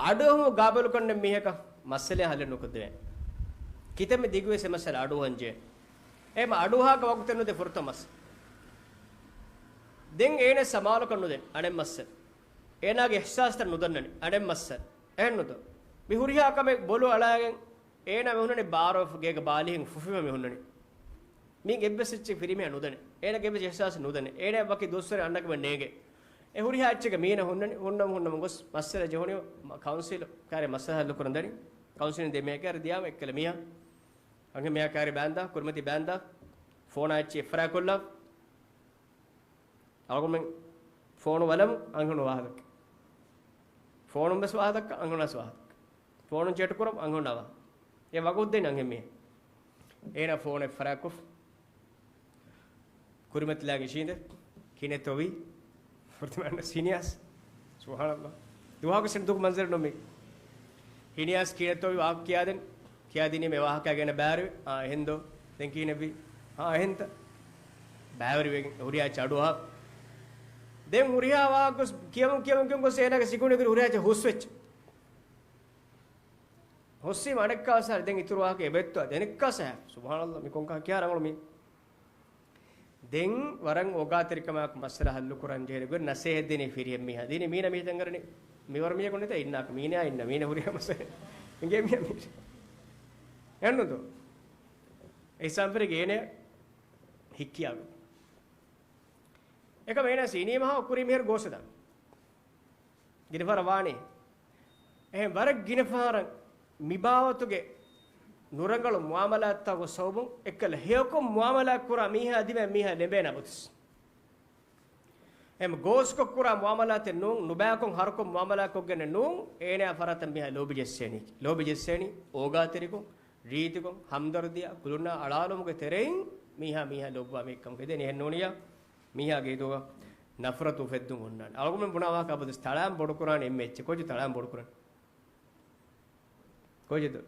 އަޑުއެހުމަށް ގާބިލުކަންނެއް މީހަކަށް މައްސަލައެއް ހައްލެއް ނުކޮށްދެވޭނެ. ކިތަންމެ ދިގުވެސް އެ މައްސަލަ އަޑުއަހަން ޖެހޭ. އެހެން އަޑުއަހާކަށް ވަގުތެއް ނުދޭ ފުރަތަމަ މައްސަލަ. ދެން އޭނަ ސަމާލުކަން ނުދޭ އަނެއް މައްސަލަ. އޭނާގެ އިޙްސާސްތައް ނުދަންނަނީ އަނެއް މައްސަލަ. އެހެންނުތޯ؟ މި ހުރިހާ ކަމެއް ބޮލު އަޅާގެން އޭނާ މި ހުންނަނީ ބާރޯފް ގޭގެ ބާލިހެން ފުފިފަ މި ހުންނަނީ. މީގެ އެއްވެސް އެއްޗެއް ފިރިމީހާ ނުދަނީ. އޭނާގެ އެއްވެސް އިޙްސާސް ނުދަނީ. އޭނާ ވަކި ދުވަސްވަރެއް އަންނަ ކަމެއް ނޭނގޭ. އެ ހުރިހާ އެއްޗެއްގަ މީނަ ހުންނަނީ، ހުންނަމުން ހުންނަމުން ގޮސް މައްސަލަ ޖެހުނީ ކައުންސިލް ކާރި މައްސަލަ ހައްލު ކުރަން ދަނީ. ކައުންސިލް ދެ މޭކަރ ދިޔާމަ އެއްކަލަ މީހާ. އަންހެން މީހާ ކާރި ބާންދާ، ކުރިމަތި ބާންދާ، ފޯނާ އެއްޗެއް އެއްފަރާ ކޮށްލާ. އަޅުގަނޑުމެން ފޯނު ބަލަމު އަންހެނުން ވާހަކަ. ފޯނުން ވެސް ވާހަކަ، އަންހެނުން ވެސް ވާހަކަ. ފޯނުން ޗެޓް ކުރަމު އަންހެނުންނާ ވާހަކަ. އެ ވަގުތު ދެން އަންހެން މީހެއް. އޭނާ ފޯނެއް ފަރާކޮށް، ކުރިމަތިލާގެ އިށީނދެ ކިނެތޯވީ ފުރަތަމަ ހިނިއަސް. ސުބްޙާނަﷲ. ދުވަހަކު ސިންދޫކު މަންޒަރު ނުމި. ހިނިއަސް ކިނެތޯވީ ވާހަކަ ކިޔާދެން، ކިޔާދިނީމަ އެ ވާހަކަ ގެނަ ބާރު. އާ، އެހެންދޯ؟ ދެން ކިހިނެއްވީ؟ އާ، އެހެންތަ؟ ބާވެރިވެގެން ހުރިހާ ޗަޑު އަހާ. ދެން ހުރިހާ ވާހަކަ ގޮސް ކިޔަމުން، ކިޔަމުން، ކިޔަމުން ގޮސް އޭނާގެ ސިކުނޑި ހުރި ހުރިހާ ޗަ ހުސްވެއްޗެ. ހުސްވީމަ އަނެއްކާސް ދެން އިތުރު ވާހަކަ އެބައޮތްތޯ؟ ދެނެއްކާސް ހަ. ސުބްޙާނަﷲ، މި ކޮންކަހަ ކިޔާ ރަނގަޅު މީ. ދެން ވަރަށް އޯގާތެރިކަމާއެކު މައްސަލަ ހައްލު ކުރަން ޖެހޭ ގޮތް ނަސޭހަތް ދިނީ ފިރިހެން މީހާ. ދިނީ މީނަ މީތަން އަރަނީ. މިވަރު މީހަކު ނެތޭ އިންނާކަށް. މީނަ އިންނަ. މީނަ ހުރިހާ މައްސަލަ. އިނގޭ މީނަ މީނަ. އެންނުދޯ؟ އިހްސާން ފެރިގެ އޭނެ ހިއްކިޔާގޮ. އެކަމަ އޭނާ ސީނީ މަހާ ކުރީ މިހެރު ގޯސްވެދާނެ. ގިނަ ފަހަރަށް ވާނީ. އެހެން ވަރަށް ގިނަ ފަހަރަށް މިބާވަތުގެ ނުރަނގަޅު މުއާމަލާތްތަކުގެ ސަބަބުން އެއްކަލަ ހެޔޮކޮށް މުއާމަލާތް ކުރާ މީހާ ދިމާ މީހާ ލެނބޭނެ އަބަދުސް. އެހެން ގޯސްކޮށް ކުރާ މުއާމަލާތެއް ނޫން، ނުބައިކޮށް ހަރުކޮށް މުއާމަލާތް ކޮށްގެނެއް ނޫން، އޭނާ ފަރާތަށް މީހާ ލޯބި ޖެއްސޭނީ. ލޯބި ޖެއްސޭނީ އޯގާތެރިކޮށް، ރީތިކޮށް، ހަމްދަރްދީއާ، ކުލުނާ އަޅާލުމުގެ ތެރެއިން މީހާ މީހާ ލޯބިވާ މީހެއްކަމަކަށް. ދެން އެހެން ނޫނިއްޔާ، މީހާގެ ހިތުގަ ނަފްރަތު އުފެއްދުން އޮންނާނެ. އަޅުގަނޑުމެން ބުނާ ވާހަކަ އަބަދުސް ތަޅާން ބޮޑުކުރާނެ އެންމެ އެއްޗެއް. ކޮއްޗެއް ތަޅާން ބޮޑުކުރަން؟ ކޮއްޗެއްތޯ؟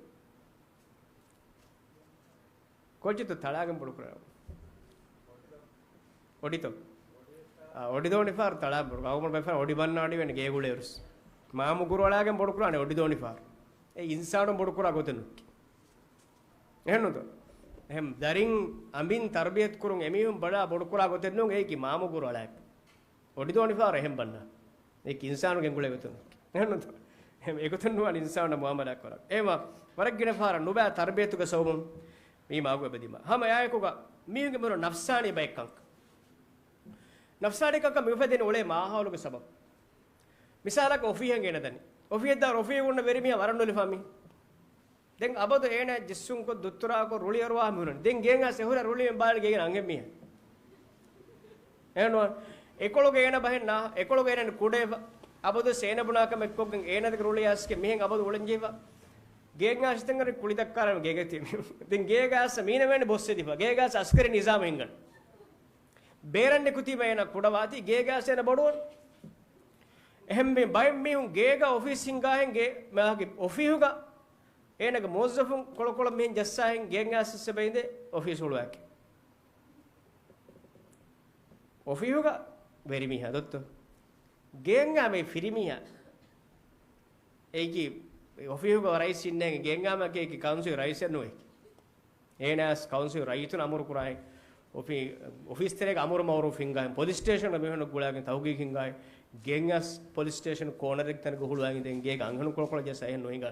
ކޮއްޗެއްތޯ ތަޅާގެން ބޮޑުކުރާނެ؟ އޮޑިތޯ؟ އާ، އޮޑި ދޯނިފާރު ތަޅާން ބޮޑު. އަޅުގަނޑު ބައެއް ފަހަރަށް އޮޑި ބަންނާ އޮޑި ވެން ގޭގުޅޭ އުރުސް. މާމު ގުރު އަޅާގެން ބޮޑުކުރާނެ އޮޑި ދޯނިފާރު. އެ އިންސާނުން ބޮޑުކުރާ ގޮތެއް ނޫން. އެހެންނުތޯ؟ އެހެން ދަރިން އަނބިން ތަރުބިޔަތު ކުރުން އެމީހުން ބަލާ ބޮޑުކުރާ ގޮތެއް ނޫން އެއީކީ މާމު ގުރު އަޅާއެކު. އޮޑި ދޯނިފާރު އެހެން ބަންނާ. އެއީކީ އިންސާނު ގެންގުޅޭ ގޮތުން. އެހެންނުތޯ؟ އެހެން އެގޮތުން ނުވާނެ އިންސާނުންނާ މުއާމަލާ ކުރާ. އެހެންވާ ވަރަށް ގިނަ ފަހަރަށް ނުބައި ތަރުބިޔަތުގެ ސަބަބުން މީ މާގު އެބަދިމާ. ހަމަ އެއާއެކުގަ މީހުންގެ މިރު ނަފްސާނީ ބައެއްކަން. ނަފްސާނީ ކަންކަން މި އުފެދެނީ އުޅޭ މާހައުލުގެ ސަބަބު. މިސާލަކަށް އޮފީހަށް ގެނެދަނީ. އޮފީހަށް ދާ އޮފީހުގަ އުންނަ ވެރިމީހާ ވަރަށް ނުލިފާ މީ. ދެން އަބަދު އޭނާ ޖެއްސުންކޮށް ދުއްތުރާކޮށް ރުޅި އަރުވާ މިހުރަން. ދެން ގޭން އައިސް އެހުރެ ރުޅި ބާލި ގޭގެ އަންހެން މީހާ. އެނުވާ. އެކޮޅުގަ އޭނަ ބަހެއް ނާ، އެކޮޅުގަ އޭނަ ކުޑައެފަ. އަބަދު އޭނަ ބުނާ ކަމެއް ކޮށްގެން އޭނަ ދެކެ ރުޅި އައިސްގެ މިހެން އަބަދު އުޅެންޖެހިފަ. ގޭން އައިސް ތެންގަރި ކުޅި ދައްކާލަމެ ގޭގެ ތިބި. ދެން ގޭގަ އައިސް މީނަ ވޭނެ ބޮސް ދީފަ. ގޭގަ އައިސް އަސްކަރީ ނިޒާމް ހިންގަން. ބޭރަށް ނިކުތީމަ އޭނަ ކުޑަވާތީ ގޭގަ އައިސް އޭނަ ބޮޑުވަން. އެހެން މި ބައެއް މީހުން ގޭގަ އޮފީސް ހިންގާހެން ގޭ މާގެ އޮފީހުގަ އޭނަގެ މުވައްޒަފުން ކޮޅުކޮޅަށް މިހެން ޖައްސާހެން ގޭން އައިސް އެބަ އިނދެ އޮފީސް ހުޅުވާކި. އޮފީހުގަ ވެރިމީހާ ދޮއްތޯ؟ ގޭންގާ މި ފިރިމީހާ. އެއީކީ އޮފީހުގަ ރައީސް އިންނޭ ގޭންގާމަކީ ކައުންސިލް ރައީސެއް ނުވޭ. އޭނާސް ކައުންސިލް ރައްޔިތުން އަމުރު ކުރާހެން. އޮފީ-، އޮފީސް ތެރޭގަ އަމުރު މައުރޫފް ހިންގާހެން. ޕޮލިސް ސްޓޭޝަންގަ މީހުންނަށް ގުޅާގެން ތަހުގީގު ހިންގާހެން. ގޭން އައިސް ޕޮލިސް ސްޓޭޝަން ކޯނަރެއްގެ ތަނެއްގަ ހުޅުވާގެން ދެން ގޭގަ އަންހެނުން ކޮޅުކޮޅަށް ޖައްސާ އެހެން ނުހިނގާ.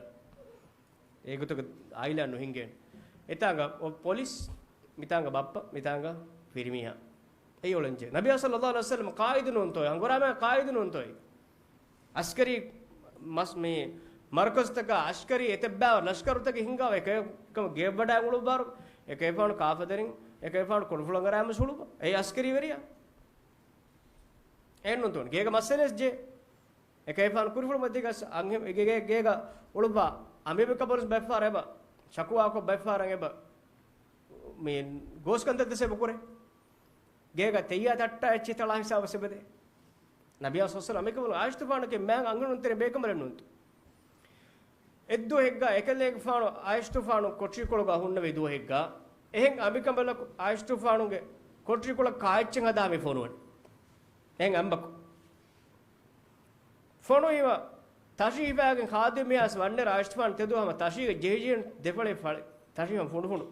އެގޮތަކަށް އާއިލާ ނުހިނގޭނެ. އެތާނގަ އޮ-، ޕޮލިސް، މިތާނގަ ބައްޕަ، މިތާނގަ ފިރިމީހާ. އެއީ އޮޅެންޖެހޭ. ނަބިއްޔާ ޞައްލައްލާހު ޢަލައިހި ވަސައްލަމަ ޤާއިދު ނޫންތޯއޭ؟ ހަނގުރާމައިގެ ޤާއިދު ނޫންތޯއޭ؟ ޢަސްކަރީ މަސް-، މި މަރުކަޒުތަކާ ޢަސްކަރީ އެތައްބާވަރު ލަޝްކަރުތަކެއް ހިންގާ އެކަ-، އެކަމަ ގެއަށްވަޑާ އުޅުއްވާރު، އެކައިފާނު ކާފަދަރިން، އެކައިފާނު ކުންފުޅަށް އަރާމެސް އުޅުއްވާ. އެއީ ޢަސްކަރީ ވެރިޔާ. އެއްނުތޯން. ގޭގަ މައްސަލައެސް ޖެ. އެކައިފާނު ކުރިފުޅު މަތީގަސް އަންހެ-، ގޭ-، ގޭ-، ގޭގަ އުޅުއްވާ. އަނބިބަކަބަރުސް ބައެއްފަހަރަށް އެބަ. ޝަކުވާކޮށް ބައެއްފަހަރަށް އެބަ. މި ގޯސްކަންތައް ދެސް އެބަ ކުރޭ. ގޭގަ ތެއްޔާ ތައްޓާ އެއްޗި ތަޅާ ހިސާބަށް އެބަދޭ. ނަބިއްޔާ ޞައްލައްލާހު ޢަލައިހި ވަސައްލަމަ އެކަމަލު ޢާއިޝަތުފާނަކީ މާތް އަންހެނުން ތެރޭ ބޭކަނބަލެއް ނޫންތޯ. އެއްދުވަހެއްގަ އެކަލޭގެފާނު ޢާއިޝަތުފާނު ކޮޓަރިކޮޅުގަ ހުންނެވި ދުވަހެއްގަ، އެހެން އަނބިކަނބަލަކު ޢާއިޝަތުފާނުގެ ކޮޓަރިކޮޅަށް ކާއެއްޗެއް ހަދާ މި ފޮނުވަނީ. އެހެން އަނބަކު. ފޮނުވީމަ، ތަށި ހިފާގެން ޚާދިމް މިޔާސް ވަންނައިރު ޢާއިޝަތުފާނު ތެދުވާ ހަމަ ތަށީގަ ޖެހިޖެހި ދެފަޅި ފަޅި، ތަށި ހަމަ ފުނޑުފުނޑު.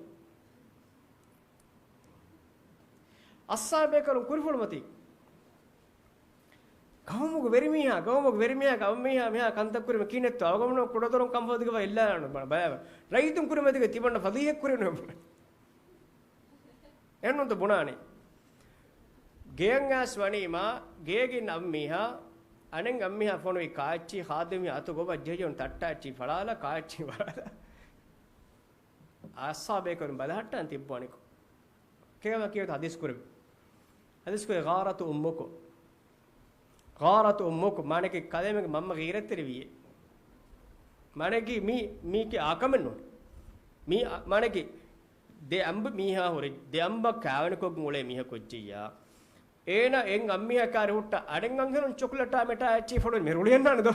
އައްޞާބޭކަލުން ކުރިފުޅު މަތީ. ގައުމުގެ ވެރިމީހާ، ގައުމުގެ ވެރިމީހާ، ގައުމީހާ މިހާ ކަންތައް ކުރިމަ ކިހިނެއްތޯ؟ އަޅުގަނޑު ކުޑަދޮރުން ކަންފަދަ ދިގަ އެއްލާނު ބަ-، ބަޔާ. ރައްޔިތުން ކުރިމަތީގަ ތިބަންނަ ފަޟީޙަތް ކުރިނު. އެހެންނުންތަ ބުނާނީ؟ ގެޔަށް އައިސް ވަނީމާ، ގޭގެ އިން އަންމީހާ، އަނެއް އަންމީހާ ފޮނުވި ކާއެއްޗި ޚާދިމް އަތު ގޮވާ ޖެހިޖެހުނު ތައްޓާ އެއްޗި ފަޅާލާ، ކާއެއްޗި ފަޅާލާ. އައްޞާބޭކަލުން ބަލަހައްޓާން ތިއްބުވަނިކޮށް. ކޭވަ ކިޔަވަތަ ޙަދީޘް ކުރެވި. ޙަދީޘް ކުރެވި، غارت أمك. غارت أمك. މާނައަކީ ކަލޭމެންގެ މަންމަ ޣީރަތްތެރިވީއޭ. މާނައަކީ މީ، މީކީ އާކަމެއް ނޫން. މީ އާ، މާނައަކީ ދެ އަނބު މީހާ ހުރި، ދެ އަނބަށް ކާވެނިކޮށްގެން އުޅޭ މީހަކު އޮއްޗިއްޔާ. އޭނަ އެއް އަނބިހަކާރި ހުއްޓަ އަނެއް އަންހެނުން ޗޮކްލެޓާ މެޓާ އެއްޗި ފޮޑު މި ރުޅިއަންނާނެ ދޯ.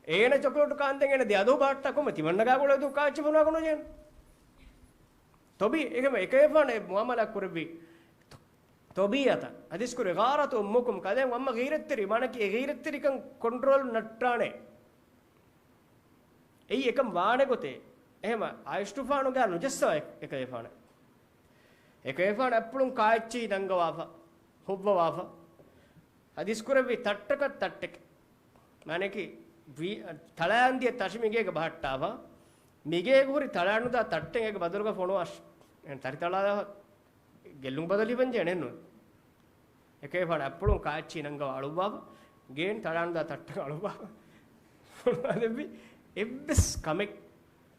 އޭނަ ޗޮކްލެޓު ކާންދެން އޭނަ ދެ އަދޯ ބާއްޓާ ކޮމެ ތިމަންނަގާ ގުޅޭ ދޫ ކާއެއްޗި ފޮނުވާ ގުނުޖެން. ތޮބީ، އެކަމަ އެކައެފާނަ އެ މުއާމަލާ ކުރެއްވި ތޮ-، ތޮބީއަތަށް. ހަދީސްކުރި، "ޣާރަތު އުއްމުކުމް"، ކަލޭ އަނބަ ޣީރަތްތެރި، މާނަކީ އެ ޣީރަތްތެރިކަން ކޮންޓްރޯލް ނައްޓާނެ. އެއީ އެކަން ވާނެ ގޮތެއް. އެހެމަ އާއިޝްޓުފާނުގާ ނުޖައްސަވާ އެ-، އެކަލޭފާނަށް. އެކަލޭފާނަށް އަތްޕުޅުން ކާއެއްޗިހި ނަންގަވާފަ، ހުއްވަވާފަ. ހަދީސްކުރެއްވި ތައްޓަކަށް ތައްޓެކެ. މާނައަކީ، ވީ-، ތަޅާން ދިޔަ ތަށި މިގޭގަ ބަހައްޓާފަ. މިގޭގަ ހުރި ތަޅާނުދާ ތައްޓެއް އޭގެ ބަދަލުގަ ފޮނުވާށި. އެ ތަރި ތަޅާލާ ގެއްލުން ބަދަލު ހިބަން ޖެހޭނެއްނު. އެކަލޭފާނަށް އަތްޕުޅުން ކާއެއްޗިހި ނަންގަވާ އަޅުއްވާފަ، ގޭން ތަޅާނުދާ ތައްޓަށް އަޅުއްވާފަ. އަދެއްވި އެއްވެސް ކަމެއް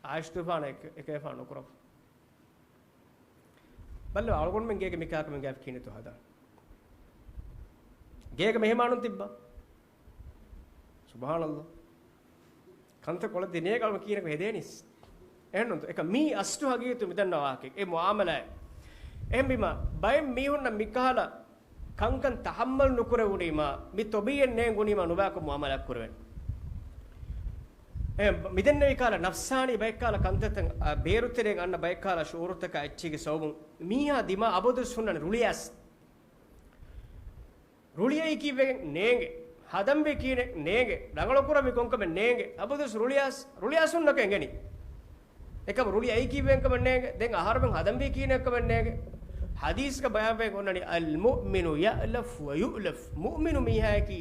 އާއިޝްތުފާނަށް އެކަ-، އެކަލޭފާނު ނުކުރައްވާ. ބައްލަ އަޅުގަނޑުމެން ގޭގެ މިކާކަމެން ގާފި ކީނެތޯ ހަދާ. ގޭގެ މެހެމާނުން ތިއްބާ. ސުބްހާނައްލާ. ކަންތައް ކޮޅަށް ދިނޭގަ އަޅު ކީނަކު ހެދޭނީސް. އެހެންނުންތޯ؟ އެކަ މީ އަސްލު ހަގީގަތު މިދަންނަ ވާހަކައެއް. އެ މުއާމަލާއެއް. އެހެންވީމަ، ބައެއް މީހުންނަށް މިކަހަލަ ކަންކަން ތަހައްމަލް ނުކުރެވުނީމަ، މި ތޮބީއެއް ނޭނގުނީމަ، ނުބަޔަކު މުއާމަލާ ކުރެވެން. އެ، މިދެންނެވި ކާލަ ނަފްސާނީ ބައެއް ކާލަ ކަންތައްތައް، އަ، ބޭރުތެރެއިން އަންނަ ބައެއް ކާލަ ޝުޢޫރުތަކާ އެއްޗެއްގެ ސަބަބުން މީހާ ދިމާ އަބަދުވެސް ހުންނަނީ ރުޅިއައިސް. ރުޅިއައީ ކީއްވެގެން ނޭނގެ، ހަދަންވީ ކީނެއް ނޭނގެ، ރަނގަޅުކުރަންވީ ކޮންކަމެއް ނޭނގެ، އަބަދުވެސް ރުޅިއައިސް، ރުޅިއައިސް ހުންނަކަށް އެނގެނީ. އެކަމަ ރުޅިއައީ ކީއްވެގެން ކަމެއް ނޭނގެ، ދެން އަހަރުމެން ހަދަންވީ ކީނެއް ކަމެއް ނޭނގެ. ޙަދީޘްގަ ބަޔާންވެގެން އޮންނަނީ، "المؤمن يألف ويؤلف." މުއުމިނު މީހާއަކީ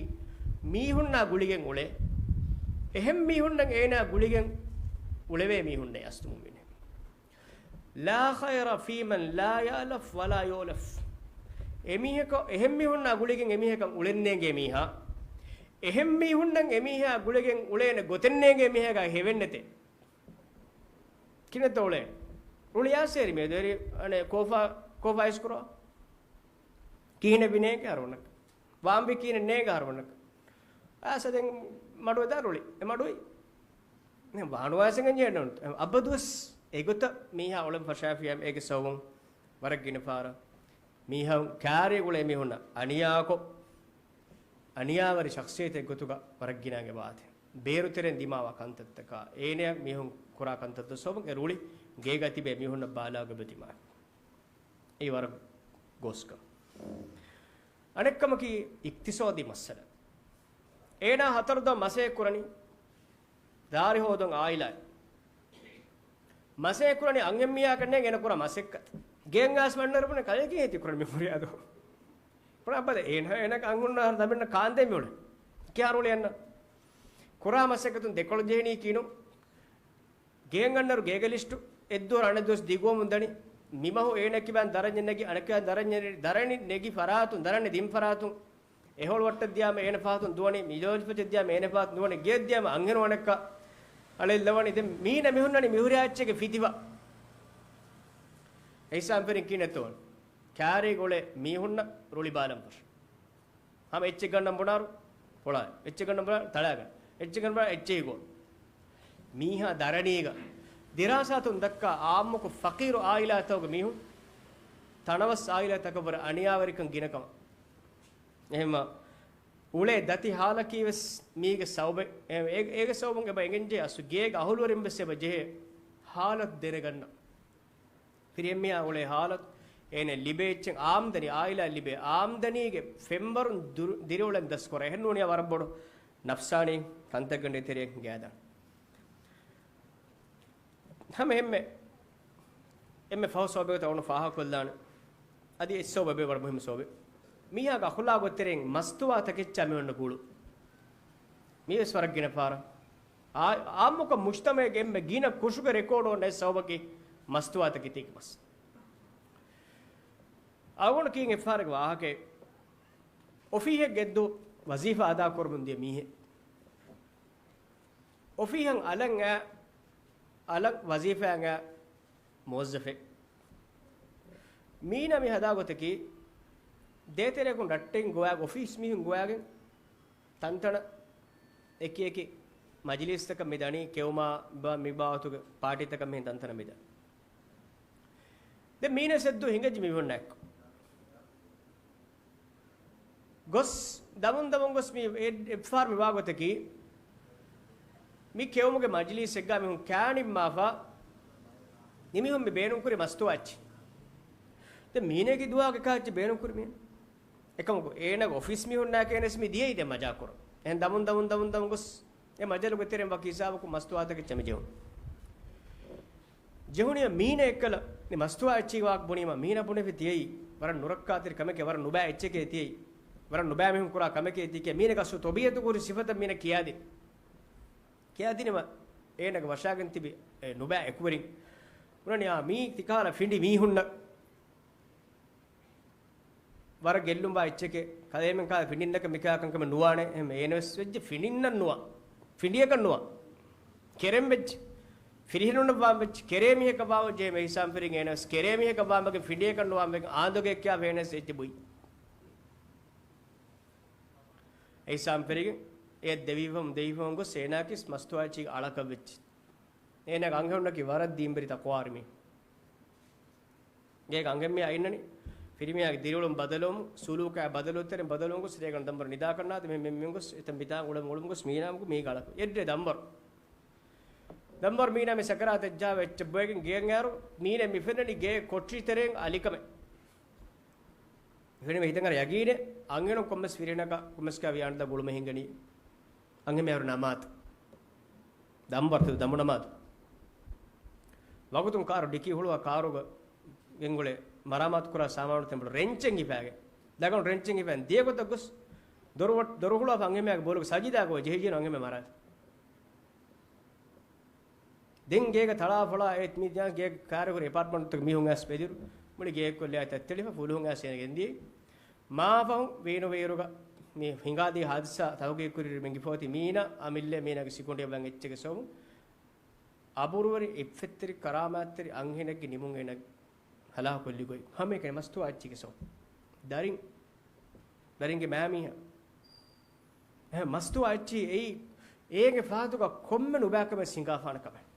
މީހުންނާ ގުޅިގެން އުޅޭ. އެހެން މީހުންނަށް އޭނާ ގުޅިގެން އުޅެވޭ މީހުންނޭ އަސްލު މުއުމިނެއް. لا خير في من لا يألف ولا يؤلف. އެމީހަކު، އެހެން މީހުންނާ ގުޅިގެން އެމީހަކަށް އުޅެން ނޭނގޭ މީހާ، އެހެން މީހުންނަށް އެމީހާ ގުޅިގެން އުޅޭނެ ގޮތެއް ނޭނގޭ މީހާގަ ހެވެއްނެތޭ. ކިނެތޯ އުޅޭ؟ ރުޅިއާސޭރި މޭދޭރި، އަނެ ކޯފާ، ކޯފާ އިސްކުރާ. ކިހިނެއް ވިނޭގެ ހަރުވަނަކަ. ވާންވި ކިހިނެއް ނޭގެ ހަރުވަނަކަ. އާސަ ދެން މަޑުވެދާ ރުޅި. އެ މަޑުވި. ނެ ވާނުވާސެން ޖޭނުން. އަބަދުވެސް އެގޮތަށް މީހާ އުޅެން ފަށާފިޔާ އޭގެ ސަބަބުން ވަރަށް ގިނަ ފަހަރަށް މީހާ ކާރި ގުޅޭ މީހުންނަށް އަނިޔާކޮށް، އަނިޔާވެރި ޝަޚްޞިއްޔަތެއް ގޮތުގަ ވަރަށް ގިނައިން އެބަ އާދޭ. ބޭރުތެރެއިން ދިމާވާ ކަންތައްތަކާ، އޭނަޔަށް މީހުން ކުރާ ކަންތައްތައް ސަބަބުން އެ ރުޅި ގޭގަ ތިބޭ މީހުންނަށް ބާލާގެ އެބަ ދިމާވޭ. އެއީ ވަރަށް ގޯސްކަން. އަނެއްކަމަކީ އިޤްތިޞާދީ މައްސަލަ. އޭނާ ހަތަރު ދަށް މަސައްކަތް ކުރަނީ ދާރި ހޯދަން އާއިލާއެއް. މަސައްކަތް ކުރަނީ އަންހެން މީހާ ކަންނޭނގެ އޭނަ ކުރާ މަސައްކަތް. ގޭން އާސް މަންނަރު ބުނެ ކަލޭ ކީ ހެތި ކުރަން މި ހުރި އަދޯ. ބުނާ ބަލަ އޭނަ، އޭނަ އަންހުންނާ ދަމިންނަ ކާންދޭ މިއުޅެ. ކިހާ ރުޅި އަންނަ. ކުރާ މަސައްކަތުން ދެކޮޅު ޖެހެނީ ކީނު. ގޭން އަންނަރު ގޭގެ ލިސްޓު އެއްދުވަރު އަނެއް ދުވަސް ދިގުވަމުން ދަނީ. މިމަހު އޭނަ ކިބާން ދަރަންޏެއް ނެގި، އަނެކާ ދަރަންޏެއް، ދަރަނި ނެގި ފަރާތުން، ދަރަނި ދިން ފަރާތުން. އެހޮޅު ވައްޓަށް ދިޔާމަ އޭނަ ފަހަތުން ދުވަނީ، މިލޯލިފަތަށް ދިޔާމަ އޭނަ ފަހަތުން ދުވަނީ، ގެއަށް ދިޔާމަ އަންހެނު އަނެއްކާ އަޅެއްލަވަނީ. ދެން މީނަ މިހުންނަނީ މިހުރިހާ އެއްޗެއްގެ ފިތިވާ. އެހިސާބުން ފެރިން ކީނެތޯ؟ ކާރީގަ އުޅޭ މީހުންނަށް ރުޅި ބާލަން ފަށު. ހަމަ އެއްޗެއް ގަންނަން ބުނާރު ފޮޅާ، އެއްޗެއް ގަންނަން ބުނާ ތަޅާގަން، އެއްޗެއް ގަންނަން ބުނާ އެއްޗެހި ގޯ. މީހާ ދަރަނީގަ ދިރާސާތުން ދައްކާ އާއްމުކޮށް ފަޤީރު އާއިލާތަކުގެ މީހުން ތަނަވަސް އާއިލާތަކަށްވުރެ އަނިޔާވެރިކަން ގިނަކަމަށް. އެހެންމަ އުޅޭ ދަތި ހާލަކީ ވެސް މީގެ ސަބަބެއް. އެ-، އޭގެ ސަބަބުން އެބަ އެނގެންޖެހޭ އަސްލު ގޭގެ އަހުލުވެރިން ވެސް އެބަ ޖެހޭ ހާލަތު ދެނެގަންނަ. ފިރިހެންމީހާ އުޅޭ ހާލަތު، އޭނަ ލިބޭ އެއްޗެއް އާމްދަނީ، އާއިލާ ލިބޭ އާމްދަނީގެ ފެންވަރުން ދުރު-، ދިރިއުޅެން ދަސްކުރާ. އެހެންނޫނިއްޔާ ވަރަށް ބޮޑު ނަފްސާނީ ކަންތައްގަނޑެއް ތެރެއަށް ގާދާނެ. ހަމަ އެންމެ، އެންމެ ފަހު ސަބަބެއް ގޮތަށް އަޅުގަނޑު ފާހަގަކޮށްލާނެ. އަދި އެއް ސަބަބެއް ވަރަށް މުހިއްމު ސަބަބެއް. މީހާގެ އަޚުލާގު ތެރެއިން މަސްތުވާތަކެއްޗާ މި އޮންނަ ގުޅުން. މީވެސް ވަރަށް ގިނަ ފަހަރަށް އާ-، އާއްމުކޮށް މުޖްތަމަޢުގެ އެންމެ ގިނަ ކުށުގެ ރެކޯޑު އޮންނަ އެއް ސަބަބަކީ މަސްތުވާތަކެތީގެ މަސް. އަޅުގަނޑު ކީން އެއްފަހަރެއްގެ ވާހަކައެއް. އޮފީހެއްގެ އެއްދުވަސް ވަޒީފާ އަދާކުރަމުން ދިޔަ މީހެއް. އޮފީހަށް އަލަށް އައި، އަލަށް ވަޒީފާއަށް އައި މުވައްޒަފެއް. މީނަ މި ހަދާ ގޮތަކީ، ދޭތެރެއަކުން ރައްޓެހިން ގޮވާ، އޮފީސް މީހުން ގޮވާގެން ތަންތަނަށް އެކި އެކި މަޖިލީސްތަކަށް މި ދަނީ، ކެއުމާ ބާ-، މި ބާވަތުގެ ޕާޓީތަކަށް މިހެން ތަންތަނަށް މި ދަނީ. ދެން މީނަ ސެއްދު ހިނގައްޖެ މީހުންނާއެކު. ގޮސް ދަމުން ދަމުން ގޮސް މި އެ-، އެއްފާރު މި ވާގޮތަކީ، މި ކެއުމުގެ މަޖިލީސެއްގަ މީހުން ކާނިންމާފަ، މި މީހުން މި ބޭނުންކުރި މަސްތުވާ އެއްޗި. ދެން މީނަގެ ދުވާ ކާއެއްޗެއް ބޭނުންކުރި މީނަ. އެކަމަކު އޭނަގެ އޮފީސް މީހުންނާ ކޭނެސް މި ދިޔައީ ދެން މަޖާކުރަން. އެހެން ދަމުން ދަމުން ދަމުން ދަމުން ގޮސް، އެ މަޖަލުގެ ތެރެއިން ވަކި ހިސާބަކުން މަސްތުވާތަކެއްޗެއް މި ޖެހުނު. ޖެހުނިއްޔާ މީނަ އެއްކަލަ، މި މަސްތުވާ އެއްޗި ވާ ބުނީމަ، މީނަ ބުނެފި ތިޔައީ، ވަރަށް ނުރައްކާތެރި ކަމެކޭ، ވަރަށް ނުބައި އެއްޗެކޭ ތިޔައީ، ވަރަށް ނުބައި މީހުން ކުރާ ކަމެކޭ ތިކޭ، މީނަގެ އަސްލު ތޮބީއަތު ކުރި ސިފަތައް މީނަ ކިޔާދިން. ކިޔާދިނީމަ، އޭނަގެ ވަށާގެން ތިބި އެ ނުބައި އެކުވެރިން ބުނަނީ، އާ، މީ ތިކަހަލަ ފިނޑި މީހުންނަށް ވަރަށް ގެއްލުންވާ އެއްޗެކޭ، ކަލޭމެން ކާލަ ފިނޑިންނަކަށް މިކާ ކަންކަމެއް ނުވާނެ. އެހެން އޭނަވެސް ވެއްޖެ ފިނޑިންނަށް ނުވާ، ފިނޑިޔަކަށް ނުވާ، ކެރޭން ވެއްޖެ، ފިރިހެނުންނަށް ވާން ވެއްޖެ، ކެރޭ މީހަކަށް ވާން ވެއްޖެ، އެހެން އިހްސާން ފެރިން އޭނަވެސް ކެރޭ މީހަކަށް ވާން ވެގެން ފިނޑިޔަކަށް ނުވާން ވެގެން އާނދުގައެއް ކިޔާފަ އޭނަވެސް ވެއްޖެ ބުއި. އިހްސާން ފެރިގެން އެ ދެވިފަހުން ދެވިފަހުން ގޮސް އޭނާކީ މަސްތުވާ އެއްޗިހި އަޅަކަށް ވެއްޖެ. އޭނާގެ އަންހެނުންނަކީ ވަރަށް ދީންވެރި ތަޤްވާވެރި މީހެއް. ގޭގަ އަންހެންމީހާ އިންނަނީ، ފިރިމީހާގެ ދިރިއުޅުން ބަދަލުވުމުން، ސުލޫކާ ބަދަލުވުން ތެރެއިން ބަދަލުވުން ގޮސް ރޭގަނޑު ދަންވަރު ނިދާކަށް ނާދެ މި، މި، މި ގޮސް އެތަން މިތާނގަ އުޅެމުން އުޅެމުން ގޮސް މީނާ މީގަ އަޅަކަށް އެއްރޭ ދަންވަރު. ދަންވަރު މީނާ މި ސަކަރާތަށް ޖާވަ އެއްޗެއް ބޮއެގެން ގޭގަ އައިރު މީނަ މި ފެންނަނީ ގޭ ކޮޓަރި ތެރެއިން އަލިކަމެއް. ފިރިހެން ހިތަށް އަރާ ޔަގީނެއް އަންހެނުން ކޮންމެސް ފިރިހެނަކަށް ކޮންމެސް ކާ ވިޔާނުދާ ގުޅުމެއް ހިނގަނީ. އަންހެން މިހާރު ނަމާދު. ދަންވަރު ދަމު ނަމާދު. ވަގުތުން ކާރު ޑިކީ ހުޅުވާ ކާރުގަ ގެންގުޅޭ މަރާމާތު ކުރާ ސާމާނު ތެންބުޅު ރެންޗެއް ހިފާގެން. ދަގަނޑު ރެންޗެއް ހިފައިގެން ދިޔަ ގޮތަށް ގޮސް ދޮރު ވަ-، ދޮރު ހުޅުވާފަ އަންހެންމެއްގެ ބޯލުގަ ސަޖިދާ ގޮވަ ޖެހިޖެނު އަންހެންމެ މަރާލި. ދެން ގޭގަ ތަޅާފޮޅާ އެ މި ދިޔަ ގޭގަ ކާރިހުރި އެޕާޓްމަންޓްތަކުގެ މީހުން އައިސް ބެދިރު މުޅި ގޭކޮށްލާ ތައްތެޅިފަ ފުލުހުން އައިސް އޭނަ ގެންދިޔައީ. މާފަހުން ވީނު ވޭއިރުގަ މި ހިނގާދީ ހާދިސާ ތަހުގީގު ކުރިއިރު މި ގިފަވަތި މީނަ އަމިއްލަ މީނަގެ ސިކުނޑިއަށް ވަން އެއްޗެއްގެ ސަބަބުން އަބުރުވެރި އިއްފަތްތެރި ކަރާމާތްތެރި އަންހެނެއްގެ ނިމުން އޭނަ ހަލާކުކޮށްލި ގޮތް ހަމައެކަނި މަސްތުވާ އެއްޗިގެ ސަބަބުން. ދަރިން، ދަރިންގެ މާމީހާ އެ މަސްތުވާ އެއްޗި އެއީ އޭގެ ފަހަތުގަ ކޮންމެ ނުބައިކަމެއް ހިނގާފާނެ ކަމެއް.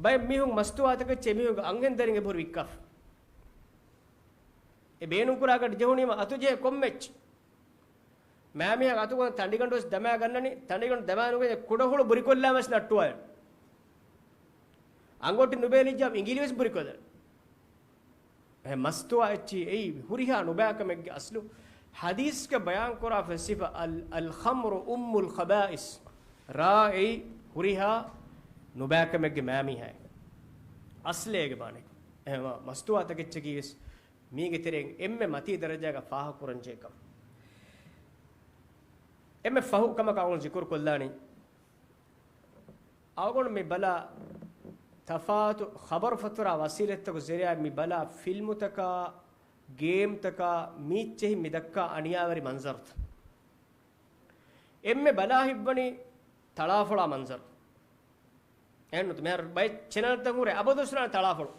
ބައެއް މީހުން މަސްތުވާތަކެއްޗެއް މީހުންގެ އަންހެން ދަރިން އެބަހުރި ވިއްކާފަ. އެ ބޭނުންކުރާ ގަޑި ޖެހުނީމަ އަތުޖެހޭ ކޮންމެ އެއްޗެއް. މާމީހާގެ އަތުގަ ތަނޑިގަނޑު ވެސް ދަމާ ގަންނަނީ، ތަނޑިގަނޑު ދަމާ ނުގަނެ ކުޑަހުޅު ބުރިކޮށްލާ ވެސް ނައްޓުވާލަން. އަނގޮޓި ނުބޭލިއްޖާ އިނގިލި ވެސް ބުރިކޮށްލަން. އެ މަސްތުވާ އެއްޗި އެއީ ހުރިހާ ނުބައިކަމެއްގެ އަސްލު. ޙަދީޘްގަ ބަޔާންކުރާފަ ސިފަ އަލް، އަލް ޚަމްރު އުއްމުލް ޚަބާއިސް. ރާ އެއީ ހުރިހާ ނުބައިކަމެއްގެ މާމީހާއެއް. އަސްލޭގެ ބާނެ. އެހެންވާ މަސްތުވާ ތަކެއްޗަކީ ވެސް މީގެ ތެރެއިން އެންމެ މަތީ ދަރަޖާގަ ފާހަގަކުރަންޖެހޭ ކަމެއް. އެންމެ ފަހު ކަމަކަށް އަޅުގަނޑު ޒިކުރު ކޮށްލާނީ. އަޅުގަނޑު މި ބަލާ ތަފާތު ޚަބަރު ފަތުރާ ވަސީލަތްތަކު ޒެރިއާ މި ބަލާ ފިލްމުތަކާ، ގޭމްތަކާ، މީއްޗެހި މި ދައްކާ އަނިޔާވެރި މަންޒަރުތައް. އެންމެ ބަލާ ހިތްވަނީ ތަޅާފޮޅާ މަންޒަރު. އެހެންނުތަ މިހާރު ބައެއް ޗެނަލްތައް ހުރެ އަބަދުވެސް ތަޅާފޮޅު.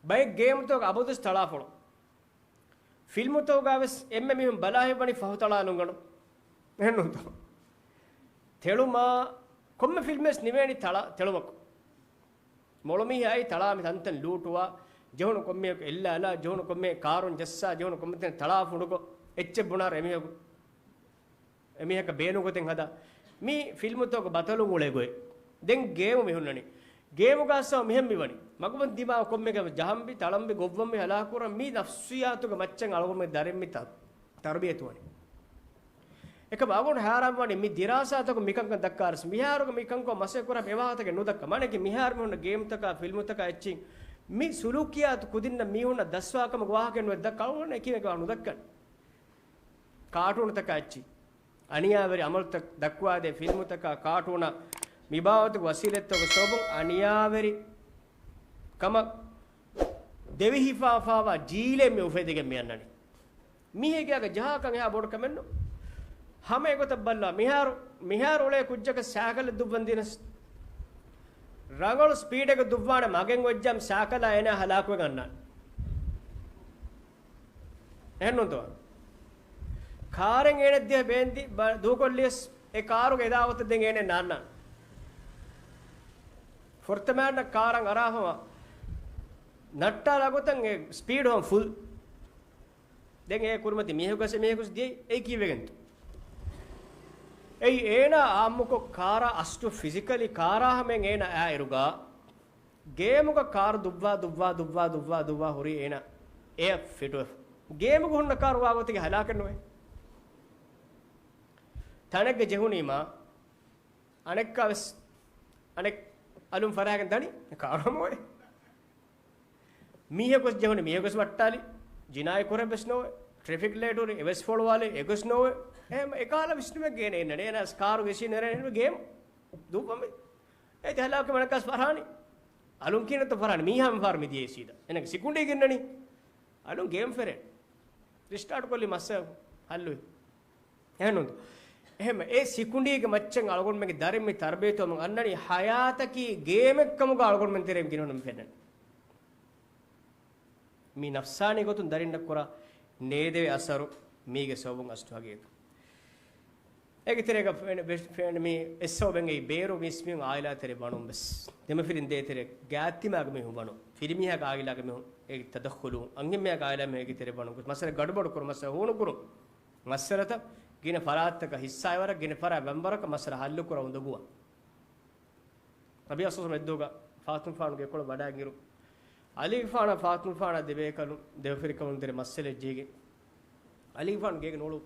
ބައެއް ގޭމްތަކުގަ އަބަދުވެސް ތަޅާފޮޅު. ފިލްމުތަކުގަ ވެސް އެންމެ މީހުން ބަލާ ހިތްވަނީ ފަހު ތަޅާ ނުގަނޑު. އެހެންނޫންތޯ؟ ތެޅުމާ ކޮންމެ ފިލްމެއް ވެސް ނިމޭނީ ތަޅާ، ތެޅުމަކު. މޮޅު މީހާ އައީ ތަޅާ މި ތަންތަން ލޫޓުވާ، ޖެހުނު ކޮންމެއަކު އެއްލާލާ، ޖެހުނު ކޮންމެ ކާރުން ޖައްސާ، ޖެހުނު ކޮންމެ ތަން ތަޅާ ފުނޑުކޮށް، އެއްޗެއް ބުނާ އެމީހަކު. އެމީހަކަށް ބޭނުން ގޮތެއް ހަދާ. މި ފިލްމުތަކު ބަތަލުން އުޅޭ ގޮތް. ދެން ގޭމު މި ހުންނަނީ. ގޭމުގަ އަސްލު މިހެން މިވަނީ. މަގުމަތި ދިމާވާ ކޮންމެއަކަށް ޖަހަންވީ، ތަޅަންވީ، ގޮއްވަންވީ، ހަލާކުކުރަން މި ނަފްސިއްޔާތުގެ މައްޗަށް އަޅުގަނޑުމެން ދަރިން މި ތަ-، ތަރުބިޔަތުވަނީ. އެކަމަކު އަޅުގަނޑު ހައިރާންވަނީ މި ދިރާސާތަކުން މިކަންކަން ދައްކާއިރު މިހާރުގަ މިކަންކޮށް މަސައްކަތް ކުރާ އެ ވާހަކަތަކެއް ނުދައްކާ. މާނައަކީ މިހާރު މި ހުންނަ ގޭމްތަކާ ފިލްމުތަކާ އެއްޗެއް މި ސުލޫކިއްޔާތު ކުދިންނަށް މީހުންނަށް ދަސްވާ ކަމަށް ވާހަކައެއް ނުދައްކާ. އަޅުގަނޑު އެކި މެކި ވާހަކަ ނުދައްކަން. ކާޓޫނުތަކާ އެއްޗި. އަނިޔާވެރި އަމަލުތައް ދައްކުވާދޭ ފިލްމުތަކާ ކާޓޫނާ މިބާވަތުގެ ވަސީލަތްތަކުގެ ސަބަބުން އަނިޔާވެރި ކަމަށް ދެވިހިފާފާވާ ޖީލެއް މި އުފެދިގެން މި އަންނަނީ. މީހެއްގެ އަގަށް ޖަހާކަން އެހާ ބޮޑު ކަމެއް ނޫން. ހަމަ އެގޮތަށް ބައްލާ މިހާރު، މިހާރު އުޅޭ ކުއްޖަކަށް ސައިކަލެއް ދުއްވަން ދިނަސް، ރަނގަޅު ސްޕީޑެއްގަ ދުއްވާނެ މަގެއް އޮތްޖާމް ސައިކަލާ އޭނާ ހަލާކުވެގަންނާނެ. އެހެންނޫންތޯ؟ ކާރެއް އޭނަ ދިޔަ ބޭންދި ބަ-، ދޫކޮށްލިޔަސް އެ ކާރުގެ އެދާ އޮތަށް ދެން އޭނަ ނާންނާނެ. ފުރަތަމައަށް ކާރަށް އަރާފަ ނައްޓާލާ ގޮތަށް އެ ސްޕީޑު ހަމަ ފުލް. ދެން އެ ކުރިމަތި މީހަކު އެސް މީހަކު ދިޔައީ އެއީ ކީއްވެގެންތޯ؟ އެއީ އޭނާ އާއްމުކޮށް ކާރާ އަސްލު ފިޒިކަލީ ކާރާ ހަމައިން އޭނާ އާއިރުގަ ގޭމުގަ ކާރު ދުއްވާ ދުއްވާ ދުއްވާ ދުއްވާ ދުއްވާ ހުރީ އޭނާ އެއަށް ފިޓުވެފަ. ގޭމުގަ ހުންނަ ކާރު ވާގޮތުގެ ހަލާކެއް ނުވޭ. ތަނެއްގަ ޖެހުނީމާ އަނެއްކާވެސް އަނެއް އަލުން ފަރާގެން ދަނީ ކާރު ހަމަވޭ. މީހަކުވެސް ޖެހުނީ މީހަކުވެސް ވައްޓާލި. ޖިނާއީ ކުރެއްވެސް ނޯވޭ. ޓްރެފިކް ލައިޓު ހުރި އެވެސް ފޮޅުވާލި އެކުވެސް ނޯވޭ. އެހެން އެކަހަލަ ވިސްނުމެއް ގޭނެ އިންނަނީ. އޭނާ ކާރު ގެއްސި ނެރެނީ ގޭމް ދުއްވަމެ. އޭތި ހަލާކު މަނަކަސް ފަރާނީ. އަލުން ކިހިނެއްތޯ ފަރާނީ. މީހާ މި ފާރު މި ދިޔައީ ސީދާ. އޭނާގެ ސިކުނޑީ ގެންނަނީ. އަލުން ގޭމް ފެރޭ. ރިސްޓާޓް ކޮށްލި މައްސަލަ ހައްލުވި. އެހެންނުން. އެހެން އެ ސިކުނޑީގެ މައްޗަށް އަޅުގަނޑުމެންގެ ދަރިން މި ތަރުބިޔަތުވަމުން އަންނަނީ ހަޔާތަކީ ގޭމެއްކަމުގަ އަޅުގަނޑުމެން ތެރެއިން ގިނަ މި ފެންނަނީ. މި ނަފްސާނީ ގޮތުން ދަރިންނަށް ކުރާ ނޭދެވޭ އަސަރު މީގެ ސަބަބުން އަސްލު ހަގީގަތު. އޭގެ ތެރޭގަ ފެން-، ފެން-، މި އެއްސަބަބެއްގައި ބޭރު މީސްމީހުން އާއިލާ ތެރެ ވަނުން ވެސް. ދެމަފިރިން ދޭތެރެ ގާތްތިމާގެ މީހުން ވަނުން. ފިރިމީހާގެ އާއިލާގެ މީހުން އޭގެ ތަދަޚުލު. އަންހެންމީހާގެ އާއިލާ މީހުން އޭގެ ތެރެ ވަނުން. މައްސަލަ ގަޑުބަޑު ކުރުން، މައްސަލަ ހޫނު ކުރުން. މައްސަލަތައް ގިނަ ފަރާތްތަކަށް ހިއްސާވަރަށް، ގިނަ ފަރާތް ވަންވަރަކަށް މައްސަލަ ހައްލު ކުރަން އުނދަގޫވާ. ނަބީ އަސްލު މެއްދޫގަ ފާތުމަފާނުގެ ކޮޅަށް ވަޑައިގެން އިރު، އަލީގެފާނާ ފާތުމަފާނާ ދެބޭކަލުން ދެމަފިރިކަމުން ދެރަ މައްސަލައެއް ޖެހިގެން އަލީގެފާނު ގޭގަ ނޫޅު-،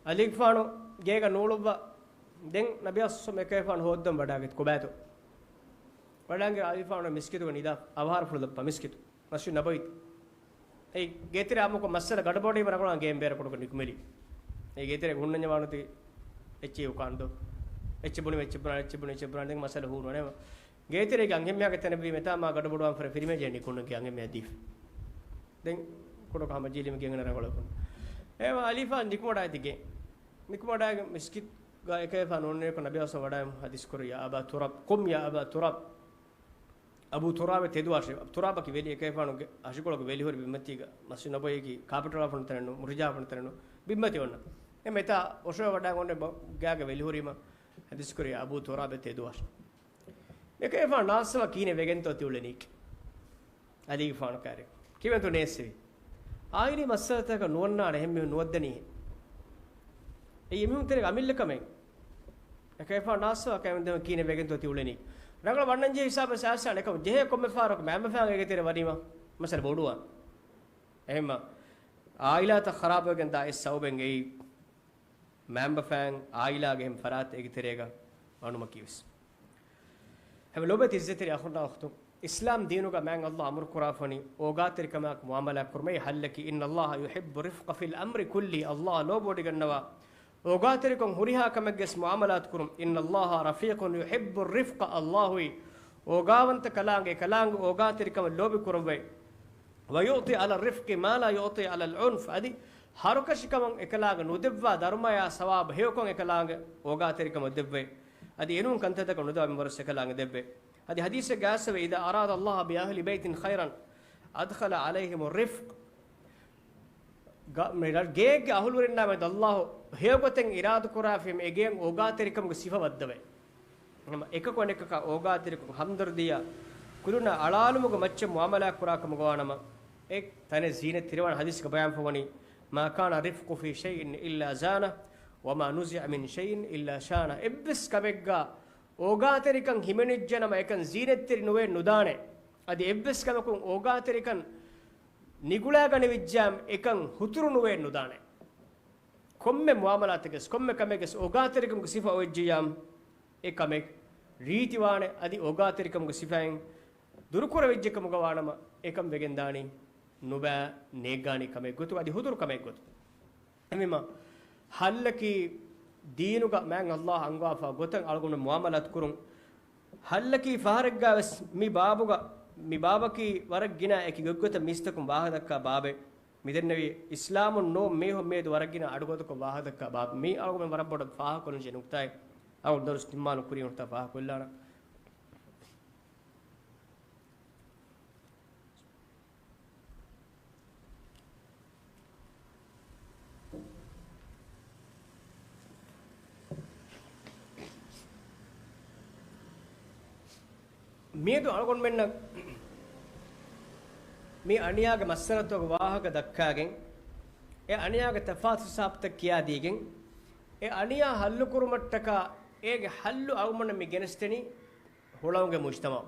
އަލީގެފާނު ގޭގަ ނޫޅުއްވާ ދެން ނަބީ އަސްލު އެކަލޭގެފާނު ހޯއްދަން ވަޑައިގަތް ކޮބާތޯ؟ ވަޑައިގެން އަލީގެފާނު މިސްކިތުގަ ނިދާ އަވަހާރަފުޅު ދައްޕާ މިސްކިތު. މަސްޖިދު ނަބަވީ. އެ ގޭތެރެ އާއްމުކޮށް މައްސަލަ ގަޑުބަޑުވީމަ ރަނގަޅަށް ގޭން ބޭރަކުޑަކޮށް ނިކުމެލި. އެ ގޭތެރެ ހުންނަންޏާ ވާނުތި އެއްޗެއް އުކާންދޯ. އެއްޗެއް ބުނީމަ އެއްޗެއް ބުނާނެ، އެއްޗެއް ބުނީމަ އެއްޗެއް ބުނާނެ، ދެން މައްސަލަ ހޫނުވާނެ. ގޭތެރޭގެ އަންހެންމެޔާގެ ތަނަށް ވީމަ އެތާ މާ ގަޑުބަޑުވާން ފަރެ ފިރިމޭޖެއް ނިކުންނަން ގޭ އަންހެންމެޔާ ދީފަ. ދެން ކުޑަކޮށް ހަމަޖެހިލީމަ ގޭގަ ރަނގަޅަކުން. އެ އަލީގެފާނު ނިކުމެވަޑައިގަތީ ގޭ. ނިކުމެވަޑައިގެން މިސްކިތުގަ އެކަލޭގެފާނު އޮންނައިރު ނަބީ އަސްލު ވަޑައި ހަދީސް ކުރިޔާ، "يا أبا تراب، قم يا أبا تراب." އަބޫ ތުރާބެ ތެދުވާށޭ. ތުރާބަކީ ވެލި، އެކަލޭގެފާނުގެ އަށިކޮޅުގެ ވެލި ހުރި ބިންމަތީގަ މަސްޖިދު ނަބަވީއަކީ ކާޕެޓް ވާފަން ތަނެއް ނޫން، މުށިޖަހާފަން ތަނެއް ނޫން، ބިންމަތި އޮންނަ. އެ މެތާ އޮށޯވެ ވަޑައިގެން އޮންނަ ބަ-، ގާގެ ވެލި ހުރީމަ ހަދީސް ކުރި އަބޫ ތުރާބެ ތެދުވާށޭ. އެކަލޭގެފާނު ނާސްވާ ކިހިނެއް ވެގެންތޯ ތި އުޅެނީކީ. އަލީގެފާނު ކާރި. ކިވެންތޯ ނޭސްވީ. އާއިލީ މައްސަލަތަކަށް ނުވަންނާނެ އެހެން މީހުން ނުވައްދަނީ. އެއީ އެމީހުން ތެރޭގަ އަމިއްލަ ކަމެއް. އެކަލޭގެފާނު ނާސްވާ ކަމެއް ދެމެ ކިހިނެއް ވެގެންތޯ ތި އުޅެނީ. ރަނގަޅަށް ވަންނަން ޖެހޭ ހިސާބަށް ސާސާނެ ކަމަށް ޖެހޭ ކޮންމެ ފަހަރަކު މައިންބަފައިން އޭގެ ތެރެ ވަނީމަ މައްސަލަ ބޮޑުވާން. އެހެންމަ އާއިލާތައް ޚަރާބުވެގެން ދާ އެއް ސަބަބެއް އެއީ މައިންބަފައިން އާއިލާގެ އެހެން ފަރާތެއް އޭގެ ތެރޭގަ ވަނުމަކީވެސް. ހަމަ ލޯބިވެތި އިއްޒަތްތެރި އަޚުންނާ އުޚްތުން، އިސްލާމް ދީނުގަ މާތް ﷲ އަމުރު ކުރާފަނި އޯގާތެރިކަމާއެކު މުޢާމަލާތް ކުރުމަށް ހައްލަކީ، إن الله يحب الرفق في الأمر كله، ﷲ ލޯބިވޮޑިގަންނަވާ އޯގާތެރިކަން ހުރިހާ ކަމެއްގެސް މުޢާމަލާތު ކުރުން. إن الله رفيق يحب الرفق، ﷲ އީ އޯގާވަންތަ ކަލާނގެ، ކަލާނގެ އޯގާތެރިކަމަށް ލޯބި ކުރައްވައި. ويعطي على الرفق ما لا يعطي على العنف، އަދި ހަރުކަށިކަމަށް އެކަލާނގެ ނުދެއްވާ ދަރުމަޔާ ސަވާބު ހެޔޮކޮށް އެކަލާނގެ އޯގާތެރިކަމަށް ދެއްވައި. އަދި އެނޫން ކަންތައްތަކަށް ނުދެއްވާ މިންވަރު އެކަލާނގެ ދެއްވައި. އަދި ހަދީސެއްގަ އައިސްފަވޭ، إذا أراد الله بأهل بيت خيرا أدخل عليهم الرفق. ގ-، މި ރަ-، ގެއެއްގެ އަހުލުވެރިންނާ މެދު ﷲ ހެޔޮގޮތެއް އިރާދަ ކުރާފީމަ އެ ގެއަށް އޯގާތެރިކަމުގެ ސިފަ ވައްދަވައި. ހަމަ އެކަކު އަނެކަކާ އޯގާތެރިކަން، ހަމްދަރްދިއްޔާ، ކުލުނާ އަޅާލުމުގެ މައްޗަށް މުޢާމަލާތް ކުރާ ކަމުގަ ވާނަމަ، އެ ތަނެއް ޒީނަތް ތިރިވާން ހަދީސްގަ ބަޔާންފަވަނީ، ما كان الرفق في شيء إلا زانه، وما نزع من شيء إلا شانه. އެއްވެސް ކަމެއްގަ އޯގާތެރިކަން ހިމެނިއްޖެނަމަ އެކަން ޒީނަތްތެރި ނުވެ ނުދާނެ. އަދި އެއްވެސް ކަމަކުން އޯގާތެރިކަން ނިގުޅާގަނެވިއްޖާމަ އެކަން ހުތުރު ނުވެ ނުދާނެ. ކޮންމެ މުޢާމަލާތެއްގެސް، ކޮންމެ ކަމެއްގެސް އޯގާތެރިކަމުގެ ސިފަ އޮވެއްޖެޔާމަ، އެ ކަމެއް ރީތިވާނެ. އަދި އޯގާތެރިކަމުގެ ސިފައިން ދުރުކުރެވިއްޖެ ކަމުގަ ވާނަމަ، އެކަން ވެގެންދާނީ ނުބައި ނޭއްގާނީ ކަމެއް ގޮތުގަ، އަދި ހުތުރު ކަމެއް ގޮތުގަ. އެހެންވީމަ، ހައްލަކީ ދީނުގަ މާތް ﷲ އަންގަވާފަ ގޮތަށް އަޅުގަނޑު މުޢާމަލާތު ކުރުން. ހައްލަކީ ފަހަރެއްގަވެސް މި ބާބުގަ، މި ބާބަކީ ވަރަށް ގިނަ އެކި ގޮތްގޮތަށް މީސްތަކުން ވާހަކަދައްކާ ބާބެއް. މިދެންނެވި އިސްލާމުން ނޫން މީހުން މިއަދު ވަރަށް ގިނަ އަޑުގަދަކޮށް ވާހަކަދައްކާ ބާބެއް. މީ އަޅުގަނޑު ވަރަށް ބޮޑަށް ފާހަގަކޮށްލަންޖެހޭ ނުކުތާއެއް. އަޅުގަނޑު ދަރުސް ތިން މާލު ކުރިޔަށް ނުކުތާ ފާހަގަކޮށްލާނަން. މިއަދު އަޅުގަނޑުމެންނަށް މި އަނިޔާގެ މައްސަލަތަކުގެ ވާހަކަ ދައްކާގެން، އެ އަނިޔާގެ ތަފާތު ހިސާބުތައް ކިޔާދީގެން، އެ އަނިޔާ ހައްލުކުރުމަށްޓަކާ އޭގެ ހައްލު އަޅުގަނޑުމެން މި ގެނެސްދެނީ ހުޅަނގުގެ މުޖްތަމަޢު،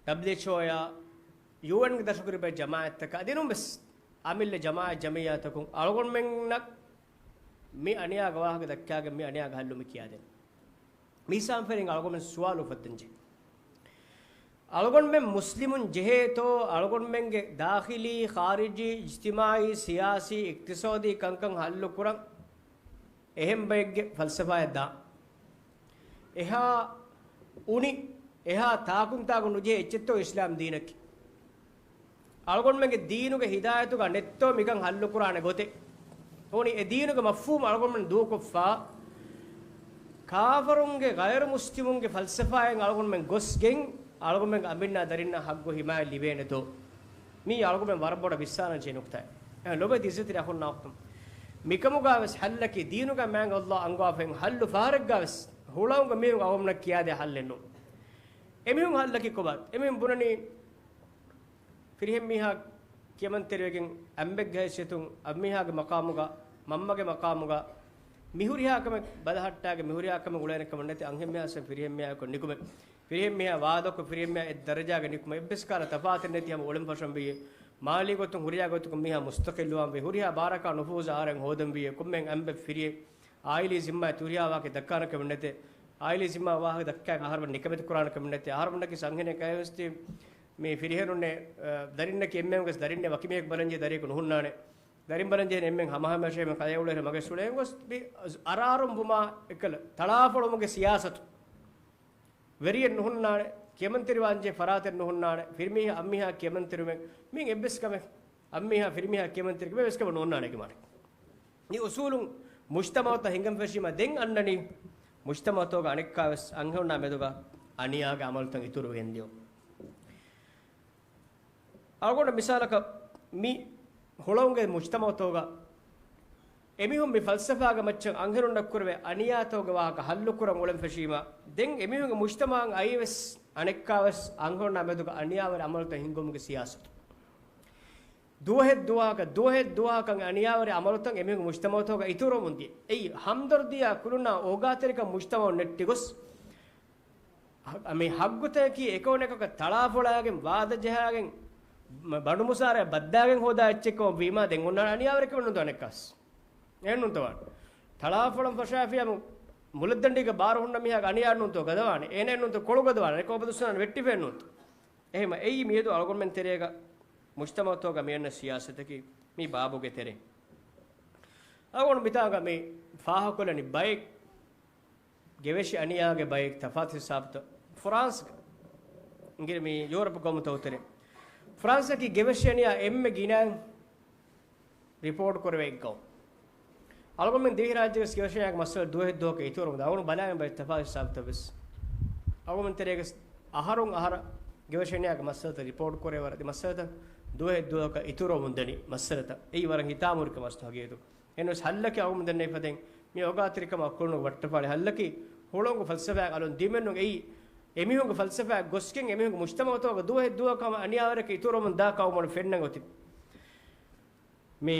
ޑަބްލިއުއެޗްއޯއާ، ޔޫއެންގެ ދަށު ކުރި ބައެއް ޖަމާޢަތްތަކާ ދިނުން ވެސް، އަމިއްލަ ޖަމާޢަތް ޖަމިއްޔާތަކުން އަޅުގަނޑުމެންނަށް މި އަނިޔާގެ ވާހަކަ ދައްކާގެން މި އަނިޔާގެ ހައްލު މި ކިޔާދޭނެ. މި ހިސާބުން ފެނިގެން އަޅުގަނޑުމެން ސުވާލު އުފައްދަންޖެހޭ. އަޅުގަނޑުމެން މުސްލިމުން ޖެހޭތޯ އަޅުގަނޑުމެންގެ ދާޚިލީ، ޚާރިޖީ، އިޖްތިމާޢީ، ސިޔާސީ، އިޤްތިޞާދީ ކަންކަން ހައްލުކުރަން؟ އެހެން ބައެއްގެ ފަލްސަފާއެއް ދާން. އެހާ އުނި، އެހާ ތާކުންތާކު ނުޖެހޭ އެއްޗެއްތޯ އިސްލާމް ދީނަކީ. އަޅުގަނޑުމެންގެ ދީނުގެ ހިދާޔަތުގަ ނެއްތޯ މިކަން ހައްލުކުރާނެ ގޮތެއް. އުނި އެ ދީނުގެ މަފްހޫމު އަޅުގަނޑުމެން ދޫކޮށްފަ، ކާފަރުންގެ ޣައިރު މުސްލިމުންގެ ފަލްސަފާއިން އަޅުގަނޑުމެން ގޮސްގެން، އަޅުގަނޑުމެންގެ އަނބިންނާ ދަރިންނާ ޙައްޤު ހިމާޔަތް ލިބޭނެތޯ؟ މީ އަޅުގަނޑުމެން ވަރަށް ބޮޑަށް ވިސްނާލަންޖެހޭ ނުކުތާއެއް. އެ ލޮބެތި އިއްޒަތްތެރި އަޚުންނާ އުޚްތުން. މިކަމުގަވެސް ހައްލަކީ ދީނުގަ މާތް ﷲ އަންގާފައި ހައްލު ފަހަރެއްގަވެސް ހުޅަނގު މީހުން އަޅުގަނޑުމެންނަށް ކިޔާދޭ ހައްލެއް ނޫން. އެމީހުން ހައްލަކީ ކޮބާ؟ އެމީހުން ބުނަނީ ފިރިހެން މީހާ ކިޔަމަންތެރިވެގެން އަނބެއްގެ ހައިސިއްޔަތުން އަންމީހާގެ މަޤާމުގަ، މަންމަގެ މަޤާމުގަ، މިހުރިހާ ކަމެއް ބަލަހައްޓާގެން މިހުރިހާ ކަމެއް އުޅޭނެ ކަމެއް ނެތި އަންހެންމީހާ ފިރިހެންމީހާއެކު ނިކުމެ. ފިރިހެންމީހާ ވާދަކޮށް ފިރިހެންމީހާ އެއް ދަރަޖާގަ ނިކުމެ. އެއްވެސް ކަހަލަ ތަފާތެއް ނެތި ހަމަ އުޅެން ފަށަން ވިއްޔެ. މާލީ ގޮތުން ހުރިހާ ގޮތަކުން މީހާ މުސްތަޤިއްލުވާން ވިއްޔެ. ހުރިހާ ބާރަކާ ނުފޫޒާ އަހަރެން ހޯދަން ވިއްޔެ. ކޮންމެ އަނބެއް ފިރިޔެ. އާއިލީ ޒިންމާއެއް ތި ހުރިހާ ވާހަކަ ދައްކާނެ ކަމެއް ނެތޭ. އާއިލީ ޒިންމާ ވާހަކަ ދައްކާ އަހަރުމެން ނިކަމެތި ކުރާނެ ކަމެއް ނެތޭ. އަހަރުމެންނަކީ އަންހެނެއް ކައިވެސް ތި މި ފިރިހެނުންނެއް، އަ، ދަރިންނަކީ އެންމެން ވެސް ދަރިންނެއް ވަކި މީހެއް ބަލަންޖެހޭ ދަރިޔަކު ނުހުންނާނެ. ދަރިން ބަލަންޖެހޭނެ އެންމެން ހަމަހަމަޔަށޭ ކަލޭ އުޅޭ މަގެއް ސުޅޭން ގޮސް މި އަރާރުން ވުމާ އެކަލަ ތަޅާފޮޅުމުގެ ސިޔާސަތު. ވެރިއެއް ނުހުންނާނެ، ކިޔަމަންތެރިވާންޖެހޭ ފަރާތެއް ނުހުންނާނެ، ފިރިމީހާ އަންމީހާ ކިޔަމަންތެރިވުމެއް މީ އެއްވެސް ކަމެއް، އަންމީހާ ފިރިމީހާ ކިޔަމަންތެރިކަމެއް އެއްވެސް ކަމެއް ނޯންނާނެ ކިމާނެ. މި އުސޫލުން މުޖްތަމަޢުތައް ހިނގަން ފެށީމަ ދެން އަންނަނީ މުޖްތަމަޢުތަކުގަ އަނެއްކާވެސް އަންހެނުންނާ މެދުގަ އަނިޔާގެ އަމަލުތައް އިތުރުވެގެން ދިޔުން. އަޅުގަނޑަށް މިސާލަކަށް މި ހުޅަނގުގެ މުޖްތަމަޢުތަކުގަ އެމީހުން މި ފަލްސަފާގެ މައްޗަށް އަންހެނުންނަށް ކުރެވޭ އަނިޔާތަކުގެ ވާހަކަ ހައްލުކުރަން އުޅެން ފެށީމަ، ދެން އެމީހުންގެ މުޖްތަމަޢަށް އައީވެސް އަނެއްކާވެސް އަންހެނުންނާ މެދުގަ އަނިޔާވެރި އަމަލުތައް ހިންގުމުގެ ސިޔާސަތު. ދުވަހެއް ދުވަހަކަށް، ދުވަހެއް ދުވަހަކަށް އަނިޔާވެރި އަމަލުތައް އެމީހުންގެ މުޖްތަމަޢުތަކުގަ އިތުރުވަމުން ދިޔަ. އެއީ ހަމްދަރްދީއާ ކުރުނާ އޯގާތެރިކަން މުޖްތަމަޢުން ނެއްޓި ގޮސް، މި ހައްގުތަކަކީ އެކައުނަކަކަށް ތަޅާފޮޅާގެން ވާދަ ޖަހާގެން، މަ-، ބަނޑުމުސާރައަށް ބައްދާގެން ހޯދާ އެއްޗެއްކަމަށް ވީމާ، ދެން އޮންނާނެ އަނިޔާވެރިކަމެއް ނޫންތޯ އަނެއްކާސް. އެހެން ނޫންތޯ ވާނެ. ތަޅާފޮޅަށް ފަށާފިޔާމު މުލައްދަނޑީގަ ބާރު ހުންނަ މީހާގެ އަނިޔާ ނޫންތޯ ގަދަވާނެ. އޭނަ ނޫންތޯ ކޮޅު ގަދަވާނެ. އެކަމަކު ދުސްނާނެ ވެއްޓިފައެއް ނޫންތޯ. އެހެމަ އެއީ މިއަދު އަޅުގަނޑުމެން ތެރޭގަ މުޖްތަމަޢުތަކުގަ މިއަންނަ ސިޔާސަތަކީ މި ބާބުގެ ތެރެއިން. އަޅުގަނޑު މިތާގަ މި ފާހަގަކޮށްލަނީ ބައެއް ގެވެށި އަނިޔާގެ ބައެއް ތަފާތު ހިސާބުތައް. ފްރާންސް އިނގިރޭ މި ޔޫރަޕް ގައުމުތައް އުތުރެ. ފްރާންސަކީ ގެވެށި އަނިޔާ އެންމެ ގިނައިން ރިޕޯޓް ކުރެވޭ އެއް ގައުމު. އަޅުގަނޑުމެން ދިވެހިރާއްޖޭގެ ގެވެށި އަނިޔާގެ މައްސަލަ ދުވަހެއް ދުވަހަކަށް އިތުރުވަމުން ދާ. އަޅުގަނޑު ބަލާގެން ބައެއް ތަފާތު ހިސާބުތައް ވެސް. އަޅުގަނޑުމެން ތެރޭގަ އަހަރުން އަހަރަށް ގެވެށި އަނިޔާގެ މައްސަލަތައް ރިޕޯޓް ކުރޭ ވަރަށް އަދި މައްސަލަތައް ދުވަހެއް ދުވަހަކަށް އިތުރުވަމުން ދަނީ މައްސަލަތައް. އެއީ ވަރަށް ހިތާމަހުރި ކަމެއް ހަގީގަތުގަ. އެހެންވެސް ހައްލަކީ އަޅުގަނޑުމެން ދެންނެވި ފަދައިން މި އޯގާތެރިކަމާ ކުޅުނު ވައްޓަފާޅި ހައްލަކީ ހުޅަނގު ފަލްސަފާއަށް އަލުން ދިމެންނުން އެއީ އެމީހުންގެ ފަލްސަފާއަށް ގޮސްގެން އެމީހުންގެ މުޖްތަމަޢުތަކުގަ ދުވަހެއް ދުވަހަކަށް އަނިޔާވެރިކަން އިތުރުވަމުން ދާ ޤައުމުން ފެންނަން އޮތީ. މި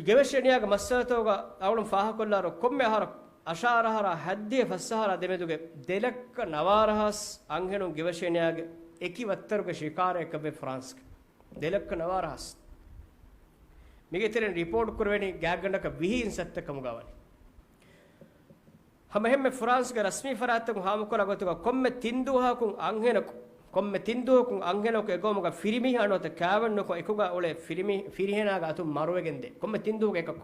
ގެވެށި އަނިޔާގެ މައްސަލަތަކުގަ އަޅުން ފާހަގަކޮށްލާއިރު ކޮންމެ އަހަރަކު އަށާރަ އަހަރާ ހައްދިހަ ފަސް އަހަރާ ދެމެދުގެ ދެ ލައްކަ ނަވާރަ ހާސް އަންހެނުން ގެވެށި އަނިޔާގެ އެކި ވައްތަރުގެ ޝިކާރައަކަށްވޭ ފްރާންސްގަ. ދެ ލައްކަ ނަވާރަ ހާސް. މީގެ ތެރެއިން ރިޕޯޓް ކުރެވެނީ ގާތްގަނޑަކަށް ވިހި އިންސައްތައް ކަމުގަ ވަނީ. ހަމައެހެންމެ ފްރާންސްގެ ރަސްމީ ފަރާތްތަކުން ހާމަކުރާ ގޮތުގަ ކޮންމެ ތިން ދުވަހަކުން އަންހެނަކު، ކޮންމެ ތިން ދުވަހަކުން އަންހެނަކު އެގައުމުގަ ފިރިމީހާ ނުވަތަ ކާވެންނަކު އެކުގަ އުޅޭ ފިރިމީ-، ފިރިހެނާގެ އަތުން މަރުވެގެންދޭ. ކޮންމެ ތިން ދުވަހަކު އެކަކު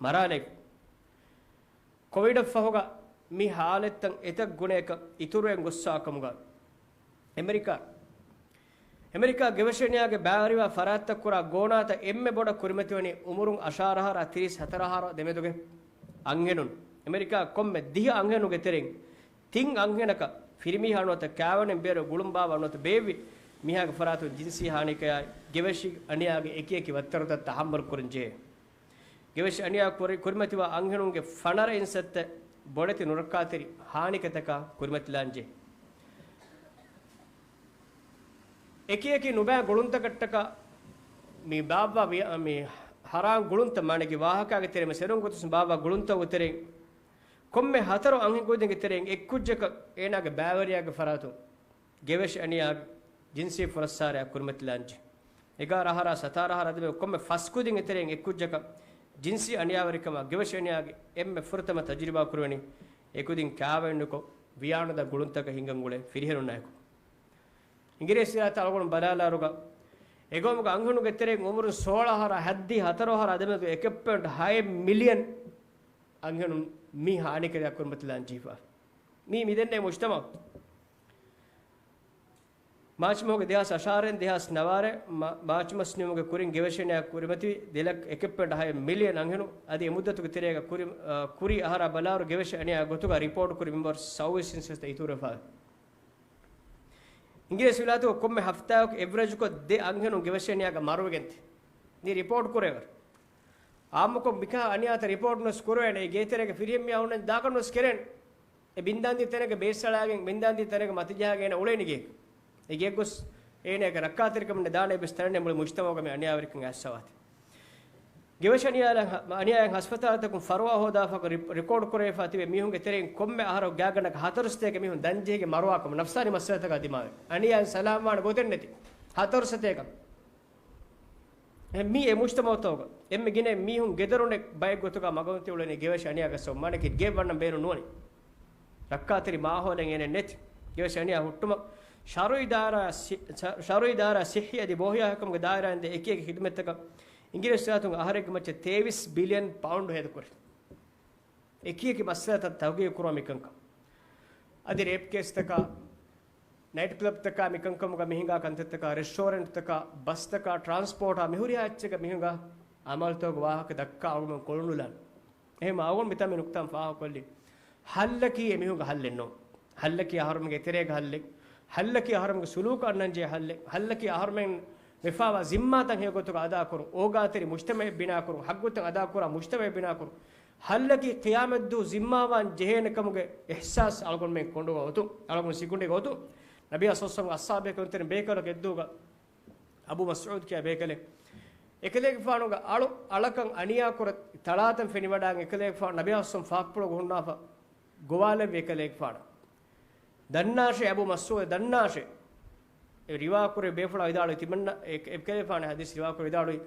މަރާލައިފި. ކޮވިޑަށްފަހުގަ މި ހާލަތްތައް އެތައް ގުނައަކަށް އިތުރުވެން ގޮއްސާ ކަމުގަ އެމެރިކާ، އެމެރިކާ ގެވެށި އަނިޔާގެ ބައިވެރިވާ ފަރާތްތައް ކުރާ ގޯނާތައް އެންމެ ބޮޑަށް ކުރިމަތިވަނީ އުމުރުން އަށާރަ އަހަރާ ތިރީސް ހަތަރަ އަހަރު ދެމެދުގެ އަންހެނުން. އެމެރިކާ ކޮންމެ ދިހަ އަންހެނުގެ ތެރެއިން ތިން އަންހެނަކަށް ފިރިމީހާ ނުވަތަ ކާވެނިން ބޭރު ގުޅުން ބާއްވާ ނުވަތަ ބޭއްވި މީހާގެ ފަރާތުން ޖިންސީ ހާނީކަޔާއި ގެވެށި އަނިޔާގެ އެކިއެކި ވައްތަރުތައް ތަޙައްމަލު ކުރަންޖެހޭ. ގެވެށި އަނިޔާ ކުރި-، ކުރިމަތިވާ އަންހެނުންގެ ފަނަރަ އިންސައްތައް ބޮޑެތި ނުރައްކާތެރި ހާނިކަތަކާ ކުރިމަތިލާންޖެ. އެކިއެކި ނުބައި ގުޅުންތަކަށްޓަކާ މި ބާއްވާ ވިޔަ-، މި ހަރާން ގުޅުންތައް މާނަގި ވާހަކާގެ ތެރެ މި ސެރުން ގޮތުސް ބާއްވާ ގުޅުންތަކުގެ ތެރެއިން ކޮންމެ ހަތަރު އަންހެންކުދިންގެ ތެރެއިން އެއްކުއްޖަކަށް އޭނާގެ ބައިވެރިޔާގެ ފަރާތުން ގެވެށި އަނިޔާގެ ޖިންސީ ފުރައްސާރައާ ކުރިމަތިލާންޖެ. އެގާރަ އަހަރާ ސަތާރަ އަހަރާ އަދަމެ ކޮންމެ ފަސް ކުދިންގެ ތެރެއިން އެއްކުއްޖަކަށް ޖިންސީ އަނިޔާވެރިކަމާ ގެވެށި އަނިޔާގެ އެންމެ ފުރަތަމަ ތަޖުރިބާ ކުރެވެނީ އެކުދިން ކާވެންނުކޮށް ވިޔާނުދާ ގުޅުންތަކަށް ހިނގަން އުޅޭ ފިރިހެނުންނާއެކު. އިނގިރޭސި ސިޔާސަތަށް އަޅުގަނޑު ބަލާލާއިރުގަ އެގައުމުގެ އަންހެނުންގެ ތެރެއިން އުމުރުން ސޯޅަ އަހަރާ ހައްދި ހަތަރު އަހަރާ އަދަމެ އެކެއް ޕޮއިންޓް ހައެއް މިލިއަން އަންހެނުން މި ހާނިކަތައް ކުރިމަތިލާން ޖެހިފަ. މީ މިދެންނެވި މުޖްތަމަޢު. މާޗް މަހުގެ ދެހާސް އަށާރައިން ދެހާސް ނަވާރަ މާ-، މާޗް މަސް ނިމުމުގެ ކުރިން ގެވެށި އަނިޔާ ކުރިމަތިވި ދެ ލައްކަ އެކެއް ޕޮއިންޓް ހައެއް މިލިއަން އަންހެނުން އަދި އެ މުއްދަތުގެ ތެރޭގަ ކުރި، އަ، ކުރީ އަހަރާ ބަލާއިރު ގެވެށި އަނިޔާ ގޮތުގަ ރިޕޯޓް ކުރި މިންވަރު ސައުވީސް ސެންސަސްތައް އިތުރުވެފަ. އިނގިރޭސި ވިލާތުގަ ކޮންމެ ހަފްތާއަކު އެވްރެޖްކޮށް ދެ އަންހެނުން ގެވެށި އަނިޔާގަ މަރުވެގެންތި. މި ރިޕޯޓް ކުރެވޭ. އާއްމުކޮށް މިކަހަލަ އަނިޔާތައް ރިޕޯޓް ނުވެސް ކުރެވޭނެ. އެ ގޭތެރޭގަ ފިރިހެން މީހާ އޮންނަން ދާކަށް ނުވެސް ކެރޭނެ. އެ ބިންދާންދިޔަ ތަނެއްގަ ބޭސްއަޅާގެން، ބިންދާންދިޔަ ތަނެއްގަ މަތިޖަހާގެން އޭނަ އުޅޭނީ ގޭގަ. އެ ގެއަށް ގޮސް އޭނައަކަށް ރައްކާތެރިކަމެއް ނެތް ދާނެ އެއްވެސް ތަނެއް ނެތް. މުޅި މުޖްތަމަޢުގަ މި އަނިޔާވެރިކަން އައިސްފަވާތީ. ގެވެށި އަނިޔާ، އަނިޔާއިން ހަސްފަތާތަކުން ފަރުވާ ހޯދާފަ ރި-، ރިކޯޑް ކުރެވިފަ ތިބި މީހުންގެ ތެރެއިން ކޮންމެ އަހަރަކު ގާތްގަނޑަކަށް ހަތަރު ސަތޭކަ މީހުން ދަންޖެހިގެން މަރުވާކަމަށް ނަފްސާނީ މައްސަލަތަކާ ދިމާވެ. އަނިޔާއިން ސަލާމަތްވާނެ ގޮތެއް ނެތި. ހަތަރު ސަތޭކަ. އެ މީ އެ މުޖްތަމަޢުތަކުގަ އެންމެ ގިނަ މީހުން ގެދޮރުން ބައެއް ގޮތުގަ މަގުމަތި އުޅެނީ ގެވެށި އަނިޔާގަ ސަބަބުން. މާނައަކީ ގެއެއް ވަންނަން ބޭނުން ނުވަނީ. ރައްކާތެރި މާހައުލެއް އޭނަ ނެތި. ގެވެށި އަނިޔާ ހުއްޓުމަށް ޝަރުޢީ ދާއިރާ ސި-، ޝަ-، ޝަރުޢީ ދާއިރާ ޞިއްޙީ އަދި ބޯހިޔާ ހަކަމުގެ ދާއިރާއިން ދޭ އެކި އެކި ޚިދުމަތްތަކަށް އިނގިރޭސި ސިޔާސަތުން އަހަރެއްގެ މައްޗަށް ތޭވީސް ބިލިއަން ޕައުންޑް ހޭދަކުރި. އެކި އެކި މައްސަލަތައް ތަހުގީގު ކުރުމަށް މިކަންކަން. އަދި ރޭޕް ކޭސްތަކާ، ނައިޓް ކްލަބްތަކާ، މިކަންކަމުގަ މިހިނގާ ކަންތައްތަކާ، ރެސްޓޯރެންޓްތަކާ، ބަސްތަކާ، ޓްރާންސްޕޯޓާ، މިހުރިހާ އެއްޗެއްގަ މިހިނގާ އަމަލުތަކުގެ ވާހަކަ ދައްކާ އަޅުގަނޑު ކޮޅުނުލާނެ. އެހެން އަޅުގަނޑު މިތާ މި ނުކުތާ ފާހަގަކޮށްލީ. ހައްލަކީ އެމީހުންގެ ހައްލެއް ނޫން. ހައްލަކީ އަހަރުމެންގެ އެތެރޭގެ ހައްލެއް. ހައްލަކީ އަހަރުމެންގެ ސުލޫކު އަންނަންޖެހޭ ހައްލެއް. ހައްލަކީ އަހަރުމެން ވެފާވާ ޒިންމާތައް ހެޔޮގޮތުގަ އަދާކުރުން، އޯގާތެރި މުޖްތަމަޢެއް ބިނާކުރުން، ޙައްޤުތައް އަދާކުރާ މުޖްތަމަޢެއް ބިނާކުރުން، ޙައްލަކީ ޤިޔާމަތްދުވަހު ޒިންމާވާން ޖެހޭނެ ކަމުގެ އިޙްސާސް އަޅުގަނޑުމެން ކޮނޑުގަ އޮތުން، އަޅުގަނޑު ސިކުނޑިގަ އޮތުން. ނަބިއްޔާ ޞައްލައްލާހު ޢަލައިހި ވަސައްލަމްގެ އަޞްޙާބު ބޭކަލުން ބޭކަލަކަށް އެއްދުވަހުގަ އަބޫ މަސްޢޫދު ކިޔާ ބޭކަލެއް އެކަލޭގެފާނުގެ އަޅު އަޅަކަށް އަނިޔާކުރި ތަޅާތައް ފެނިވަޑާން އެކަލޭގެފާނު ނަބިއްޔާ ޞައްލައްލާހު ޢަލައިހި ވަސައްލަމް ފަހަށްޕުޅުގަ ހުންނާފަ ގޮވާލެއްވި އެކަލޭގެފާނަށް. ދަންނާށޭ އަބޫ މަސްޢޫދު، ދަންނާށޭ. އެ ރިވާކުރި ބޭފުޅާ ވިދާޅުވި ތިމަންނަ، އެ، އެކަލޭގެފާނު ޙަދީޘް ރިވާކުރި ވިދާޅުވި،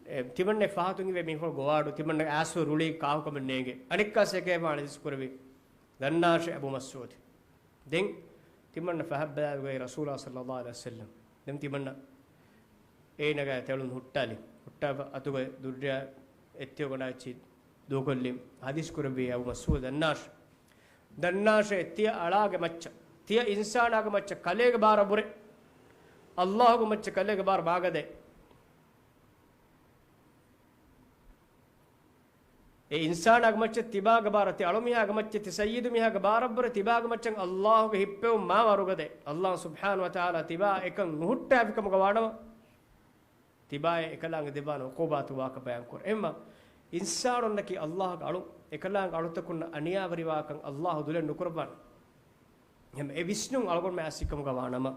އެ، ތިމަންނަ ފަހަތުން އިވޭ މީހުން ގޮވާޑު، ތިމަންނަ އާސު ރުޅި ކާހުކަމެއް ނޭނގެ. އަނެއްކާސް އެކަލޭގެފާނު ޙަދީޘް ކުރެއްވި. ދަންނާށޭ އަބޫ މަސްޢޫދު. ދެން ތިމަންނަ ފަހަށް ބަލާލި ގޮތް ރަސޫލާ ޞައްލައްލާހު ޢަލައިހި ވަސައްލަމް. ދެން ތިމަންނަ އޭނަގެ ތެޅުން ހުއްޓާލި. ހުއްޓާފަ އަތުގަ ދުއްރިއާ އެއްތިޔަ ގޮނޑާ އެއްޗި ދޫކޮށްލި. ޙަދީޘް ކުރެއްވި އަބޫ މަސްޢޫދު ދަންނާށޭ. ދަންނާށޭ ތިޔަ އަޅާގެ މައްޗަށް، ތިޔަ އިންސާނާގެ މައްޗަށް ކަލޭގެ ބާރަށް ބުރޭ. އައްލާހުގެ މައްޗަށް ކަލޭގެ ބާރަށް މާގަދައޭ. އެ އިންސާނާގެ މައްޗަށް ތިބާގެ ބާރަށް، ތި އަޅުމީހާގެ މައްޗަށް، ތި ސައްޔިދު މީހާގެ ބާރަށް ބުރޭ، ތިބާގެ މައްޗަށް އައްލާހުގެ ހިއްޕެވުން މާ ވަރުގަދަ. އައްލާހު ސުބްޙާނަހު ވަތަޢާލާ ތިބާ އެކަން ނުހުއްޓާފި ކަމުގަ ވާނަމަ، ތިބާއަށް އެކަލާނގެ ދެއްވާނެ ޢުޤޫބާތު ވާކަށް ބަޔާން ކުރޭ. އެހެންމަ އިންސާނުންނަކީ އައްލާހުގެ އަޅު، އެކަލާނގެ އަޅުތަކުންނަށް އަނިޔާވެރިވާކަން އައްލާހު ދުލެއް ނުކުރައްވާނެ. އެހެން އެ ވިސްނުން އަޅުގަނޑުމެން އައިސްފި ކަމުގަ ވާނަމަ،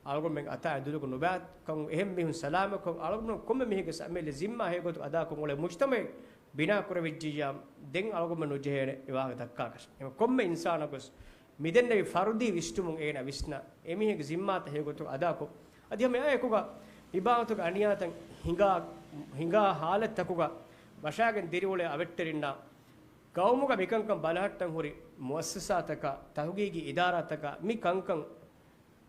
އަޅުގަނޑުމެން އަތާ އެ ދުލުގަ ނުބައިކަން، އެހެން މީހުން ސަލާމަތްކޮށް، އަޅުގަނޑު ކޮންމެ މީހެއްގެ ސަ-، އަމިއްލަ ޒިންމާ ހެޔޮގޮތު އަދާކޮށް އުޅޭ މުޖްތަމަޢެއް ބިނާ ކުރެވިއްޖިއްޔާ، ދެން އަޅުގަނޑުމެން ނުޖެހޭނެ އެ ވާހަކަ ދައްކާކަށް. އެހެން ކޮންމެ އިންސާނަކުވެސް މިދެންނެވި ފަރުދީ ވިސްނުމުން އޭނަ ވިސްނާ، އެމީހެއްގެ ޒިންމާތައް ހެޔޮގޮތުން އަދާކޮށް، އަދި ހަމަ އެއާއެކުގަ އިބާދަތުގެ އަނިޔާތައް ހިނގާ، ހިނގާ ހާލަތްތަކުގަ ވަށާގެން ދިރިއުޅޭ އަވެއްޓެރިންނާ، ގައުމުގަ މިކަންކަން ބަލަހައްޓަން ހުރި މުއައްސަސާތަކާ، ތަހުގީގީ އިދާރާތަކާ، މި ކަންކަން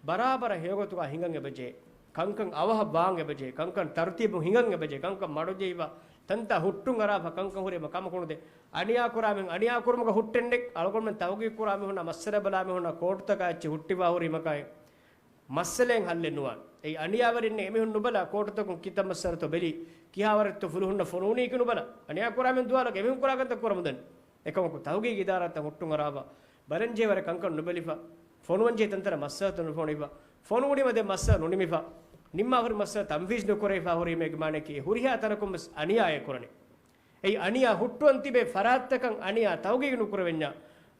ބަރާބަރަށް ހެޔޮގޮތުގަ ހިނގަން އެބަޖެހޭ. ކަންކަން އަވަހަށް ވާން އެބަޖެހޭ. ކަންކަން ތަރުތީބުން ހިނގަން އެބަޖެހޭ. ކަންކަން މަޑުޖެހިފަ، ތަންތާ ހުއްޓުން އަރާފަ، ކަންކަން ހުރީމަ ކަމަކު ނުދޭ. އަނިޔާކުރާމެން އަނިޔާކުރުމުގަ ހުއްޓެންނެއް، އަޅުގަނޑުމެން ތަހުގީގު ކުރާ މީހުންނާ މައްސަލަ ބަލާ މީހުންނާ ކޯޓުތަކާ އެއްޗެއް ހުއްޓިފަ ހުރީމަކާއި، މައްސަލައެއް ހައްލެއް ނުވާނެ. އެއީ އަނިޔާވެރިންނެއް އެމީހުން ނުބަލާ، ކޯޓުތަކުން ކިތައް މައްސަލަތޯ ބެލީ، ކިހާވަރެއްތޯ ފުލުހުންނަށް ފޮނުވުނީކީ ނުބަލާ. އަނިޔާކުރާމެން ދުވާލަކަށް އެމީހުން ކުރާ ކަންތައް ކުރަމުންދަނީ. އެކަމަކު ތަހުގީގީ އިދާރާތައް ހުއްޓުން އަރާފަ، ބަލަންޖެހޭވަރެއް ކަންކަން ނުބެލިފަ، ފޮނުވަންޖެހޭ ތަންތަނަށް މައްސަލަތައް ނުފޮނުވިފަ، ފޮނުވުނީމަ ދެން މައްސަލަ ނުނިމިފަ، ނިންމާފަ ހުރި މައްސަލަ ތަންފީޒް ނުކުރެވިފަ ހުރީމޭގެ މާނައަކީ ހުރިހާ ތަނަކުން ވެސް އަނިޔާއެއް ކުރަނީ. އެއީ އަނިޔާ ހުއްޓުވަން ތިބޭ ފަރާތްތަކަށް އަނިޔާ ތައުގީގު ނުކުރެވެންޏާ،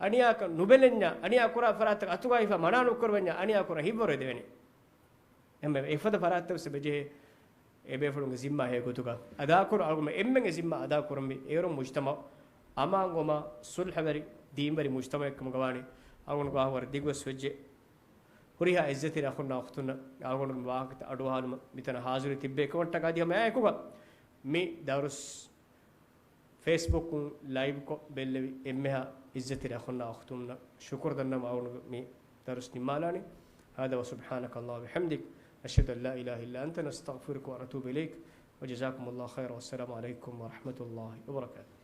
އަނިޔާކަށް ނުބެލެންޏާ، އަނިޔާ ކުރާ ފަރާތްތަކަށް އަތުގައިފަ މަނާ ނުކުރެވެންޏާ، އަނިޔާ ކުރަން ހިތްވަރު ދެވެނީ. އެހެންވެ އެފަދަ ފަރާތްތައް ވެސް އެބަޖެހޭ އެބޭފުޅުންގެ ޒިންމާ ހޭ ގޮތުގަ އަދާކުރު އަޅުގަނޑު އެންމެންގެ ޒިންމާ އަދާކުރަންވީ. އޭރުން މުޖްތަމައު އަމާން ގޮމާ ސުލްހަވެރި ދީންވެރި މުޖްތަމައެއްކަމުގަ ވާނީ. އަޅުގަނޑު ވާހަކަ ވަރަށް ދިގުވެސް ވެއްޖެ. ހުރިހާ އިއްޒަތްތެރި އަޚުންނާ އުޚްތުންނަށް އަޅުގަނޑުގެ ވާހަކަތައް އަޑުއަހާލުމަށް މިތަނަށް ހާޒިރު ތިއްބެވިކަމަށްޓަކާ ދިޔަ މާ އެކުގަ މި ދަރުސް ފޭސްބުކުން ލައިވްކޮށް ބެއްލެވި އެންމެހާ އިއްޒަތްތެރި އަޚުންނާ އުޚްތުންނަށް ޝުކުރު ދަންނަމުން އަޅުގަނޑު މި ދަރުސް ނިންމާލާނީ. هذا وسبحانك اللهم وبحمدك، أشهد أن لا إله إلا أنت، نستغفرك ونتوب إليك، وجزاكم الله خيرا، والسلام عليكم ورحمة الله وبركاته.